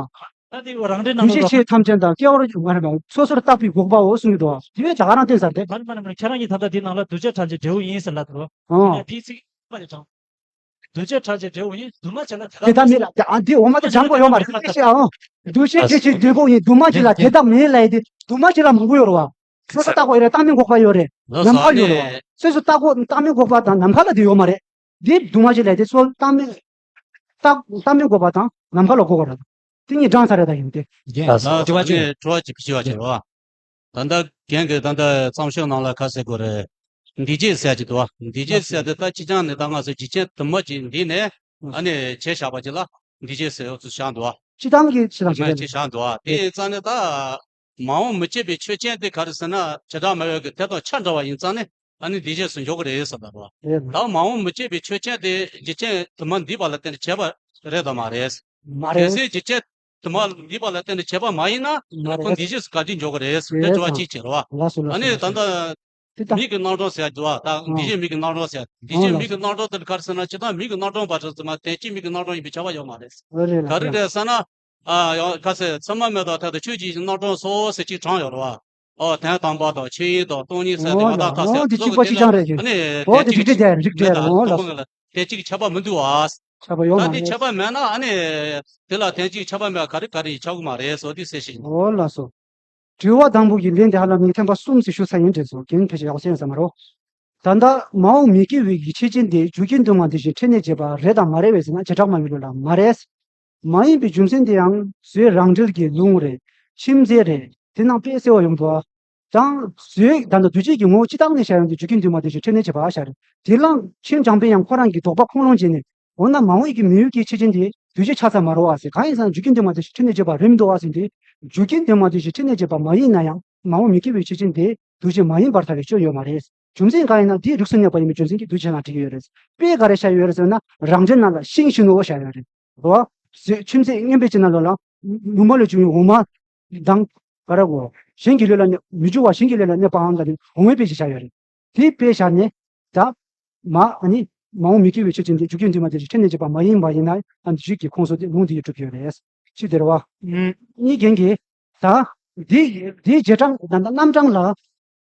ད་དེ་རང་འཁྲི་ནང་ལ་འདུས་བྱས་ཆོས་ཐམས་ཅད་དང་སྐྱེ་བར་མ་རེད་པ་སོ་སོར་བརྟགས་པའི་འགོག་པའོ་གསུངས་ཀྱི་འདུག་བ། དེ་བས་ད་ག་རང་བསྟན་ཚར་ཏེ། མ་རེད་མ་རེད་མ་རེད། ཁྱེད་རང་གིས་ད་ལྟ་འདི་ནང་ལ་འདུས་བྱས་ཕྲད་བྱེད་འབྲས་བུ་ཡིན་ཟེར་ལབ་འདུག་བ། ཨང་། ཕྱི་ཚིག་མ་རེད་དྲང་། འདུས་བྱས་ཕྲད་བྱེད་འབྲས་བུ་ཡིན། དུ་མ་བྱས་ལ་དེ་དག་མེད་ལ་དེ་ཨ་འདི་འོ་མ་དེ་སྦྱང་དགོས་ཡོད་མ་རེད། ཤེས་ཤེས་ཨང་། འདུས་བྱས་འབྲེལ་གྱི་འབྲས་བུ་ཡིན། དུ་མ་བྱས་ལ་དེ་དག་མེད་ལ་ཡི་དེ་དུ་མ་བྱས་ལ་མང་པོ་ཡོད་རེད་བ། སོ་སོ་བརྟགས་པ་ཡོད་རེད། བརྟགས་མིན་འགོག་པ་ཡོད་རེད། ནམ་མཁའ་ཡོད་རེད་བ། སོ་སོ་བརྟགས་པ་བརྟགས་མིན་འགོག་པ་དང་ནམ་མཁའ་ལ་དེ་ཡོད་མ་རེད། འདི་དུ་མ་བྱས་ལ་དེ་སོ་བརྟགས་མིན་བརྟགས་བརྟགས་མིན་འགོག་པ་དང་ནམ་མཁའ་ལ་འགོག་པ་རེད། དེ་གཉིས་འབྲང་ཚར་རེད་ད་ཡིན་ཏེ། རྒན་ལགས་སོ་དྲི་བ་གཅིག་ཨ་ནི་དྲི་བ་གཅིག་ཞུ་བ་བྱེད་རོགས། ད་ལྟ་རྒན་གྱིས་ད་ལྟ་བརྩམས་ཆོས་ནང་ལ་ཁ་གསལ་དགོས་རེད། འདུས་བྱས་ཟེར་གྱི་འདུག་བ། འདུས་བྱས་ཟེར་དེ་ད་སྤྱིར་བཏང་ནས་ད་ང་ཚོ་འཇིག་རྟེན་དུ་མ་གཅིག་འདི་ནས་ཨ་ནི་བྱས་བཞག་པ་ཅིག་ལ་འདུས་བྱས་ཟེར་ཡོད་ཚུལ་བཞག་འདུག་བ། སྤྱིར་བཏང་གི་ཕྱི་ལ་ཕྱི་ལ་བྱས་བཞག་འདུག་བ། དེ་ཡིན་ཙང་ནས་ད་མ་འོངས་མི་སྐྱེ་བའི་ཆོས་ཅན་དེ་ག་རེ་ཟེར་ན་བྱེ་བྲག་སྨྲ་བའི་གི་དེ་དང་ཆ་འདྲ་བ་ཡིན་ཙང་ནས་ ཨ་ནི་འདུས་བྱས་སུ་འཇོག་གི་རེད་ཟེར་བ་རེད། ད་མ་འོངས་མི་སྐྱེ་བའི་ཆོས་ཅན་དེ་འཇིག་རྟེན་དུ་མ་འདུས་པ་ལ་བརྟེན་ནས་བྱས་པ་རེད་དམ་མ་རེད། མ་རེད། གལ་སྲིད་འཇིག་རྟེན་དུ་མ་འདུས་པ་ལ་བརྟེན་ནས་བྱས་པ་མ་ཡིན་ན། མ་རེད། ཁོ་འདུས་བྱས་སུ་ག་དུས་འཇོག་གི་རེད་ཟེར། དེ་དྲི་བ་གཅིག་བྱེད་རོགས། ལགས་སོ་ལགས་སོ། ཨ་ནི་ད་ལྟ་དེ་ད་མིག་གི་རྣམ་གྲངས་ཟེར་ཡ་འདུག་བ། ད་འདུས་བྱས་མིག་གི་རྣམ་གྲངས་ཟེར། འདུས་བྱས་མིག་གི་རྣམ་གྲངས་དེ་ག་རེ་ཟེར་ན། ཇི་ལྟར་མིག་གི་རྣམ་གྲངས་པ་ཟེར་ཙམ་མ་དོན་གཅིག་མིག་གི་རྣམ་གྲངས་ཡིན་པས་ཁྱབ་པ་ཡོད་མ་རེད། ཨོ་རེད་ལགས། ག་རེ་རེད་ཟེར་ན། ཨ་ཡང་ག་ཟེར། མཚན་མ་མེད་པར་ཐལ་དུ་ཆོས་ཀྱི་རྣམ་གྲངས་སོ་ཟེར་གཅིག་དྲངས་ཡོད་རེད་བ། ཨོ་དོན་དམ་པ་དང་ཆོས་དབྱིངས་དང་སྟོང་ཉིད་ཟེར་དེ་ཨོ་མ་ལགས། དག་ཐག་ཟེར། ཨོ་དེ་གཅིག་པ་གཅིག་རྐྱང་རེད་ཀྱི། ཨ་ནི་ཨོ་དེ་གཅིག་རེད་ཀྱི། རེད་རེད། ཨོ་ལགས་སོ། དེ་གཅིག་ཁྱབ་པ་མི་འདུག་བ། ཁྱབ་པ་ཡོད་མ་རེད། ད་དེ་ཁྱབ་པ་མེད་ན་ཨ་ནི་དེ་ལ་དོན་གཅིག་ཁྱབ་པ་མེད་པ་ག་རེ་ག་རེ་ཁྱབ་གི་མ་རེད་ཟེར་དེ་ཟེར་ཞིག་ཨོ་ལགས་སོ། དྲི་བ་དང་པོ་གི་ལན་དེ་ཧ་ལམ་ངས་ཐེངས་པ་གསུམ་ཙམ་ཞུ་ཚར་ཡིན། དྲན་སོང་། རྒན་ཕལ་ཆེར་ཡག་པོ་ཤེས་ཡོད་ས་མ་རེད། ད་ལྟ་མ་འོངས་མི་སྐྱེ་བའི་གི་ཆོས་ཅན་དེ་རྒྱུ་རྐྱེན་དུ་མ་འདུས་ཤིང་ཕྲད་ནས་བྱས་པ་རེད་དམ་མ་རེད་པས་ཟེར་ན་བྱེ་བྲག་སྨྲ་བའི་ལུགས་ལ་མ་རེད། མ་ཡིན་པའི་རྒྱུ་མཚན་དེ་ཡང་བཟོའི་རང་འགྲེལ་གྱི་ལུང་རེད། མཆིམས་རྫས་རེད། དེ་རྣམས་དཔེ་གསལ་བོ་ཡོང་འདུག་ཨ། ཀྱང་བཟོའི་ད་ལྟ་འདུས་བྱས་ཀྱི་ངོ་བོ་སྤྱི་བཏང་ནས་བཤད་ཡོང་དུས་རྒྱུ་རྐྱེན་དུ་མ་འདུས་ཤིང་ཕྲད་ནས་བྱས་པ་ཨ་ཤ་རེད། དེ་ལའང་མཆིམས་འཇམ་དཔལ་དབྱངས་ཁོ་རང་གིས་དོགས་པ་ཁུངས་ལུང་བྱས་ནས། འོ་ན་མ་འོངས་ཀྱི་མི་ཡུལ་གྱི་ཆོས་ཅན་དེ་འདུས་བྱས་ཆགས་ས་མ་རེད་བ་ཟེར། གང་ཡིན་ཟེར་ན་རྒྱུ་རྐྱེན་དུ་མ་འདུས་ཤིང་ཕྲད་ནས་བྱས་པ་རེད་མི་འདུག་བ་ཟེར་དུས། རྒྱུ་རྐྱེན་དུ་མ་འདུས་ཤིང་ཕྲད་ནས་བྱས་པ་མ་ཡིན་ན་ཡང་མ་འོངས་མི་སྐྱེ་བའི་ཆོས་ཅན་དེ་འདུས་བྱས་མ་ཡིན་པར་ཐལ་བའི་སྐྱོན་ཡོད་མ་རེད། རྒྱུ་མཚན་གང་ཡིན་ན་དེའི་རིགས་སུ་གནས་པ་ཡིན་པའི་རྒྱུ་མཚན་གྱིས་འདུས་བྱས་ན་འགྲིག་གི་ཡོད་རེད། དཔེ་ག་རེ་བཞག་ཡོད་རེད་ཟེར་ན། རང་འགྲེལ་ནང་ལ་ཤིང་གཞོན་ནུ་བ་བཞག་ཡོད་རེད། རོ། མཆིམས་ཚད་སྙན་པའི་ཕྱིར་ན་ལོ་ལ། ལུང་མ་ལས་བྱུང་བའི་འོ་མ་དང་། ག་རེ་གོ། གཞན་གྱི་ལུས་ལ་གནས། མི་འགྱུར་བ་གཞན་གྱི་ལུས་ལ་གནས་པའང་ལ་ནི་འོ་མའི་དཔེ་ཞིག་བཞག་ཡོད་རེད། དེའི་དཔེ་བཞག་ནས། ད། མ་ཨ་ནི། མ་འོངས་མི་སྐྱེ་བའི་ཆོས་ཅན་དེ་རྒྱུ་རྐྱེན་དུ་མ་འདུས་ཤིང་ཕྲད་ནས་བྱས་པ་མ་ཡིན་པ་ཡིན་ན་ཨ་ནི་འདུས་བྱས་ཀྱི་ཁོངས་སུ་དེ་ལུང་དེ་ཡིས་གྲུབ་ཡོད་རེད། ཅི་ཟེར་བ། གཉིས་རྒན་གྱིས། ད། འདི་འདིའི་བྱེ་བྲག་ད་ལྟ་རྣམ་གྲངས་ལ།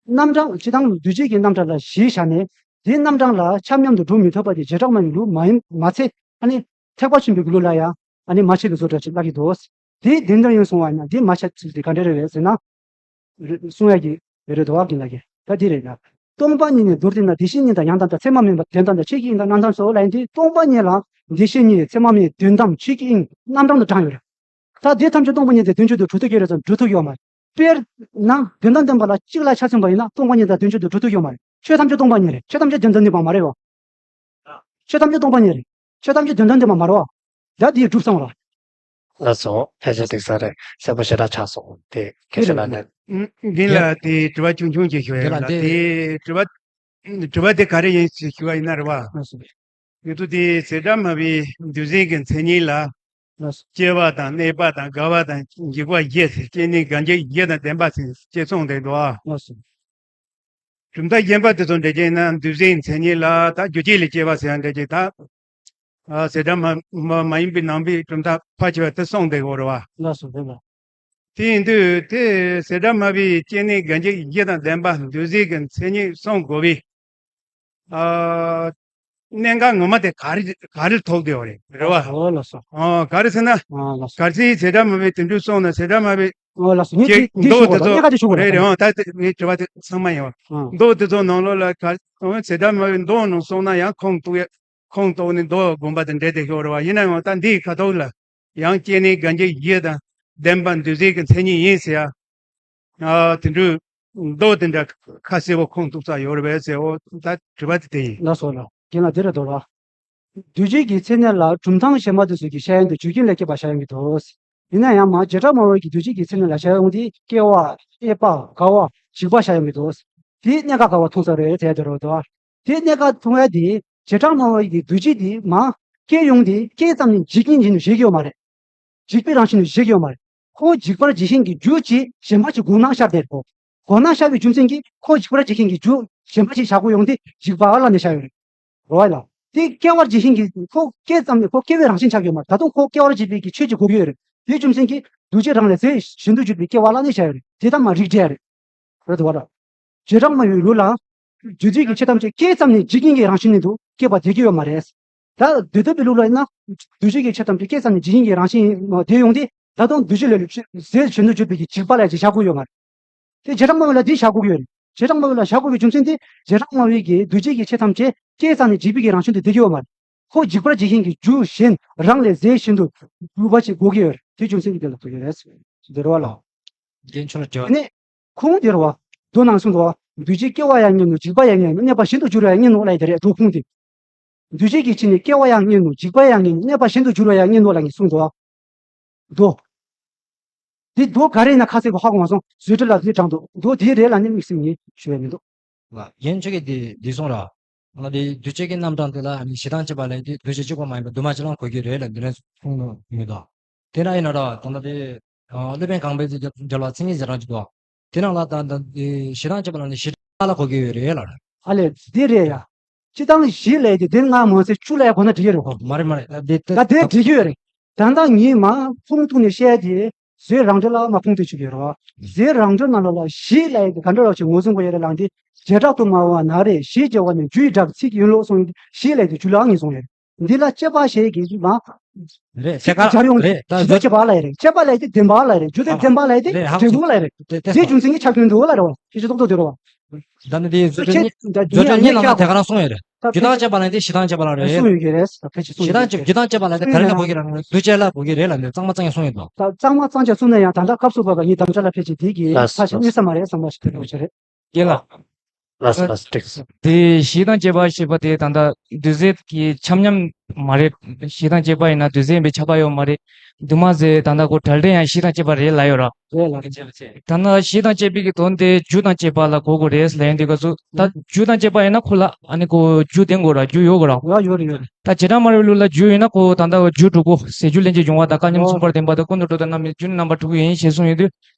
རྣམ་གྲངས་སྤྱི་བཏང་འདུས་བྱས་ཀྱི་རྣམ་གྲངས་ལ་གཞི་བཞག་ནས། དེའི་རྣམ་གྲངས་ལ་ཆ་མཉམ་དུ་སྒྲུབ་མི་ཐུབ་པ་དེ་བྱེ་བྲག་སྨྲ་བའི་ལུགས་མ་ཡིན་མ་ཚད། ཨ་ནི། ཐེག་པ་ཆེན་པོའི་ལུགས་ལ་ཡང་ཨ་ནི་མ་ཕྱེད་པའི་བཟོ་འདྲ་ཞིག་ལབ་ཀྱི་འདུག་དེ་བདེན་དོན་ཡིན་གསུང་བ་ཡིན་ན་དེ་མ་ཕྱེད་ཚུལ་དེ་ག་འདྲ་རེད་བས་ཟེར་ན། རེ་གསུང་ཡ་གི་རེ་རེ་དོ་བ་གི་ལ་གི་ད་དེ་རེད་ན། སྟོང་པ་ཉིད་ནི་མདོར་བསྟན་ན་བདེ་གཤེགས་ཉིད་དང་ཡང་དག་དང་ཚད་མ་མིན་པ་དོན་དམ་དང་ཆོས་ཀྱི་དབྱིངས་དང་རྣམ་གྲངས་སོ་ལ་ཡིན་ཏེ། སྟོང་པ་ཉིད་ལ་བདེ་གཤེགས་ཉིད་ཚད་མ་མིན་དོན་དམ་ཆོས་ཀྱི་དབྱིངས་རྣམ་གྲངས་དུ་དྲངས་ཡོད་རེད། ད་དེ་ཐམས་ཅད་སྟོང་པ་ཉིད་དེ་དོན་གཅིག་ཏུ་གྲུབ་ཐུབ་ཀྱི་རེད་ཙང་གྲུབ་ཐུབ་ཡོད་མ་རེད། དཔེར་ན་དོན་དམ་བདེན་པ་ལ་གཅིག་ལ་ཆ་མཚོན་པ་ཡིན་ན་སྟོང་པ་ཉིད་དང་དོན་གཅིག་ཏུ་གྲུབ་ཐུབ་ཡོད་མ་རེད། ཆོས་ཐམས་ཅད་སྟོང་པ་ཉིད་རེད། ཆོས་ཐམས་ཅད་དོན་དམ་ནི་བ་མ་རེད་བ། ཆོས་ཐམས་ཅད་སྟོང་པ་ཉིད་རེད། ཆོས་ཐམས་ཅད་དོན་དམ་དེ་མ་མ་རེད་བ། ད་དེའི་གྲུབ་སོང་ལ། ལགས་སོ། ཕལ་ཆེར་འགྲིག་ས་རེད། གསལ་པོ་ཞེ་དྲག་ཆགས་སོང་། དེ་དེ་ཁྱེད་ཚོ་རེད་ལ་ནི། རྒན་ལ་དེ་དྲི་བ་ཆུང་ཆུང་ཅིག་ཞུ་ཡ་ཡོད་ལ། དེ་དྲི་བ་དྲི་བ་དེ་ག་རེ་ཡིན་ཞེས་ཞུ་བ་ཡིན་ན་རེད་བ། ལགས་སོ། ཡོད་དུ་དེ་བྱེ་བྲག་སྨྲ་བའི་འདུས་བྱས་ཀྱི་མཚན་ཉིད་ལ། ལགས་སོ། སྐྱེ་བ་དང་གནས་པ་དང་རྒ་བ་དང་འཇིག་པ་བཞི་ཟེར། སྐྱེ་གནས་འགལ་འབྱེད་བཞི་དང་ལྡན་པ་ཟེར་ཅེས་གསུངས་བསྡད་འདུག་ཨ། ལགས་སོ། གྲུབ་མཐའ་གཞན་པ་དེ་ཚོ་འགྲེལ་བྱས་ན་འདུས་བྱས་མཚན་ཉིད་ལ་ད་རྒྱུ་རྐྱེན་ལས་སྐྱེ་བ་ཟེར་ཡང་འགྲེལ་བྱས་ད། ཨ་བྱེ་བྲག་སྨྲ་སྨྲ་མ་ཡིན་པའི་ནང་པའི་གྲུབ་མཐའ་ཕལ་ཆེ་བ་དེ་གསུངས་བསྡད་ཡོད་རེད་བ། ལགས་སོ་རེད་ལ། དེ་ཡིན་དུས་དེ་བྱེ་བྲག་སྨྲ་བའི་སྐྱེ་གནས་འགལ་འབྱེད་བཞི་དང་ལྡན་པ་འདུས་བྱས་ཀྱི་མཚན་ཉིད་གསུང་དགོས་པའི། ཨ། གནད་འགག་ངོ་མ་དེ་ག་རེ་ག་རེ་ཐུག་བསྡད་ཡོད་རེད། རེད་བ། ཨོ་ལགས་སོ། ཨ་ག་རེ་ཟེར་ན། ཨ་ལགས་སོ། གལ་སྲིད་བྱེ་བྲག་སྨྲ་བས་དེ་འདྲ་གསུངས་ན་བྱེ་བྲག་སྨྲ་བས། ཨོ་ལགས་སོ། ངས་ཅིག་དེ་འདི་ཞུ་དགོས་རེད། གནད་འགག་དེ་ཞུ་དགོས་རེད། རེད་རེད། ཨང་ད་དེ་ངའི་དྲི་བ་དེ་ཚང་མ་ཡིན་བ། ཨང་། མདོ་དེ་ཚོ་ནང་ལོགས་ལ་ག་བྱེ་བྲག་སྨྲ་བས་མདོ་ནང་གསུངས་ན་ཡང་ཁུངས་གཏུགས་ཡ། ཁུངས་གཏུགས་ནས་མདོ་དགོངས་པ་དེ་འགྲེལ་བསྡད་ཤོར་བ་ཡིན་ན་ཡང་ད་འདིའི་ཁ་ཐོག་ལ་ཡང་སྐྱེ་གནས་འགལ་འབྱེད་བཞི་དང་ལྡན་པ་འདུས་བྱས་ཀྱི་མཚན་ཉིད་ཡིན་ཟེར་ཡ། ཨ་དེ་འདྲའི་མདོ་དེ་འདྲ་ཁ་གསལ་པོ་ཁུངས་གཏུགས་ས་ཡོད་རེད་པས་ཟེར། འོ་ད་དྲི་བ་དེ་དེ་ཡིན། ལགས་སོ་ལགས། རྒན་ལགས་དེ་རེད་འདུག་ལགས། འདུས་བྱས་ཀྱི་མཚན་ཉིད་ལ་གྲུབ་མཐའ་གཞན་པ་དེ་ཚོ་གིས་བཤད་ཡ་འདི་རྒྱུ་རྐྱེན་ལས་སྐྱེས་པ་བཞག་ཡོང་གི་འདུག་ཡིན་ན་ཡང་མ་བྱེ་བྲག་སྨྲ་བ་གིས་འདུས་བྱས་ཀྱི་མཚན་ཉིད་ལ་བཞག་ཡོང་དེ་སྐྱེ་བ། གནས་པ། རྒ་བ། འཇིག་པ་བཞག་ཡོང་གི་འདུག་དེའི་གནད་འགག་ག་བ་མཐོང་ས་རེད་ཟེར་ཡ་དེ་རེད་འདུག་དེའི་གནད་འགག་མཐོང་ཡ་དེ་བྱེ་བྲག་སྨྲ་བ་གིས་འདུས་བྱས་དེ་མ་སྐྱེ་ཡོང་དེ་སྐྱེས་ཙམ་ནས་འཇིག་ཉིན་ཡིན་ནོ་ཤེས་ཀྱི་ཡོད་མ་རེད། འཇིག་པའི་རང་བཞིན་དུ་བཞག་གི་ཡོད་མ་རེད། ཁོ་འཇིག་པར་བྱེད་མཁན་གྱི་རྒྱུ་ཅིག་གཞན་པ་ཅིག་དགོངས་གནང་ཤར་བསྡད་ཡོད། དགོངས་གནང་ཤར་བའི་རྒྱུ་མཚན་གྱིས་ཁོ་འཇིག་པར་བྱེད་མཁན་གྱི་རྒྱུ་གཞན་པ་ཅིག་བཞག་དགོས་ཡོང་དུས་འཇིག་པ་ལབ་ནས་བཞག་ཡོད་རེད། རེད་བ་ལ། དེ་སྐྱེ་བར་བྱེད་མཁན་གྱི་ཁོ་སྐྱེས་ཙམ་ནས་ཁོ་སྐྱེ་བའི་རང་བཞིན་ཆགས་ཡོད་མ་རེད། ད་དུང་ཁོ་སྐྱེ་བར་བྱེད་པའི་གི་ཆོས་ཅིག་དགོས་ཀྱི་ཡོད་རེད། དེའི་རྒྱུ་མཚན་གྱིས་འདུས་བྱས་རང་ལས་རྫས་གཞན་དུ་གྱུར་པའི་སྐྱེ་བ་ལབ་ནས་བཞག་ཡོད་རེད། དེ་ལྟར་མ་རིགས་འགྲེ་རེད། རེད་འདུག་བ་ལ། བྱེ་བྲག་སྨྲ་བའི་ལུགས་ལ། རྒྱུ་རྫས་ཀྱི་ཆོས་ཐམས་ཅད་སྐྱེས་ཙམ་ནས་འཇིག་ཉིན་གྱི་རང་བཞིན་ནི་འདུག་སྐྱེས་པ་དེ་ཀྱི་ཡོད་མ་རེད། ད་འདོད་ཐོབ་པའི་ལུགས་ལ་ཡིན་ན། འདུས་བྱས་ཀྱི་ཆོས་ཐམས་ཅད་སྐྱེས་ཙམ་ནས་འཇིག་ཉིན་གྱི་རང་བཞིན་དེ་ཡོང་དུས་ད་དུང་འདུས་བྱས་ལས་ལུགས་རྫས་གཞན་དུ་གྱུར་པའི་གི་འཇིག་པ་ལ་ཅིག་བཞག་དགོས་ཡོད་མ་རེད། དེ་བྱེ་བྲག་སྨྲ་བ་ལ་དེ་བཞག་དགོས་ཀྱི་ཡོད་རེད། བྱེ་བྲག་སྨྲ་བ་ལ་བཞག་དགོས་པའི་རྒྱུ་མཚན་དེ་བྱེ་བྲག་སྨྲ་བའི་གི་འདུས་བྱས་ཀྱི་ཆོས་ཐམས་ཅད་སྐྱེས་ཙམ་ནས་འཇིག་པའི་གི་རང་བཞིན་དུ་དེ་ཀྱི་ཡོད་མ་རེད། ཁོ་འཇིག་པར་བྱེད་མཁན་གྱི་རྒྱུ་གཞན་རང་ལས་རྫས་གཞན་དུ་གྱུར་པ་ཅིག་དགོས་ཀྱི་ཡོད་རེད། དེ་རྒྱུ་མཚན་གྱིས་དེ་ལ་ཐུག་ཡོད་རེད། འདི་རེད་བ་ལགས། རྒན་ཁྱོད་ལ་དྲི་བ། ཨ་ནི། ཁུངས་དེ་རེད་བ། མདོ་ནང་གསུངས་འདུག་བ། འདུས་བྱས་སྐྱེ་བ་ཡང་ངེས་ནོ། འཇིག་པ་ཡང་ངེས་ནོ། གནས་པ་གཞན་དུ་འགྱུར་བ་ཡང་ངེས་ནོ་ལབ་ཡ་དེ་རེད། འགྲོ་ཁུངས་དེ། འདུས་བྱས་ཀྱི་ཆོས་ནི་སྐྱེ་བ་ཡང་ངེས་ནོ། འཇིག་པ་ཡང་ངེས་ནོ། གནས་པ་གཞན་དུ་འགྱུར་བ་ཡང་ངེས་ནོ་ལབ་ནས་གསུངས་འདུག་བ། མདོ། འདི་མདོ་ག་རེ་ཡིན་ན་ཁ་གསལ་པོ་ཧ་གོ་མ་སོང་། བཟོད་བྲལ་ལ་འདི་དྲངས་འདུག་མདོ་དེ་རེད་ལབ་ནས་དམིགས་བསལ་ངས་ཞུ་ཡ་མི་འདུག་ལ་རྒན་ཁྱོད་ཀྱིས་འདི་འདི་གསུངས་ར། ང་འདི་འདུས་བྱས་ཀྱི་རྣམ་གྲངས་དེ་ལ་ཨ་ནི་གཞི་དང་བཅས་པ་ལས་དེ་འདུས་བྱས་གཅིག་པོ་མ་ཡིན་པར་འདུས་མ་བྱས་ལའང་གོ་གི་རེད་ལ་འདི་ནས་གསུངས་ནོ་མི་འདུག་དེ་འདྲ་ཡིན་ན་ར་ད་ལྟ་དེ་སློབ་དཔོན་གང་པོའི་འགྲེལ་བ་མཚན་ཉིད་ཟེར་རང་གཅིག་འདུག་དེ་ནང་ལ་ད་ད་གཞི་དང་བཅས་པ་ལ་ནི་གཞི་གྲངས་ལ་གོ་གི་ཡོད་རེད་ལ། ཨ་ལས་འདི་རེད་ཡ། སྤྱི་དང་གཞི་ལས་དེ་དེ་ལྔ་མ་ཟད་བཅུ་ལས་གོ་ན་འགྲིག་གི་རེད་གོ། མ་རེད་མ་རེད་ད་དེ་ད་དེ་འགྲིག་གི་ཡོད་རེད། ད་ལྟ་ངས་མ་ཁུངས་གཏུགས་ནས་བཤད་དེ་ཟོལ་རང་འགྲེལ་ལ་མ་ཁུངས་གཏུགས་བྱེད་ཀྱི་ཡོད་རེད་བ། ཟོལ་རང་འགྲེལ་ནང་ལོགས་ལ་གཞི་ལས་དེ་ག་འདྲ་ལོག་ཅིག་ངོས་བཟུང་དགོས་ཡོད་རེད་ལངས་དེ་བྱེ་བྲག་ཏུ་སྨྲ་བ་ན་རེ་གཞི་བྱ་བ་ནི་རྒྱུའི་སྒྲ་ཚིག་ཡིན་ལུགས་གསུངས་ཡོད་དེ་གཞི་ལས་དེ་རྒྱུ་ལ་ངེས་བཟུང་ཡོད་རེད། འདི་ལ་དཔྱད་པ་ཞེས་ཀྱི་མ། རེད་དེ་ག་སྦྱར་ཡོང་རེད་ད་གཞི་བྱ་བ་ལ་རེད། དཔྱད་པ་ལ་དེ་བདེན་པ་ལ་རེད། རྒྱུ་དེ་བདེན་པ་ལ་དེ་རེད་ཧ་འབྲས་བུ་ལ་རེད། དེ་དེ་དེ་རྒྱུ་མཚན་གྱི་ཆ་མཐུན་འདུག་ལ་རེད་བ། ཁྱེད་ཀྱི་རྟོག་རྟོག་དེ་རེད་བ། ད་ནི་དེ་བཟོ་བཅོས་ཁྱེད་ད་བཟོ་བཅོས་གཉིས་ནང་ལ་དེ་ག་རང་གསུངས་ཡོད་རེད། ད་རྒྱུ་དང་བཅས་པ་ལ་དེ་གཞི་དང་བཅས་པ་ལ་རེད། གསུངས་ཡོད་ཀྱི་རེད། ད་ཕལ་ཆེར་གསུངས་ཡོད་ཀྱི་རེད། གཞི་དང་བཅས་པ་ལ་དེ་ག་རེ་ལ་གོ་གི་རེད། འདུས་བྱས་ལ་གོ་གི་རེད་ལ་འདི་གཙང་མ་གཙང་ཡང་གསུངས་ཡོད་དོ། ད་གཙང་མ་གཙང་ཆ་གསུངས་ན་ཡང་ད་ལྟ་སྐབས་སུ་བབ་པ་ངའི་དམ་བཅའ་ལ་ཕལ་ཆེར་དེ་གི་ལགས་ས་ཕལ་ཆེར་གནས་ས་མ་རེད་བསམ་པ་ཞིག་དེ་འདྲ་ཆེ་རེད། རྒན་ལགས། ལགས་སོ་ལགས་སོ་འགྲིག་སོང་། དེ་གཞི་དང་བཅས་པ་ཞེས་པ་དེ་ད་ལྟ་འདུས་བྱས་ཀྱི་ཁྱབ་མཉམ་མ་རེད། གཞི་དང་བཅས་པ་ཡིན་ན་འདུས་བྱས་ཡིན་པའི་ཁྱབ་པ་ཡོད་མ་རེད། འདུས་མ་བྱས་ད་ལྟ་ཁོ་བྲལ་འབྲས་ཡང་གཞི་དང་བཅས་པ་རེད་ལབ་ཡོད་ར། རེད་ལ་རེད། ད་ནི་གཞི་དང་བཅས་པའི་གི་དོན་དེ་རྒྱུ་དང་བཅས་པ་ལ་གོ་དགོས་རེད་ལབ་ཡོང་དུས་སྐབས་སུ་ད་རྒྱུ་དང་བཅས་པ་ཡིན་ན་ཁོ་ལ་ཨ་ནི་ཁོ་རྒྱུ་ལྡན་དགོས་ར། རྒྱུ་ཡོད་དགོས་ར། ཡོད་ཡོད་རེད་ཡོད་རེད། ད་བྱེ་བྲག་སྨྲ་བའི་ལུགས་ལ་རྒྱུ་ཡིན་ན་ཁོ་ད་ལྟ་རྒྱུ་དྲུག་པོ་ཟད་འགྱུར་ལྷན་ཅིག་འབྱུང་བ་དང་སྐལ་མཉམ་ཨོ་མཚུངས་པར་ལྡན་པ་དང་ཀུན་ཏུ་གྲུབ་པ་དང་རྣམ་སྨིན་རྒྱུ་ནི་རྣམ་པ་དྲུག་ཡིན་ཞེས་གསུངས་ཡོད་དུས།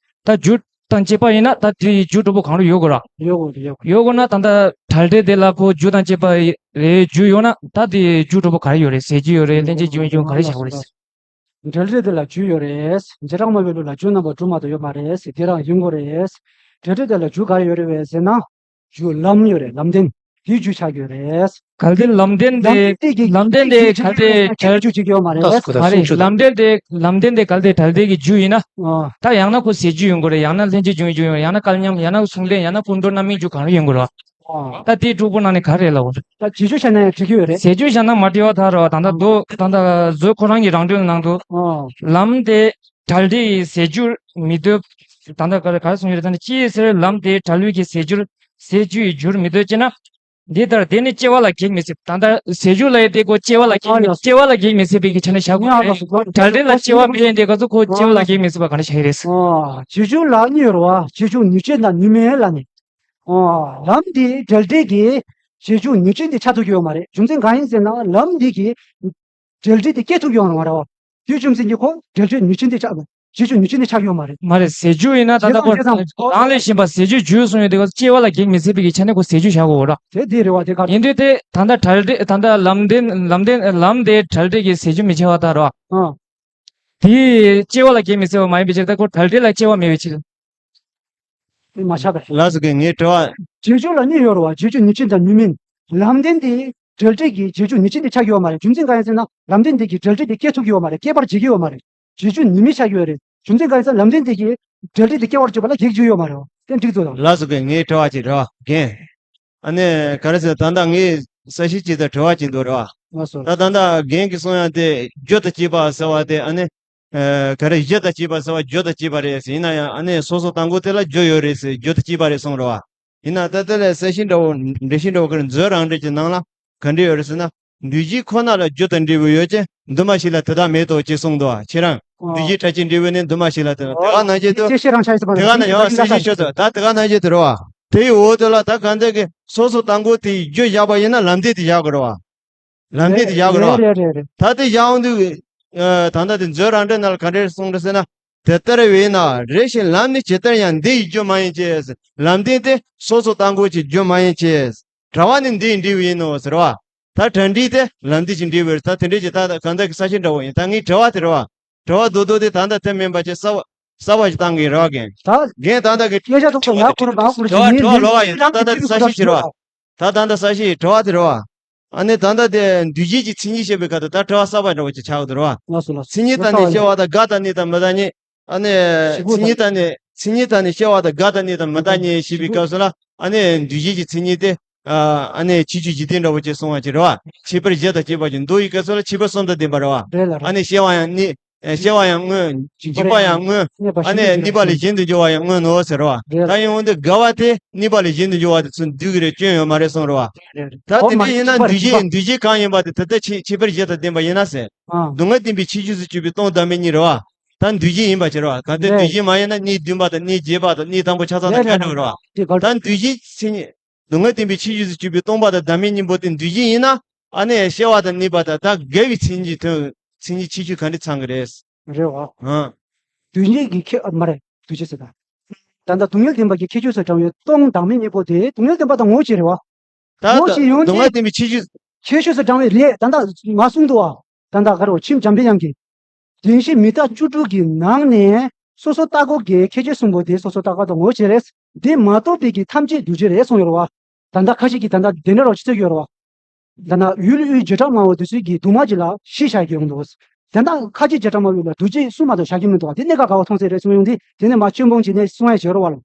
ད་རྒྱུ་དང་བཅས་པ་ཡིན་ན་ད་དེའི་རྒྱུ་དྲུག་པོ་གང་རུང་ཡོད་དགོས་ར། ཡོད་དགོས་ཡོད་དགོས། ཡོད་དགོས་ན་ད་ལྟ་བྲལ་འབྲས་དེ་ལ་ཁོ་རྒྱུ་དང་བཅས་པ་རེད་རྒྱུ་ཡོད་ན་ད་དེའི་རྒྱུ་དྲུག་པོ་ག་རེ་ཡོད་རེད། ཟད་འགྱུར་ཡོད་རེད། ལྷན་ཅིག་འབྱུང་བའི་རྒྱུ་ག་རེ་བཞག་དགོས་རེད། བྲལ་འབྲས་དེ་ལ་རྒྱུ་ཡོད་རེད། བྱེ་བྲག་སྨྲ་བའི་ལུགས་ལ་རྒྱུ་རྣམ་པ་དྲུག་མ་གཏོགས་ཡོད་མ་རེད་ཟེར། དེ་རང་ཡིན་དགོས་རེད། བྲལ་འབྲས་དེ་ལ་རྒྱུ་ག་རེ་ཡོད་རེད་བས་ཟེར་ན། རྒྱུ་ལམ་ཡོད་རེད། ལམ་བདེན་དེའི་རྒྱུ་ཆགས་ཡོད་རེད། གལ་ཏེ་ལམ་བདེན་དེ་ལམ་བདེན་དེ་གལ་ཏེ་བྲལ་རྒྱུ་ཅིག་ཡོད་མ་རེད། ལགས་སོ་མ་རེད། ལམ་བདེན་དེ་ལམ་བདེན་དེ་གལ་ཏེ་བྲལ་འབྲས་ཀྱི་རྒྱུ་ཡིན་ན། ཨ། ད་ཡང་ན་ཁོ་ཟད་འགྱུར་ཡོང་དགོས་རེད། ཡང་ན་ལྷན་ཅིག་འབྱུང་བའི་རྒྱུ་ཡོང་། ཡང་ན་སྐལ་མཉམ། ཡང་ན་གཟུང་ལྡན། ཡང་ན་ཀུན་འགྲོ་རྣམ་སྨིན་རྒྱུ་གང་རུང་ཡོང་དགོས་རེད། ཨ། ད་དེའི་དྲུག་པོ་ནང་ནས་ག་རེ་ལབ་དགོས་རེད། ད་བྱེད་རྒྱུ་བཞག་ན་ཡང་འགྲིག་གི་ཡོད་རེད། ཟད་འགྱུར་བཞག་ན་མ་འགྲིག་པ་ད་རེད་བ། ད་ལྟ་མདོ་ད་ལྟ་མཛོད་ཁོ་རང་གི་རང་འགྲེལ་ནང་དུ། ཨ། ལམ་དེ་བྲལ་འབྲས་ཀྱི་ཟད་འགྱུར་མི་འདོད། ད་ལྟ་ག་རེ་ག་རེ་གསུངས་ཡོད་རེད་ཟེར་ན། ཅིའི་ཕྱིར་ལམ་དེ་བྲལ་བའི་གི་ཟད་འགྱུར་ཟད་འགྱུར་ཡི་རྒྱུར་མི་འདོད་ཅེ་ན། འདི་ལྟར་དེ་ནི་སྐྱེ་བ་ལ་གེགས་མི་སྲིད། ད་ལྟ་ཟད་འགྱུར་ལབ་ཡས་དེ་ཁོ་སྐྱེ་བ་ལ་གེགས་མི་སྐྱེ་བ་ལ་གེགས་མི་སྲིད་པའི་གི་ཆ་ནས་བཞག་དགོས་རེད། བྲལ་འབྲས་ལ་སྐྱེ་བ་མེད་ཡས་དེ་ག་ཚོད་ཁོ་སྐྱེ་བ་ལ་གེགས་མི་སྲིད་པ་ག་འདྲ་བཞག་ཡས་རེད། ཨ། བྱེད་རྒྱུ་ལ་གཉིས་ཡོད་རེད་བ། བྱེད་རྒྱུ་ནུས་ཅན་དང་ནུས་མེད་ལ་ནི། ཨ། ལམ་འདི་བྲལ་འབྲས་ཀྱི་བྱེད་རྒྱུ་ནུས་ཅན་དེ་ཆགས་ཐུབ་ཀྱི་ཡོད་མ་རེད། རྒྱུ་མཚན་གང་ཡིན་ཟེར་ན་ལམ་འདི་གི་བྲལ་འབྲས་དེ་སྐྱེ་ཐུབ་ཀྱི་ཡོད་མ་རེད་བ། དེའི་རྒྱུ་མཚན་གྱིས་ཁོ་བྲལ་འབྲས་ནུས་ཅན་དེ་ཆགས་དགོས། བྱེད་རྒྱུ་ནུས་ཅན་དེ་ཆགས་ཀྱི་ཡོད་མ་རེད། མ་རེད། ཟད་འགྱུར་ཡིན་ན་ད་ལྟ་ཁོ་བྱེད་དང་བྱེད་དང་རང་ལས་གཞན་པ་ཟད་འགྱུར་རྒྱུ་གསུངས་ཡོད་དེ་སྐྱེ་བ་ལ་གེགས་མི་སྲིད་པའི་གི་ཆ་ནས་ཁོ་ཟད་འགྱུར་བཞག་དགོས་ར། དེ་དེ་རེད་བ། དེ་ག་ཡིན་དུས་དེ་ད་ལྟ་བྲལ་འབྲས་ད་ལྟ་ལམ་བདེན་ལམ་བདེན་ལམ་དེ་བྲལ་འབྲས་ཀྱི་ཟད་འགྱུར་མི་བྱེད་པ་ལྟར་ར། ཨ། དེ་སྐྱེ་བ་ལ་གེགས་མི་སྲིད་པ་མ་ཡིན་པའི་ཕྱིར་ད་ཁོ་བྲལ་འབྲས་ལ་སྐྱེ་བ་མེད་པའི་ཕྱིར། དེ་མ་ཆགས་པ་རེད། ལགས་སོ་རྒན། ངའི་དྲི་བ། བྱེད་རྒྱུ་ལ་གཉིས་ཡོད་རེད་བ། བྱེད་རྒྱུ་ནུས་ཅན་དང་ནུས་མེད། ལམ་བདེན་དེ་བྲལ་འབྲས་ཀྱི་བྱེད་རྒྱུ་ནུས་ཅན་དེ་ཆགས་ཀྱི་ཡོད་མ་རེད། རྒྱུ་མཚན་གང་ཡིན་ཟེར་ན་ལམ་བདེན་དེ་གིས་བྲལ་འབྲས་དེ་སྐྱེ་ཐུབ་ཀྱི་ཡོད་མ་རེད། སྐྱེད་པར་བྱེད་ཀྱི་ཡོད་མ་རེད། བྱེད་རྒྱུ་ནུས་མེད་ཆགས་ཀྱི་ཡོད་རེད། རྒྱུ་མཚན་གང་ཡིན་ཟེར་ན་ལམ་བདེན་དེ་གིས་བྲལ་འབྲས་དེ་སྐྱེ་བར་བྱེད་པ་ལ་གེགས་བྱེད་ཀྱི་ཡོད་མ་རེད་བ། དེ་འགྲིག་འདུག་དང་། ལགས་སོ་རྒན། ངའི་དྲི་བ་ཅིག་རེད་བ་རྒན། ཨ་ནི་ག་རེ་ཟེར། ད་ལྟ་ངས་ས་ཞིང་ཅིག་དང་དྲི་བ་ཅིག་འདུག་རེད་བ། ལགས་སོ། ད་ད་ལྟ་རྒན་གྱིས་གསུང་ཡག་དེ་རྒྱུ་དང་བཅས་པ་ཟེར་བ་དེ་ཨ་ནི། ཨ། ག་རེ་གཞི་དང་བཅས་པ་ཟེར་བ་རྒྱུ་དང་བཅས་པ་རེད་ཟེར། ཡིན་ན་ཡང་ཨ་ནི་སོ་སོ་དང་པོ་དེ་ལ་རྒྱུ་ཡོད་རེད་ཟེར། རྒྱུ་དང་བཅས་པ་རེད་གསུངས་རེད་བ། ཡིན་ན་ད་དེ་ལ་ས་ཞིང་འདྲ་བོ་འགྲེལ་བཤད་འདྲ་བོ་ག་རེ་མཛོད་རང་འགྲེལ་གྱི་ནང་ལ་ག་འདྲ་ཡོད་རེད་ཟེར་ན། འདུས་བྱས་ཁོ་ན་ལ་རྒྱུ་དང་འབྲས་བུ་ཡོད་ཅིང་འདུས་མ་བྱས་ལ་དེ་དག་མེད་དོ་ཅེས་གསུངས་འདུག་བ། ཁྱེད་རང་། ཨོ། འདུས་བྱས་བྲལ་གྱི་འབྲས་བུ་ནི་འདུས་མ་བྱས་ལ་དེ་དག་དེ་ག་ནང་བཞིན་དུ། དེ་ཤེས་རང་ཆ་ཡིན་ས་མ་རེད། དེ་ག་ན་ཡང་ས་ཞིང་ཤོད་དོ། ད་དེ་ག་ནང་བཞིན་དུ་རེད་བ། དེའི་འོག་དེ་ལ་ད་གང་ལྟར་གྱི་སོ་སོ་དང་པོ་དེའི་རྒྱུ་བཞག་པ་ཡིན་ན་ལམ་བདེན་དེ་བཞག་དགོས་རེད་བ། ལམ་བདེན་དེ་བཞག་དགོས་རེད་བ། རེད་རེད་རེད། ད་དེ་བཞག་འོང་དུས། ཨ། ད་ལྟ་དེ་མཛོད་རང་འགྲེལ་ནང་ལ་ག་འདྲ་གསུངས་རེད་ཟེར་ན། དེ་ལྟར་བས་ན་རེ་ཞིག་ལམ་ནི་ཇི་ལྟར་ཡང་འདི་ཡི་རྒྱུ་མ་ཡིན་གྱི། ལམ་བདེན་དེ་སོ་སོ་དང་པོ་གི་རྒྱུ་མ་ཡིན་གྱི། བྲལ་བ་ནི་འདི་ཡི་འབྲས་བུ་ཡིན་ནོ་ཟེར་བ། ད་བྲལ་འབྲས་དེ་ལམ་བདེན་གྱི་འབྲས་བུ་རེད། ད་དེ་འདྲས་ཀྱི་ད་གང་ལྟར་གྱི་ས་ཞིང་འདྲ་བོ་ཡིན། ད་ངའི་དྲི་བ་དེ་རེད་བ། དྲི་བ་རྡོག་རྡོག་དེ་ད་ལྟ་དེ་མིན་པ་ཅིག་གསར་བ་གསར་བ་ཞིག་བཏང་གི་རེད་བ་རྒན། ད་རྒན་ད་ལྟ་གི་སྐད་ཆ་ཐོག་ཏུ་ཡག་པོ་རེད་མང་པོ་རེད། དྲི་བ་དྲི་བ་ལོགས་པ་ཡིན། ད་ད་ལྟ་དེ་ས་ཞིང་ཞིག་རེད་བ། ད་ད་ལྟ་ས་ཞིང་དྲི་བ་དེ་རེད་བ། ཨ་ནི་ད་ལྟ་དེ་འདུས་བྱས་ཀྱི་མཚན་ཉིད་བཤད་པའི་སྐབས་དུ་ད་དྲི་བ་གསར་པ་འདྲ་བོ་ཅིག་ཆགས་ཀྱི་འདུག་རེད་བ། ལགས་སོ་ལགས་སོ། མཚན་ཉིད་དང་ནི་སྐྱེ་བ་དང་རྒ་དང་ནི་དང་མི་རྟག་ཉིད། ཨ་ནི་ཞིག་པོ་མཚན་ཉིད་དང་ནི་མཚན་ཉིད་དང་ནི་སྐྱེ་བ་དང་རྒ་དང་ནི་དང་མི་རྟག་ཉིད་ཞེས་པའི་སྐབས་སུ་ལ་ཨ་ནི་འདུས་བྱས་ཀྱི་མཚན་ཉིད་དེ། ཨ་ནི་ཕྱིས་འབྱུང་འཇིག་རྟེན་འདྲ་བོ་ཅིག་གསུངས་པ་ཅིག་རེད་བ། ཁྱད་པར་གཞི་དང་བཅས་པ་ཅིག་མདོ་ཡི་སྐབས་སུ་ལ་ཁྱད་པར་གསུམ་དང་ལྡན་པ་རེད་བ། རེད་ལ་རེད། ཨ་ནི་སྐྱེ་བ་ཡང་ནི། སྐྱེ་བ་ཡང་སྔོན། འཇིག་པ་ཡང་སྔོན། གནས་པ་ཨ་ནི་གནས་པ་ལས་གཞན་དུ་འགྱུར་བ་ཡང་སྔོན་ནོ་ཟེར་བ། རེད། ད་ཡིན་འོང་དུས་རྒ་བ་དེ་གནས་པ་ལས་གཞན་དུ་འགྱུར་བ་དེ་ཚོ་འདུས་ཀྱི་རེད། སྐྱོན་ཡོད་མ་རེད་གསུངས་རེད་བ། རེད་རེད། ད་དེ་འདྲ་ཡིན་ན་འདུས་བྱས་འདུས་བྱས་གང་ཡིན་པ་དེ་ད་ལྟ་ཁྱད་ཁྱད་པར་གཞི་དང་ལྡན་པ་ཡིན་ན་ཟེར། ཨ། སྡུག་བསྔལ་བདེན་པའི་ཁྱད་ཆོས་སུ་གྱུར་པའི་སྟོང་བདག་མེད་གཉིས་རེད་བ། ད་འདུས་བྱས་ཡིན་པ་ཅིག་རེད་བ། གང་ལྟར་རེད། འདུས་བྱས་མ་ཡིན་ན་གནས་བདུན་པ་དང་གནས་བརྒྱད་པ་དང་གནས་དང་པོ་ཆ་ཚང་དང་རེད་ཁྱད་རེད་འགྲོ་གི་རེད་བ། རེད་རེད། ད་འདུས་བྱས་མཚན་ཉིད། སྡུག་བསྔལ་བརྟེན་པའི་ཁྱད་ཆོས་སུ་གྱུར་པའི་སྟོང་པ་དང་བདག་མེད་གཉིས་པོ་དེ་འདུས་བྱས་ཡིན་ན། ཨ་ནི་སྐྱེ་བ་དང་གནས་པ་དང་ད་འགལ་བའི་མཚན་ཉིད་དོན་མཚན་ཉིད་ཁྱད་ཆོས་ག་འདྲ་ཚང་གི་རེད། རེད་བ། ཨང་། སྡུག་བསྔལ་གྱི་ཁྱད་མ་རེད་སྡུག་བྱེད་ཟེར་ད། ད་ལྟ་སྡུག་བསྔལ་བརྟེན་པ་གྱི་ཁྱད་ཆོས་སུ་བགྲང་བའི་སྟོང་བདག་མེད་གཉིས་པོ་དེ་སྡུག་བསྔལ་བརྟེན་པ་དང་ངོ་བོ་གཅིག་རེད་བ། ད་ངོ་ལྟ་བོ་ཞིག་ཡོང་སྡུག་བསྔལ་དུས་བརྟེན་པའི་ཁྱད་ཆོས། ཁྱད་ཆོས་སུ་བགྲང་བའི་ལས་ད་ལྟ་མ་གསུངས་འདུག་བ། ད་ལྟ་ག་རེ་བ་ཁྱིམ་འཇམ་པའི་དབྱངས་ཀྱིས། བདེན་བཞི་མི་རྟག་བཅུ་དྲུག་གི་ནང་ནས་སོ་སོར་བརྟགས་འགོག་གི་ཁྱད་ཆོས་གསུམ་པོ་དེ་སོ་སོར་བརྟགས་པ་དང་ངོ་བོ་གཅིག་རེད། དེ་མ་གཏོགས་པའི་གི་ཐམས་ཅད་འདུས་བྱས་རེད་གསུངས་ཡོད་རེད་བ། ད་ལྟ་ཁ་ཤས་ཀྱིས་ད་ལྟ་དེ་འདྲ་རོ་ཅི་ཚོད་ཡོད་རེད་བ། ད་ལྟ་ཡུལ་དབུས་བྱེ་བྲག་སྨྲ་བ་དེ་ཚོས་ཀྱིས་དུ་མ་གཅིག་ལ་བཞི་བཞག་གི་ཡོང་འདུག་ད་ལྟ་ཁ་ཅིག་བྱེ་བྲག་སྨྲ་བ་ལ་འདུས་བྱས་གསུམ་མ་གཏོགས་བཞག་གི་མི་འདུག་བ། དེ་གནས་སྐབས་ག་བ་མཐོང་ཚད་རེད་གསུངས་ཡོང་དུས་དེ་ནས་མ་ཆོས་འབུམ་གྱི་ནས་གསུང་ཡ་བྱེད་རོགས་བ་ལ།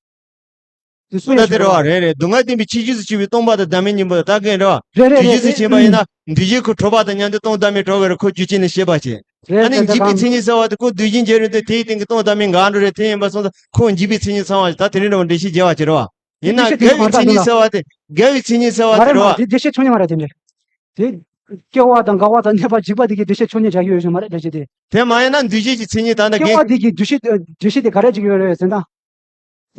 དེ་སུ་ད་ཡང་དེ་ཤེས་རེད་བ། རེད་རེད། སྡུག་བསྔལ་བརྟེན་པའི་ཁྱད་ཆོས་སུ་གྱུར་པའི་སྟོང་པ་དང་བདག་མེད་གཉིས་པོ་ད་གིན་རེད་བ། རེད་རེད་རེད་རེད། དུས་རྒྱུན་དུ་བྱས་པ་ཡིན་ན་འདུས་བྱས་ཁོ་གྲོལ་བ་དང་མཉམ་དུ་སྟོང་བདག་མེད་གྲོལ་བའི་རེད་ཁོ་རྒྱུ་རྐྱེན་ནི་ཤེས་པ་བྱེད། རེད་ཨ་ནི་རེད་འཇིག་པའི་མཚན་ཉིད་ཟེར་བ་དེ་ཁོ་དུས་རྒྱུན་བྱས་རུང་དེ་དེའི་སྟེང་གི་སྟོང་བདག་མེད་འགའ་འགྲོ་རེད། དེ་ཡིན་པ་སོང་ཙང་ཁོ་འཇིག་པའི་མཚན་ཉིད་ཚང་བ་ཞིག་ད་དེ་རིང་འདྲ་བ་འགྲེལ་བཤད་བྱས་པ་བྱེད་རེད་བ། ཡིན་ན་འགལ་བའི་མཚན་ཉིད་ཟེར་བ་དེ་འགལ་བའི་མཚན་ཉིད་ཟེར་བ་མ་དེ་རེད་རེད་མ་བ། རེད་དེ་འགྲེལ་བཤད་ཆོག་ཉེ་མ་རེད་དེ་འདྲ། དེ། སྐྱེ་བ་དང་རྒ་བ་དང་གནས་པ་འཇིག་པ་དེ་གའི་འགྲེལ་བཤད་ཆོག་ཉེ་བྱ་གི་ཡོད་ཤོད་མ་རེད་འགྲེལ་བཤད་དེ། དེ་མ་ཡིན་ན་འདུས་བྱས་ཀྱི་མཚན་ཉིད་ད་ལྟ་སྐྱེ་ག་བ་དེ་གའི་འགྲེལ་བཤད་འགྲེལ་བཤད་དེ་ག་རེ་བྱེད་ཀྱི་ཡོད་རེད་ཟེར་ན།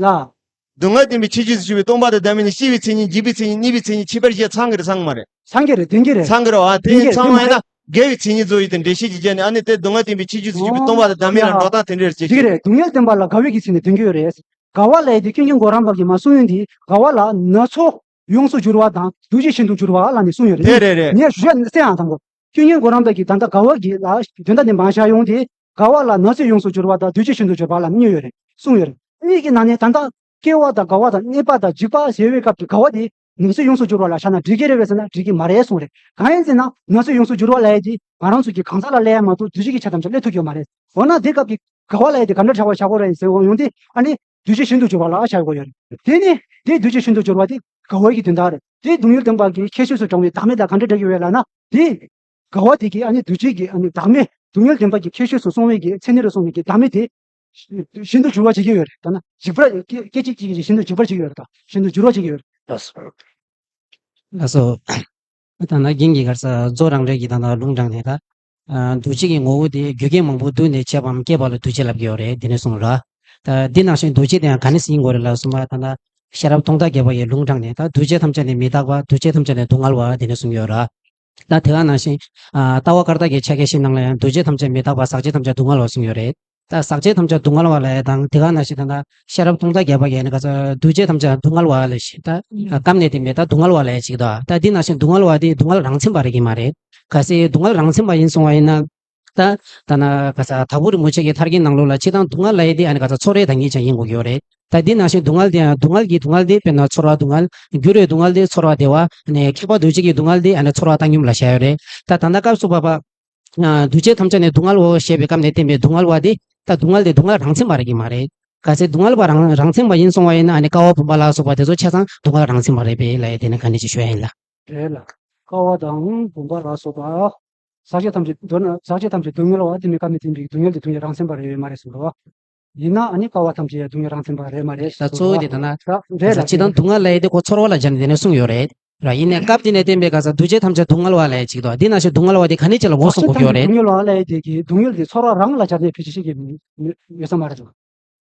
ལ། སྡུག་བསྔལ་བརྟེན་པའི་ཁྱད་ཆོས་སུ་གྱུར་པའི་སྟོང་པ་དང་བདག་མེད་གཉིས། སྐྱེ་བའི་མཚན་ཉིད་འཇིག་པའི་མཚན་ཉིད་གནས་པའི་མཚན་ཉིད་ཁྱད་པར་བཞི་ཚང་གི་རེད་ཚང་གི་མ་རེད། ཚང་གི་རེད་དེང་གི་རེད། ཚང་གི་རེད་བ། དེ་དེང་གི་ཚང་བ་ཡིན་ན་མ་ཡིན་ན་འགལ་བའི་མཚན་ཉིད་བཟོ་ཡི་དེ་འགྲེལ་བཤད་ཀྱི་རྒྱན་ནི་ཨ་ནི་དེ་སྡུག་བསྔལ་བརྟེན་པའི་ཁྱད་ཆོས་སུ་གྱུར་པའི་སྟོང་པ་དང་བདག་མེད་ལ་འགྲོ་སྟངས་དེ་འདྲ་རེད་ཅེས་དེ་གི་རེད། སྡུག་བསྔལ་བརྟེན་པ་ལ་རྒ་བའི་གི་ཚིག་ནི་དེང་གི་ཡོད་རེད། རྒ་བ་ལ་ཡི་དེ་ཀུན་མཁྱེན་གོ་རམས་པ་གིས་མ་གསུངས་ཡོད་དེ་རྒ་བ་ལ་ན་ཚོད་ཡོངས་སུ་འགྱུར་བ་དང་འདུས་བྱས་ཤིན་ཏུ་འགྱུར་བ་ལ་ནི་གསུངས་ཡོད་རེད། དེ་རེད་རེད། ངས་ཞུ་ཡ་གསན་ཡང་དང་པོ། ཀུན་མཁྱེན་གོ་རམས་པ་གིས་ད་ལྟ་རྒ་བ་གི་ལ་དོན་དག་འདི་མ་བཞག་ཡོང་དེ། རྒ་བ་ལ་ན་ཚོད་ཡོངས་སུ་འགྱུར་བ་དང་འདུས་བྱས་ཤིན་ཏུ་འགྱུར་བ་ལ་གཉིས་ཡོད་རེད་གསུངས་ཡོད་རེད། གཉིས་ཀྱི་ནང་ནས་ད་ལྟ་སྐྱེ་བ་དང་རྒ་བ་དང་གནས་པ་དང་འཇིག་པ་ཟེར་བའི་སྐབས་ཀྱི་རྒ་བ་དེ་ན་ཚོད་ཡོངས་སུ་འགྱུར་བ་ལ་བཞག་ན་འགྲིག་གི་རེད་པས་ཟེར་ན་འགྲིག་གི་མ་རེད་གསུངས་རེད། གང་ཡིན་ཟེར་ན་ན་ཚོད་ཡོངས་སུ་འགྱུར་བ་ལབ་ཡས་དེ་ང་རང་ཚོ་གི་གང་ཟག་ལ་སླེབས་ཡ་མ་གཏོགས་འདུས་བྱས་ཀྱི་ཆ་ཐམས་ཅད་སླེབས་ཐུབ་ཀྱི་ཡོད་མ་རེད། འོ་ན་དེ་སྐབས་ཀྱི་རྒ་བ་ལབ་ཡས་དེ་ག་འདྲ་བྱ་བ་བྱ་དགོས་རེད་ཟེར་འོང་ཡོང་དུས་ཨ་ནི་འདུས་བྱས་ཤིན་ཏུ་འགྱུར་བ་ལ་བྱ་དགོས་ཡོད་རེད། དེ་ནི་དེ་འདུས་བྱས་ཤིན་ཏུ་འགྱུར་བ་དེ་རྒ་བའི་གི་དོན་དག་རེད། དེ་སྡུག་བསྔལ་བརྟེན་པ་གི་ཁྱད་ཆོས་སུ་བགྲང་བའི་བདག་མེད་དང་ག་འདྲ་འདྲ་གི་ཡོད་ལབ་ན་དེ། རྒ་བ་དེ་གིས་ཨ་ནི་འདུས་བྱས་ཀྱི་ཨ་ནི་བདག་མེད་སྡུག་བསྔལ་བདེན་པ་གི་ཁྱད་ཆོས་སུ་སོང་བའི་གི་མཚན་ཉིད་རུ་སོང་བའི་གི་བདག་མེད་དེ་ཤིན་ཏུ་འགྱུར་བ་བྱེད་ཀྱི་ཡོད་རེད། ད་ན་འཇིག་པར་སྐད་ཅིག་གཅིག་གིས་ཤིན་ཏུ་འཇིག་པར་བྱེད་ཀྱི་ཡོད་རེད། ད་ཤིན་ཏུ་འགྱུར་བ་བྱེད་ཀྱི་ཡོད་རེད། ལགས་སོ། ལགས་སོ། ད་ན་རྒན་གྱིས་ག་རེ་ཟེར་རྫོགས་རང་འགྲེལ་གྱི་ད་ན་ལུང་དྲངས་ནས་ད། འདུས་བྱས་ཀྱི་ངོ་བོ་དེ་རྒྱུ་རྐྱེན་མང་པོ་བསྡུས་ནས་བྱས་པའམ་སྐྱེས་པ་ལ་འདུས་བྱས་ལབ་ཀྱི་ཡོད་རེད་དེ་ནས་གསུངས་ར། ད་འདི་ནང་བཞིན་འདུས་བྱས་དེ་ཡང་ག་ནས་ཡིན་དགོས་རེད་ལབ་སོང་པ་ད་ན། ཤེས་རབ་སྟོང་རྟགས་བརྒྱད་པ་ཡི་ལུང་དྲངས་ནས་ད་འདུས་བྱས་ཐམས་ཅད་ནི་མི་རྟག་པ་འདུས་བྱས་ཐམས་ཅད་ནི་སྡུག་བསྔལ་བ་དེ་ནས་གསུངས་ཡོད་ར། ད་དེ་ག་ནང་བཞིན། ལྟ་བ་བཀར་ཐབས་ཀྱི་ཕྱག་རྒྱ་བཞིའི་ནང་ལ་ཡང་འདུས་བྱས་ཐམས་ཅད་མི་རྟག་པ་ཟག་བཅས་ཐམས་ཅད་སྡུག་བསྔལ་བ་གསུངས་ཡོད་རེད། ད་ཟག་བཅས་ཐམས་ཅད་སྡུག་བསྔལ་བ་ལབ་ཡ་དང་དེ་ག་ནང་བཞིན་ད་ལྟ་ཤེས་རབ་སྟོང་རྟགས་བརྒྱད་པ་ཡིན་ན་ག་ཚོད་འདུས་བྱས་ཐམས་ཅད་སྡུག་བསྔལ་བ་ལབ་ཞིག་ད་སྐབས་ནས་དེ་མེད་ད་སྡུག་བསྔལ་བ་ལབ་ཡ་ཅིག་ད་ད་འདི་ནང་བཞིན་སྡུག་བསྔལ་བ་དེ་སྡུག་བསྔལ་རང་མཚན་པ་རེད་ཀྱི་མ་རེད། གལ་སྲིད་སྡུག་བསྔལ་རང་མཚན་པ་ཡིན་སོང་བ་ཡིན་ན། ད་ད་ན་ག་ས་དྭགས་པོ་རིན་པོ་ཆེ་གི་ཐར་རྒྱན་ནང་ལོགས་ལ་སྤྱིར་བཏང་སྡུག་བསྔལ་ལབ་ཡ་དེ་ཨ་ནི་ག་ས་ཚོར་བའི་བདག་ཉིད་ཀྱང་ཡིན་དགོས་ཀྱི་ཡོད་རེད། ད་འདི་ནང་བཞིན་སྡུག་བསྔལ་དེ་ཡང་སྡུག་བསྔལ་གྱི་སྡུག་བསྔལ་དེ་དཔེར་ན་ཚོར་བ་སྡུག་བསྔལ། འགྱུར་བའི་སྡུག་བསྔལ་དེ་ཚོར་བ་བདེ་བ། ནས་ཁྱབ་པ་འདུ་བྱེད་ཀྱི་སྡུག་བསྔལ་དེ་ཨ་ནི་ཚོར་བ་བཏང་སྙོམས་ལ་བཞག་ཡོད་རེད། ད་ད་ལྟ་སྐབས་སུ་བབ་པ། འདུས་བྱས་ཐམས་ཅད་ནི་སྡུག་བསྔལ་བའོ་ཞེས་པའི་སྐབས་ནས་བསྟན་པའི་སྡུག་བསྔལ་བ་དེ། ད་སྡུག་བསྔལ་དེ་སྡུག་བསྔལ་རང་མཚན་པ་རེད་ཀྱི་མ་རེད། གལ་སྲིད་སྡུག་བསྔལ་བ་རང་རང་མཚན་པ་ཡིན་སོང་བ་ཡིན་ན་ཨ་ནི་ཀ་བ་བུམ་པ་ལ་སོགས་པ་དེ་ཚོ་ཆ་ཚང་སྡུག་བསྔལ་རང་མཚན་པ་རེད་པས་ལབ་ཡ་དེ་ནི་ག་འདྲ་ཅིག་ཞུ་ཡ་ཡིན་ལ། རེད་ལ། ཀ་བ་དང་བུམ་པ་ལ་སོགས་པ། ཟག་བཅས་ཐམས་ཅད་མདོར་ན་ཟག་བཅས་ཐམས་ཅད་སྡུག་བསྔལ་བ་དེ་ནི་སྐབས་ནས་བསྟན་པའི་སྡུག་བསྔལ་དེ་སྡུག་བསྔལ་རང་མཚན་པ་རེད་ཡོད་མ་རེད་གསུངས་པ། ཡིན་ན་ཨ་ནི་ཀ་བ་ཐམས་ཅད་ཡང་སྡུག་བསྔལ་རང་མཚན་པ་རེད་མ་རེད། ད་གཙོ་བོ་དེ་ད་ན། རེད་ད་ལ། སྤྱིར་བཏང་སྡུག་བསྔལ་ལབ་ཡས་དེ་ཁོ་ཚོར་བ་ལ་སྦྱར་ནས་དེ་ནས་གསུངས་ཡོད་རེད། ར་ཡིན་ནའི་སྐབས་དེ་ནས་བསྟན་པའི་ག་ས་འདུས་བྱས་ཐམས་ཅད་སྡུག་བསྔལ་བ་ལབ་ཡས་ཅིག་དང་འདི་ནང་བཞིན་སྡུག་བསྔལ་བ་དེ་ག་ནས་ཅིག་ལ་ངོས་བཟུང་དགོས་ཀྱི་ཡོད་རེད། སྡུག་བསྔལ་བ་ལབ་ཡས་དེ་གི་སྡུག་བསྔལ་དེ་ཚོར་བ་རང་ལ་སྦྱར་ནས་ཕལ་ཆེར་ཤེས་ཀྱི་མི་མི་ཡོད་ས་མ་རེད་དོ།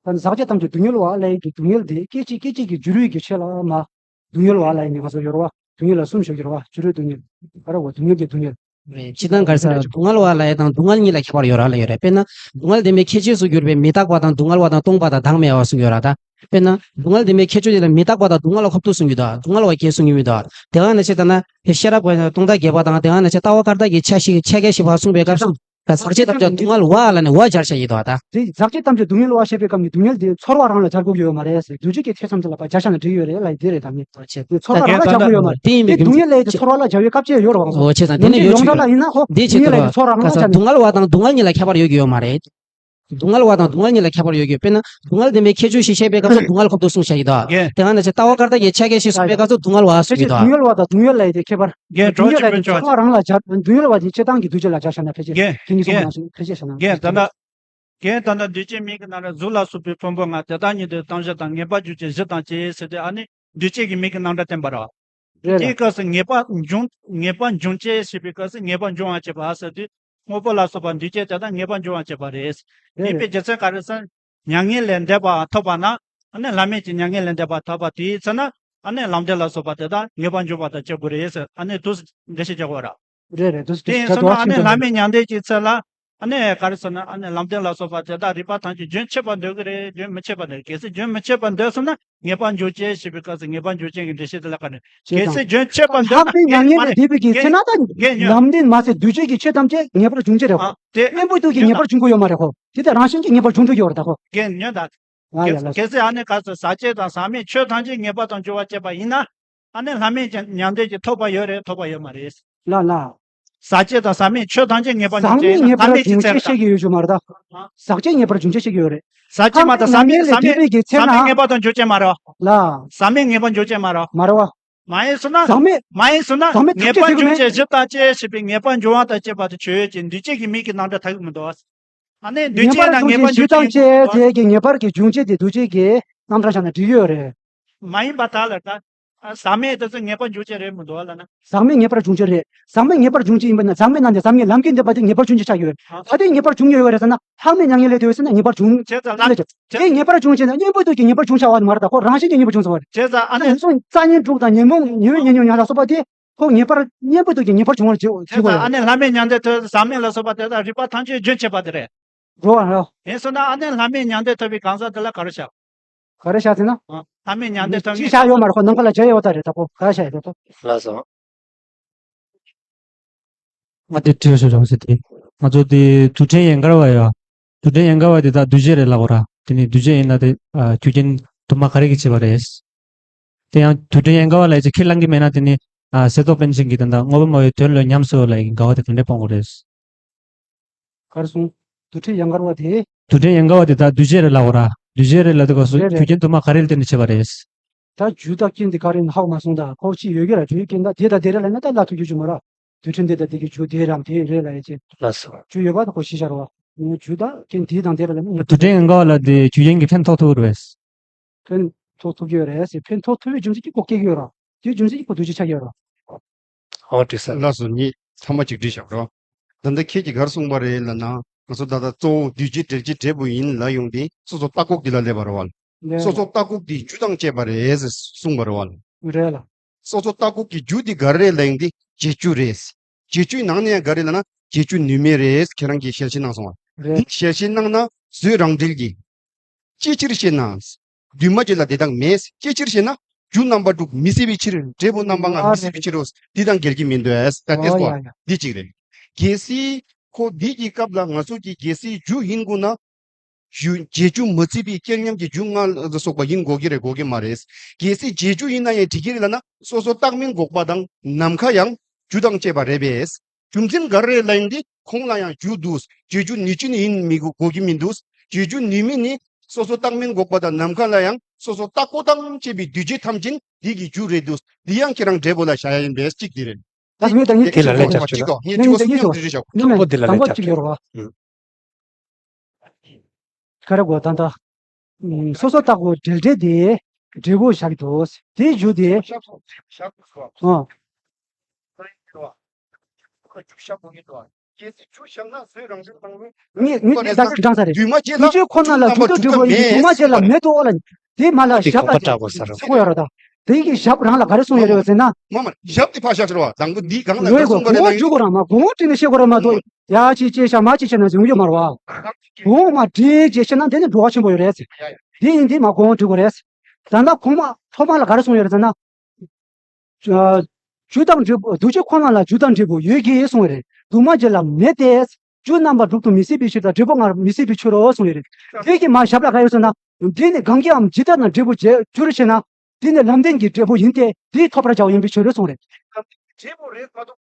ད་ནི་ཟག་བཅས་ཐམས་ཅད་སྡུག་བསྔལ་བ་ལབ་ཡས་ཀྱི་སྡུག་བསྔལ་དེ་སྐད་ཅིག་སྐད་ཅིག་གི་འགྱུར་བའི་གི་ཆེད་ལ་མ། སྡུག་བསྔལ་བ་ལབ་ཡས་ནི་ང་ཚོ་ཡོད་རེད་བ། སྡུག་བསྔལ་ལ་གསུམ་ཞུ་གི་རེད་བ། སྤྱི་རོད་སྡུག་བསྔལ། ག་རེ་བ་སྡུག་བསྔལ་གྱི་སྡུག་བསྔལ། རེད། སྤྱིར་བཏང་ག་རེ་ཟེར་སྡུག་བསྔལ་བ་ལབ་ཡས་དང་སྡུག་བསྔལ་གཉིས་ལ་ཁྱད་པར་ཡོད་ར་ལབ་ཡོད་རེད། དཔེར་ན། སྡུག་བསྔལ་བདེན་པའི་ཁྱད་ཆོས་སུ་གྱུར་པའི་མི་རྟག་པ་དང་སྡུག་བསྔལ་བ་དང་སྟོང་པ་དང་བདག་མེད་པ་གསུམ་ཡོད་ར་ད། དཔེར་ན། སྡུག་བསྔལ་བདེན་པའི་ཁྱད་ཆོས་དེ་ལ་མི་རྟག་པ་དང་སྡུག་བསྔལ་བ་ཁོབ་ཏུ་གསུངས་ཡོད་ད་སྡུག་བསྔལ་བ་སྐྱེ་གསུང་གི་མི་འདུག་དེ་ག་ནང་བཞིན་ད་ན། ཤེས་རབ་སྟོང་རྟགས་བརྒྱད་པ་དང་དེ་ག་ནང་བཞིན་ལྟ་བ་བཀར་ཐབས་ཀྱི་ཕྱག་བཞི་ཕྱག་རྒྱ་བཞི་པ་གསུངས་པའི་སྐབས་སུ། ད་ཟག་བཅས་ཐམས་ཅད་སྡུག་བསྔལ་བ་ལབ་ནས་བ་སྦྱར་བྱ་ཡི་དོ་ད། དེ་ཟག་བཅས་ཐམས་ཅད་སྡུག་བསྔལ་བ་ཞེས་པའི་སྐབས་ནས་སྡུག་བསྔལ་དེ་ཚོར་བ་རང་ལ་སྦྱར་དགོས་ཀྱི་ཡོད་མ་རེད་ཟེར། འདུས་བྱས་ཀྱི་ཐེ་ཚོམ་དེ་ལ་ཕར་སྦྱར་བཞག་ན་འགྲིག་ཡོད་རེད་ལབ་ཡི་དེ་རེད་དམ་ནི། ཨོ་ཆེ། དེ་ཚོར་བ་རང་ལ་སྦྱར་དགོས་ཡོད་མ་རེད། དེ་ཡིན་པའི་རྒྱུ་མཚན་དེ་སྡུག་བསྔལ་ལབ་ཡི་དེ་ཚོར་བ་ལ་སྦྱར་བའི་སྐབས་བཅས་ཡོད་རེད་བ། ཨོ་ཆེ་ད་དེ་ནས་ཡོང་ས་ལ་ཡིན་ན་ཧོ་འདི་སྡུག་བསྔལ་ལབ་ཡི་དེ་ཚོར་བ་རང་ལ་སྦྱར་ནས། སྡུག་བསྔལ་བ་དང་སྡུག་བསྔལ་གཉིས་ལ་ཁྱད་པར་ཡོད་ཀྱི་ཡོད་མ་རེད། སྡུག་བསྔལ་བ་དང་སྡུག་བསྔལ་གཉིས་ལ་ཁྱད་པར་ཡོད་ཀྱི་ཡོད། དཔེར་ན་སྡུག་བསྔལ་བདེན་པའི་ཁྱད་ཆོས་ཤིག་བཤད་པའི་སྐབས་སུ་སྡུག་བསྔལ་ཁོབ་ཏུ་གསུངས་བཞག་ཡི་དོ། དེ་ག་ནང་བཞིན་ལྟ་བ་བཀར་ཐབས་ཀྱི་ཕྱག་རྒྱ་བཞི་གསུངས་པའི་སྐབས་སུ་སྡུག་བསྔལ་བ་གསུངས་ཡི་དོ། སྡུག་བསྔལ་བ་དང་སྡུག་བསྔལ་ལབ་ཡི་དེ་ཁྱད་པར། རྒན་སྡུག་བསྔལ་ལབ་ཡི་དེ་ཚོར་བ་རང་ལ་སྦྱར། སྡུག་བསྔལ་བ་དེ་སྤྱིར་བཏང་གི་འདུས་བྱས་ལ་སྦྱར་བཞག་ན་ཕལ་ཆེར། རྒན་རྒན་རྒན་ད་ལྟ། རྒན་ད་ལྟ་འདུས་བྱས་མིང་གི་ནང་ལ་གཟུགས་ལ་སོགས་པའི་ཕུང་པོ་ལྔ་དེ་དག་ཉིད་དུ་བཏང་བཞག་དང་ངེས་པར་འབྱུང་བྱེད་བཞི་དང་བཅས་ཟེར་ཏེ་ཨ་ནི་འདུས་བྱས་ཀྱི་མིང་གི་རྣམ་གྲངས་བསྟན་པ་རེད། རེད་ལ། དེའི་སྐབས་སུ་ངེས་པར་འབྱུང་ངེས་པར་འབྱུང་བྱེད་ཞེས་པའི་སྐབས་སུ་ངེས་པར་འབྱུང་བར་བྱེད་པ་ཟེར་དུས་དངོས་པོ་ལ་སོགས་པ་འདུས་བྱས་དེ་དག་ངེས་པར་འབྱུང་བར་བྱེད་པ་རེད། རེད་དེ་རེད། དཔེ་རྒྱུ་མཚན་ག་རེ་ཟེར། མྱ་ངན་ལས་འདས་པ་ཐོབ་པ་ན་ཨ་ནི་བླ་མེད་ཀྱི་མྱ་ངན་ལས་འདས་པ་ཐོབ་པ་དེའི་ཚེ་ན་ ཨ་ནི་ལམ་བདེན་ལ་སོགས་པ་དེ་དག་ངེས་པར་འབྱུང་བ་དང་བཅད་དགོས་རེད་ཟེར། ཨ་ནི་དུ་འགྲེལ་བཤད་རྒྱག་དགོས་ར། རེད་རེད། དུ་དེ་ཡིན་སོང་ན་ཨ་ནི་ལྷག་མེད་མྱང་འདས་ཀྱི་ཚེ་ལ། ཨ་ནི་ག་རེ་ཟེར་ན་ཨ་ནི་ལམ་བདེན་ལ་སོགས་པ་དེ་དག་རིགས་པ་ཐམས་ཅད་རྒྱུན་ཆད་པར་འདོད་ཀྱི་རེད། རྒྱུན་མི་ཆད་པར་འདོད། གལ་སྲིད་རྒྱུན་མི་ཆད་པར་འདོད་སོང་ན་ངེས་པར་འབྱུང་བྱེད་ཞེས་པའི་སྐབས་སུ་ངེས་པར་འབྱུང་བྱེད་ཀྱི་འགྲེལ་བཤད་དེ་ལ་ག་ནས། གལ་སྲིད་རྒྱུན་ཆད་པར་འདོད་ན་ལྷག་མེད་མྱ་ངན་ལས་འདས་པའི་གི་ཚེ་ན་ད་ལམ་བདེན་མ་ཟད་འདུས་བྱས་ཀྱི་ཆོས་ཐམས་ཅད་ངེས་པར་འབྱུང་བྱེད་རེད་ཁོ། དེ་གཉེན་པོ་དུ་གི་ངེས་པར་འབྱུང་གི་ཡོད་མ་རེད་ཁོ། དེ་དེ་རང་བཞིན་གྱིས་ངེས་པར་འབྱུང་འགྲོ་གི་ཡོད་རེད་ད་ཁོ། ཡ་ཡ་ལ། གལ་སྲིད་ཨ་ནི་ག་ཚོད་ཟག་བཅས་དང་ཟག་མེད་ཆོས་ཐམས་ཅད་ངེས་པར་དུ་འབྱུང་བར་བྱེད་པ་ཡིན་ན། ཨ་ནི་ལྷག་མེད་ཀྱི་མྱང་འདས་ཀྱི་ཐོབ་པ་ཡོད་རེད། ཐོབ་པ་ཡོད་མ་རེད། ལ་ལ། ཟག་བཅས་དང་ཟག་མེད་ཆོས་ཐམས་ཅད་ངེས་པར་ཟག་འབྱུང་བྱེད་མེད་ཡིན་ན་ངེས་པར་ལྷག་མེད་ཀྱི་འབྱུང་ཚེ་བྱེད་ལ། བཤད་ཀྱི་ཡོད་ཞུ་མ་རེད་ད། ཟག་བཅས་ངེས་པར་འབྱུང་བྱེད་བཤད་ཀྱི་ཡོད་རེད། ཟག་བཅས་མ་དང་ཟག་མེད་ཟག་མེད་ཟག་མེད་ངེས་པར་དུ་འབྱུང་བྱེད་མ་རེད། ལ། ཟག་མེད་ངེས་པར་འབྱུང་བྱེད་མ་རེད། མ་རེད་བ། མ་ཡིན་སོང་ན། ཟག་མེད། མ་ཡིན་སོང་ན་ཟག་མེད་ངེས་པར་འབྱུང་བྱེད་བཞི་དང་བཅས་ཞེས་པའི་ངེས་པར་འབྱུང་བ་དང་བཅས་པ་དེ་ཆོས་ཅན། འདུས་བྱས་ཀྱི་མིང་གི་རྣམ་གྲངས་ཐག་གི་མི་འདུག་ཨ་ནི་འདུས་བྱས་ན་ངེས་པར་འབྱུང་བྱེད་བཞི་དང་བཅས་དེ་གི་ངེས་པར་གྱི་འབྱུང་བྱེད་དེ་འདུས་བྱས་ཀྱི་རྣམ་གྲངས་བཞག་ན་འགྲིག་ཡོད་རེད། མ་ཡིན་པ་དག་ལ་ད། ཨ། ཟག་མེད་དེ་ཚོ་ངེས་པར་འབྱུང་བྱེད་རེད་མི་འདུག་ལ་ན། ཟག་མེད་ངེས་པར་འབྱུང་བྱེད་རེད། ཟག་མེད་ངེས་པར་འབྱུང་བྱེད་ཡིན་པ་ན་ཟག་མེད་རྣམས་ཀྱི་ཟག་མེད་ལམ་གྱིས་འདས་པ་དེ་ངེས་པར་འབྱུང་བྱེད་ཆགས་ཡོད་རེད། ཨ། ད་དེ་ངེས་པར་འབྱུང་ཡོད་རེད་ཟེར་ན་ལྷག་མེད་མྱ་ངན་ལས་འདས་ཟེར་ན་ངེས་པར་འབྱུང་བྱེད་ཙམ་ལ། དེ་ངེས་པར་འབྱུང་བྱེད་ན་གཉེན་པོ་དུ་གི་ངེས་པར་འབྱུང་བྱ་བ་མ་རེད་ད་ཁོ་རང་བཞིན་གྱིས་ངེས་པར་འབྱུང་ཚར་བ་རེད། བྱས་ཙང་ཨ་ནི་ཨ་ནི་སོང་རྩ་ཉིད་དྲུག་དང་ཉོན་མོངས་ཉེ་བའི་ཉེ་ཉོན་ཉ་ལ་སོགས་པ་དེ་ཁོ་ངེས་པར་གཉེན་པོ་དུ་གི་ངེས་པར་འབྱུང་བར་བྱེད་བྱེད་དགོས་ཡ། ཨ་ནི་ལྷག་མེད་མྱང་འདས་ཐོབ་ཟག་མེད་ལ་སོགས་པ་དེ་དག་རིགས་པ་ཐམས་ཅད་རྒྱུན་ཆད་པ་དེ་རེད། འགྲོ་བ་རེད། ཡིན་སོང་ན་ཨ་ནི་ལྷག་མེད་མྱང་འདས་ཐོབ་པའི་གང་ཟག་དེ་ལ་ག་རེ་བྱ། ག་རེ་བྱ་ཟེར་ན། ཨ། ལྷག་མེད་མྱང་འདས་ཐོབ་ཅི་བྱ་ཡོད་མ་རེད་ཁོ་ནམ་མཁའ་ལ་བྱ་ཡོད་ད་རེད་ད་ཁོ་ག་རེ་བྱ་ཡོད་ད། ལགས་སོ། ང་དེ་དྲིས་ཤོག་ཅང་ཟེར་ཏེ། ང་ཚོ་དེ་དུས་དྲན་ཡན་གར་བ་ཡ། དུས་དྲན་ཡན་གར་བ་དེ་ད་འདུས་བྱས་རེད་ལབ་དགོས་ར། དེ་ནི་འདུས་བྱས་ཡིན་ན་དེ་ཨ་རྒྱུ་རྐྱེན་དུ་མ་ག་རེ་གིས་བྱས་པ་རེད། དེ་ཡང་དུས་དྲན་ཡན་གར་བ་ལ་ཡ་ཅིག་ཁས་བླངས་ཀྱི་མེད་ན་དེ་ནི་ཨ་གསེར་མདོག་པཎ་ཆེན་གྱི་ད་ལྟ་དངོས་པོ་སྨྲ་བའི་དོན་ལ་ཉམས་སུ་ལ་ཡི་དགའ་བ་དེ་ག་འདྲས་སྤོང་དགོས་རེད། གར་སོང་། དུས་དྲན་ཡན་གར་བ་དེ། དུས་དྲན་ཡན་གར་བ་དེ་ད་འདུས་བྱས་རེད་ལབ་དགོས་ར། འདུས་བྱས་རེད་ལབ་དུས་སྐབས་སུ་རེད་རེད། རྒྱུ་རྐྱེན་དུ་མ་ག་རེ་ལ་བརྟེན་ནས་བྱས་པ་རེད། ད་རྒྱུ་དང་རྐྱེན་དེ་ག་རེ་ཡིན་ཧ་གོ་མ་སོང་ད་ཁོ་ཅི་ཡོད་ཀྱི་ར་རྒྱུ་རྐྱེན་ད་དེ་དང་དེ་རེད་ལབ་ན་ད་ལབ་ཐུབ་རྒྱུ་ཅིག་མ་རེད། དུས་དྲན་དེ་དང་དེ་གི་རྒྱུ་དེ་རང་དེ་རེད་ལབ་ཡ་ཅེ། ལགས་སོ། རྒྱུ་ཡོད་པ་ད་ཁོ་ཤེས་བྱ་རེད་བ། རྒྱུ་དང་རྐྱེན་དེ་དང་དེ་རེད་ལབ་ན། དུས་དྲན་ཡན་གར་བ་ལ་དེ་རྒྱུ་རྐྱེན་གྱི་ཕན་ཐོགས་ཐུབ་རེད། ཕན་ཐོགས་ཐུབ་ཀྱི་ཡོད་རེད་ཟེར། ཕན་ཐོགས་ཐུབ་པའི་རྒྱུ་མཚན་གྱིས་ཁོ་སྐྱེ་གི་ཡོད་ར། དེའི་རྒྱུ་མཚན་གྱིས་ཁོ་འདུས་བྱས་ཆགས་ཀྱི་ཡོད་ར། ཨོ་དྲིས་ས། ལགས་སོ། ངས་ཚང་མ་གཅིག་དྲིས་བཞག་རོགས། ད་ལྟ་ཁྱེད་ཀྱིས་ག་རེ་གསུངས་པ་རེད་ལབ་ན། ང་ཚོ་ད་ལྟ་གཙོ་བོ་འདུས་བྱས་འབྲེལ་བྱེད་འབྲས་བུ་ཡིན་ལབ་ཡོང་དུས་སོ་སོ་ལྟ་གོ་འདི་ལ་སླེབས་པ་རེད་བ། ལགས། སོ་སོ་ལྟ་གོ་འདི་རྒྱུ་དང་བཅས་པ་རེད་ཟེར་གསུངས་པ་རེད་བ། རེད་ལ། སོ་སོ་ལྟ་གོ་གི་རྒྱུ་འདི་ག་རེ་རེད་ལབ་ཡོང་དུས་བྱེད་རྒྱུ་རེད། བྱེད་རྒྱུའི་ནང་ནས་ཡང་ག་རེ་ལབ་ན་བྱེད་རྒྱུ་ནུས་མེད་རེད། ཁྱེད་རང་གིས་ཞལ་བཞེས་གནང་སོང་བ། རེད། འདི་ཞལ་བཞེས་གནང་ན་བཟོད་རང་འབྲེལ་གྱི། ཅིའི་ཕྱིར་ཞེ་ན། འདུས་མ་བྱས་ལ་དེ་དག་མེད། ཅིའི་ཕྱིར་ཞེ་ན། རྒྱུ་རྣམ་པ་དྲུག་མི་སྲིད་པའི་ཕྱིར། འབྲས་བུ་རྣམ་པ་ལྔ་མི་སྲིད་པའི་ཕྱིར་རོ། འདི་དང་འགལ་གྱི་མི་འདུག་ཨེ། ད་ལྟའི་ཨོ་སྐོར་ཡ་ཡ། འདི་གཅིག་རེད། གལ་སྲིད་ཁོ་འདི་གི་སྐབས་ལ་ང་ཚོ་གི་གལ་སྲིད་རྒྱུ་ཡིན་དགོས་ན། རྒྱུ་བྱེད་རྒྱུ་མ་བརྩིས་པའི་རྐྱེན་ཉམས་ཀྱི་རྒྱུ་ལྔ་ལ་སོགས་པ་ཡིན་དགོས་ཀྱི་རེད་དགོས་ཀྱི་མ་རེད། གལ་སྲིད་བྱེད་རྒྱུ་ཡིན་ན་ཡང་འགྲིག་གི་རེད་ལབ་ན་སོ་སོ་བཏགས་མིང་འགོག་པ་དང་ནམ་མཁའ་ཡང་རྒྱུ་དང་བཅས་པ་རེད་པས། རྒྱུ་མཚན་ག་རེ་རེད་ལབ་ཡིན་ཏེ་ཁོང་ལ་ཡང་རྒྱུ་འདུག་བྱེད་རྒྱུ་ནུས་ཅན་ཡིན་མི་དགོས་ཀྱི་མི་འདུག་བྱེད་རྒྱུ་ནུས་མིན་ནི་སོ་སོ་བཏགས་མིང་འགོག་པ་དང་ནམ་མཁའ་ལ་ཡང་སོ་སོ་བཏགས་སྒོ་དང་བཅས་པའི་འདུས་བྱས་ཐམས་ཅད་འདི་གི་རྒྱུ་རེད་འདུག་འདི་ཡང་ཁྱེད་རང་འབྲས་བུ་ལ་བཞག་ཡ་ཡིན་པས་གཅིག་འདི་རེད། ད་སྨོས་དང་ཉིད་དེ་ལ་ལན་ཆགས་ཆོག་ན། ངས་ཆོག་གསུང་ཉོན་ཆོག་ཉོན་ཆོག་དང་པོ་འདི་ལ་ལན་ཆགས་ཆོག་ཡོད་རེད་བ། ཨུ། ག་རེ་གོ་ད་ད། ཨུམ། སོ་སོ་བཏགས་སྒོ་འབྲེལ་འབྲེལ་དེ། འབྲས་བུ་བཞག་གི་འདུག་དེའི་རྒྱུ་དེ། ཨ། ངས་ངས་དེ་ད་ག་དྲངས་ས་རེད། འདུས་མ་བྱས་ལ་འདུས་བྱས་ཁོ་ན་ལ་རྣམ་པ་རྒྱུ་དང་འབྲས་བུ་ཡིན། འདུས་མ་བྱས་ལ་མེད་དུ་འོ་ལ། དེ་མ་ལ་དེ་ཞབས་ལ་གོ་བ་བྲལ་དགོས་ས་རེད། ཚིག་གོ་ཡོད་ར་ད། དེ་གི་ཞབས་རང་ལ་ག་རེ་གསུངས་ཡོད་རེད་ཟེར་ན། མ་མ་ཞབས་དེ་ཕར་བཞག་ཤར་བ་དང་པོ་འདི་གང་ལ་ལོས་གོ་གསུངས་པ་རེད་གོ་ན་བ་འཇུག་གོ་ར་མ་གོང་བུ་བྲིས་ནས་བཤད་གོ་ར་མ་གཏོགས་ཡ་ཅི་ཅི་ཤ་མ་ཅི་ཤ་ན་བཟུང་རྒྱུ་མ་རེད་བ། གོང་མ་བྲིས་ཅི་ཤ་ན་དེ་ནི་འགྲོ་བ་ཆེན་པོ་ཡོད་རེད་ཟེར། དེ་ཡིན་དེ་མ་གོང་བུ་བྲིས་གོ་རེད་ཟེར། ད་ལྟ་གོང་མ་ཐོག་མ་ལ་ག་རེ་གསུངས་ཡོད་རེད་ཟེར་ན། རྒྱུ་དང་འབྲས་བུ་འདུས་བྱས་ཁོ་ན་ལ་རྒྱུ་དང་འབྲས་བུ་ཡོད་ཀྱི་གསུངས་ཡོད་རེད། འདུས་མ་བྱས་ལ་མེད་དེ། རྒྱུ་རྣམ་པ་དྲུག་ཏུ་མི་སྲིད་པའི་ཕྱིར་དང་འབྲས་བུ་ལྔར་མི་སྲིད་པའི་ཕྱིར་རོ་གསུངས་ཡོད་རེད། དེ་གི་མ་ཞབས་ལ་ག་ཡོད་ཟེར་ན། འདི་ནི་གང་གིའམ་ཇི་ལྟར་ན་འབྲས་བུ་བྱས་འགྱུར་ཞེ་ན། འདི་ནི་ལམ་བདེན་གྱི་འབྲས་བུ་ཡིན་ཏེ་འདིའི་ཐོབ་པར་བྱའོ་ཡིན་པའི་ཕྱིར་རོ་གསུངས་རེད། ལམ་བདེན་འབྲས་བུ་རེད་མ་གཏོགས།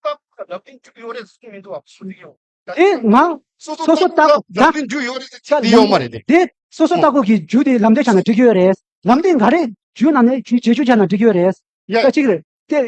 རྟག་ཏུ་ལམ་བདེན་འཇུག་ཡོད་རེད་ཟེར་གྱི་མི་འདུག་བ་སུ་འདི་ཡོད། དེ་ང་སོ་སོ་ལྟ་བུ་ལམ་བདེན་འཇུག་ཡོད་རེད་ཟེར་གྱི་འདི་ཡོད་མ་རེད་དེ། དེ་སོ་སོ་ལྟ་བུ་གི་རྒྱུ་དེ་ལམ་བདེན་ཆགས་ན་འགྲིག་གི་ཡོད་རེད། ལམ་བདེན་ག་རེ་རྒྱུ་ནང་ནས་རྒྱུ་བྱེད་རྒྱུ་ཆགས་ན་འགྲིག་གི་ཡོད་རེད། ཡ། ད་གཅིག་རེད། དེ།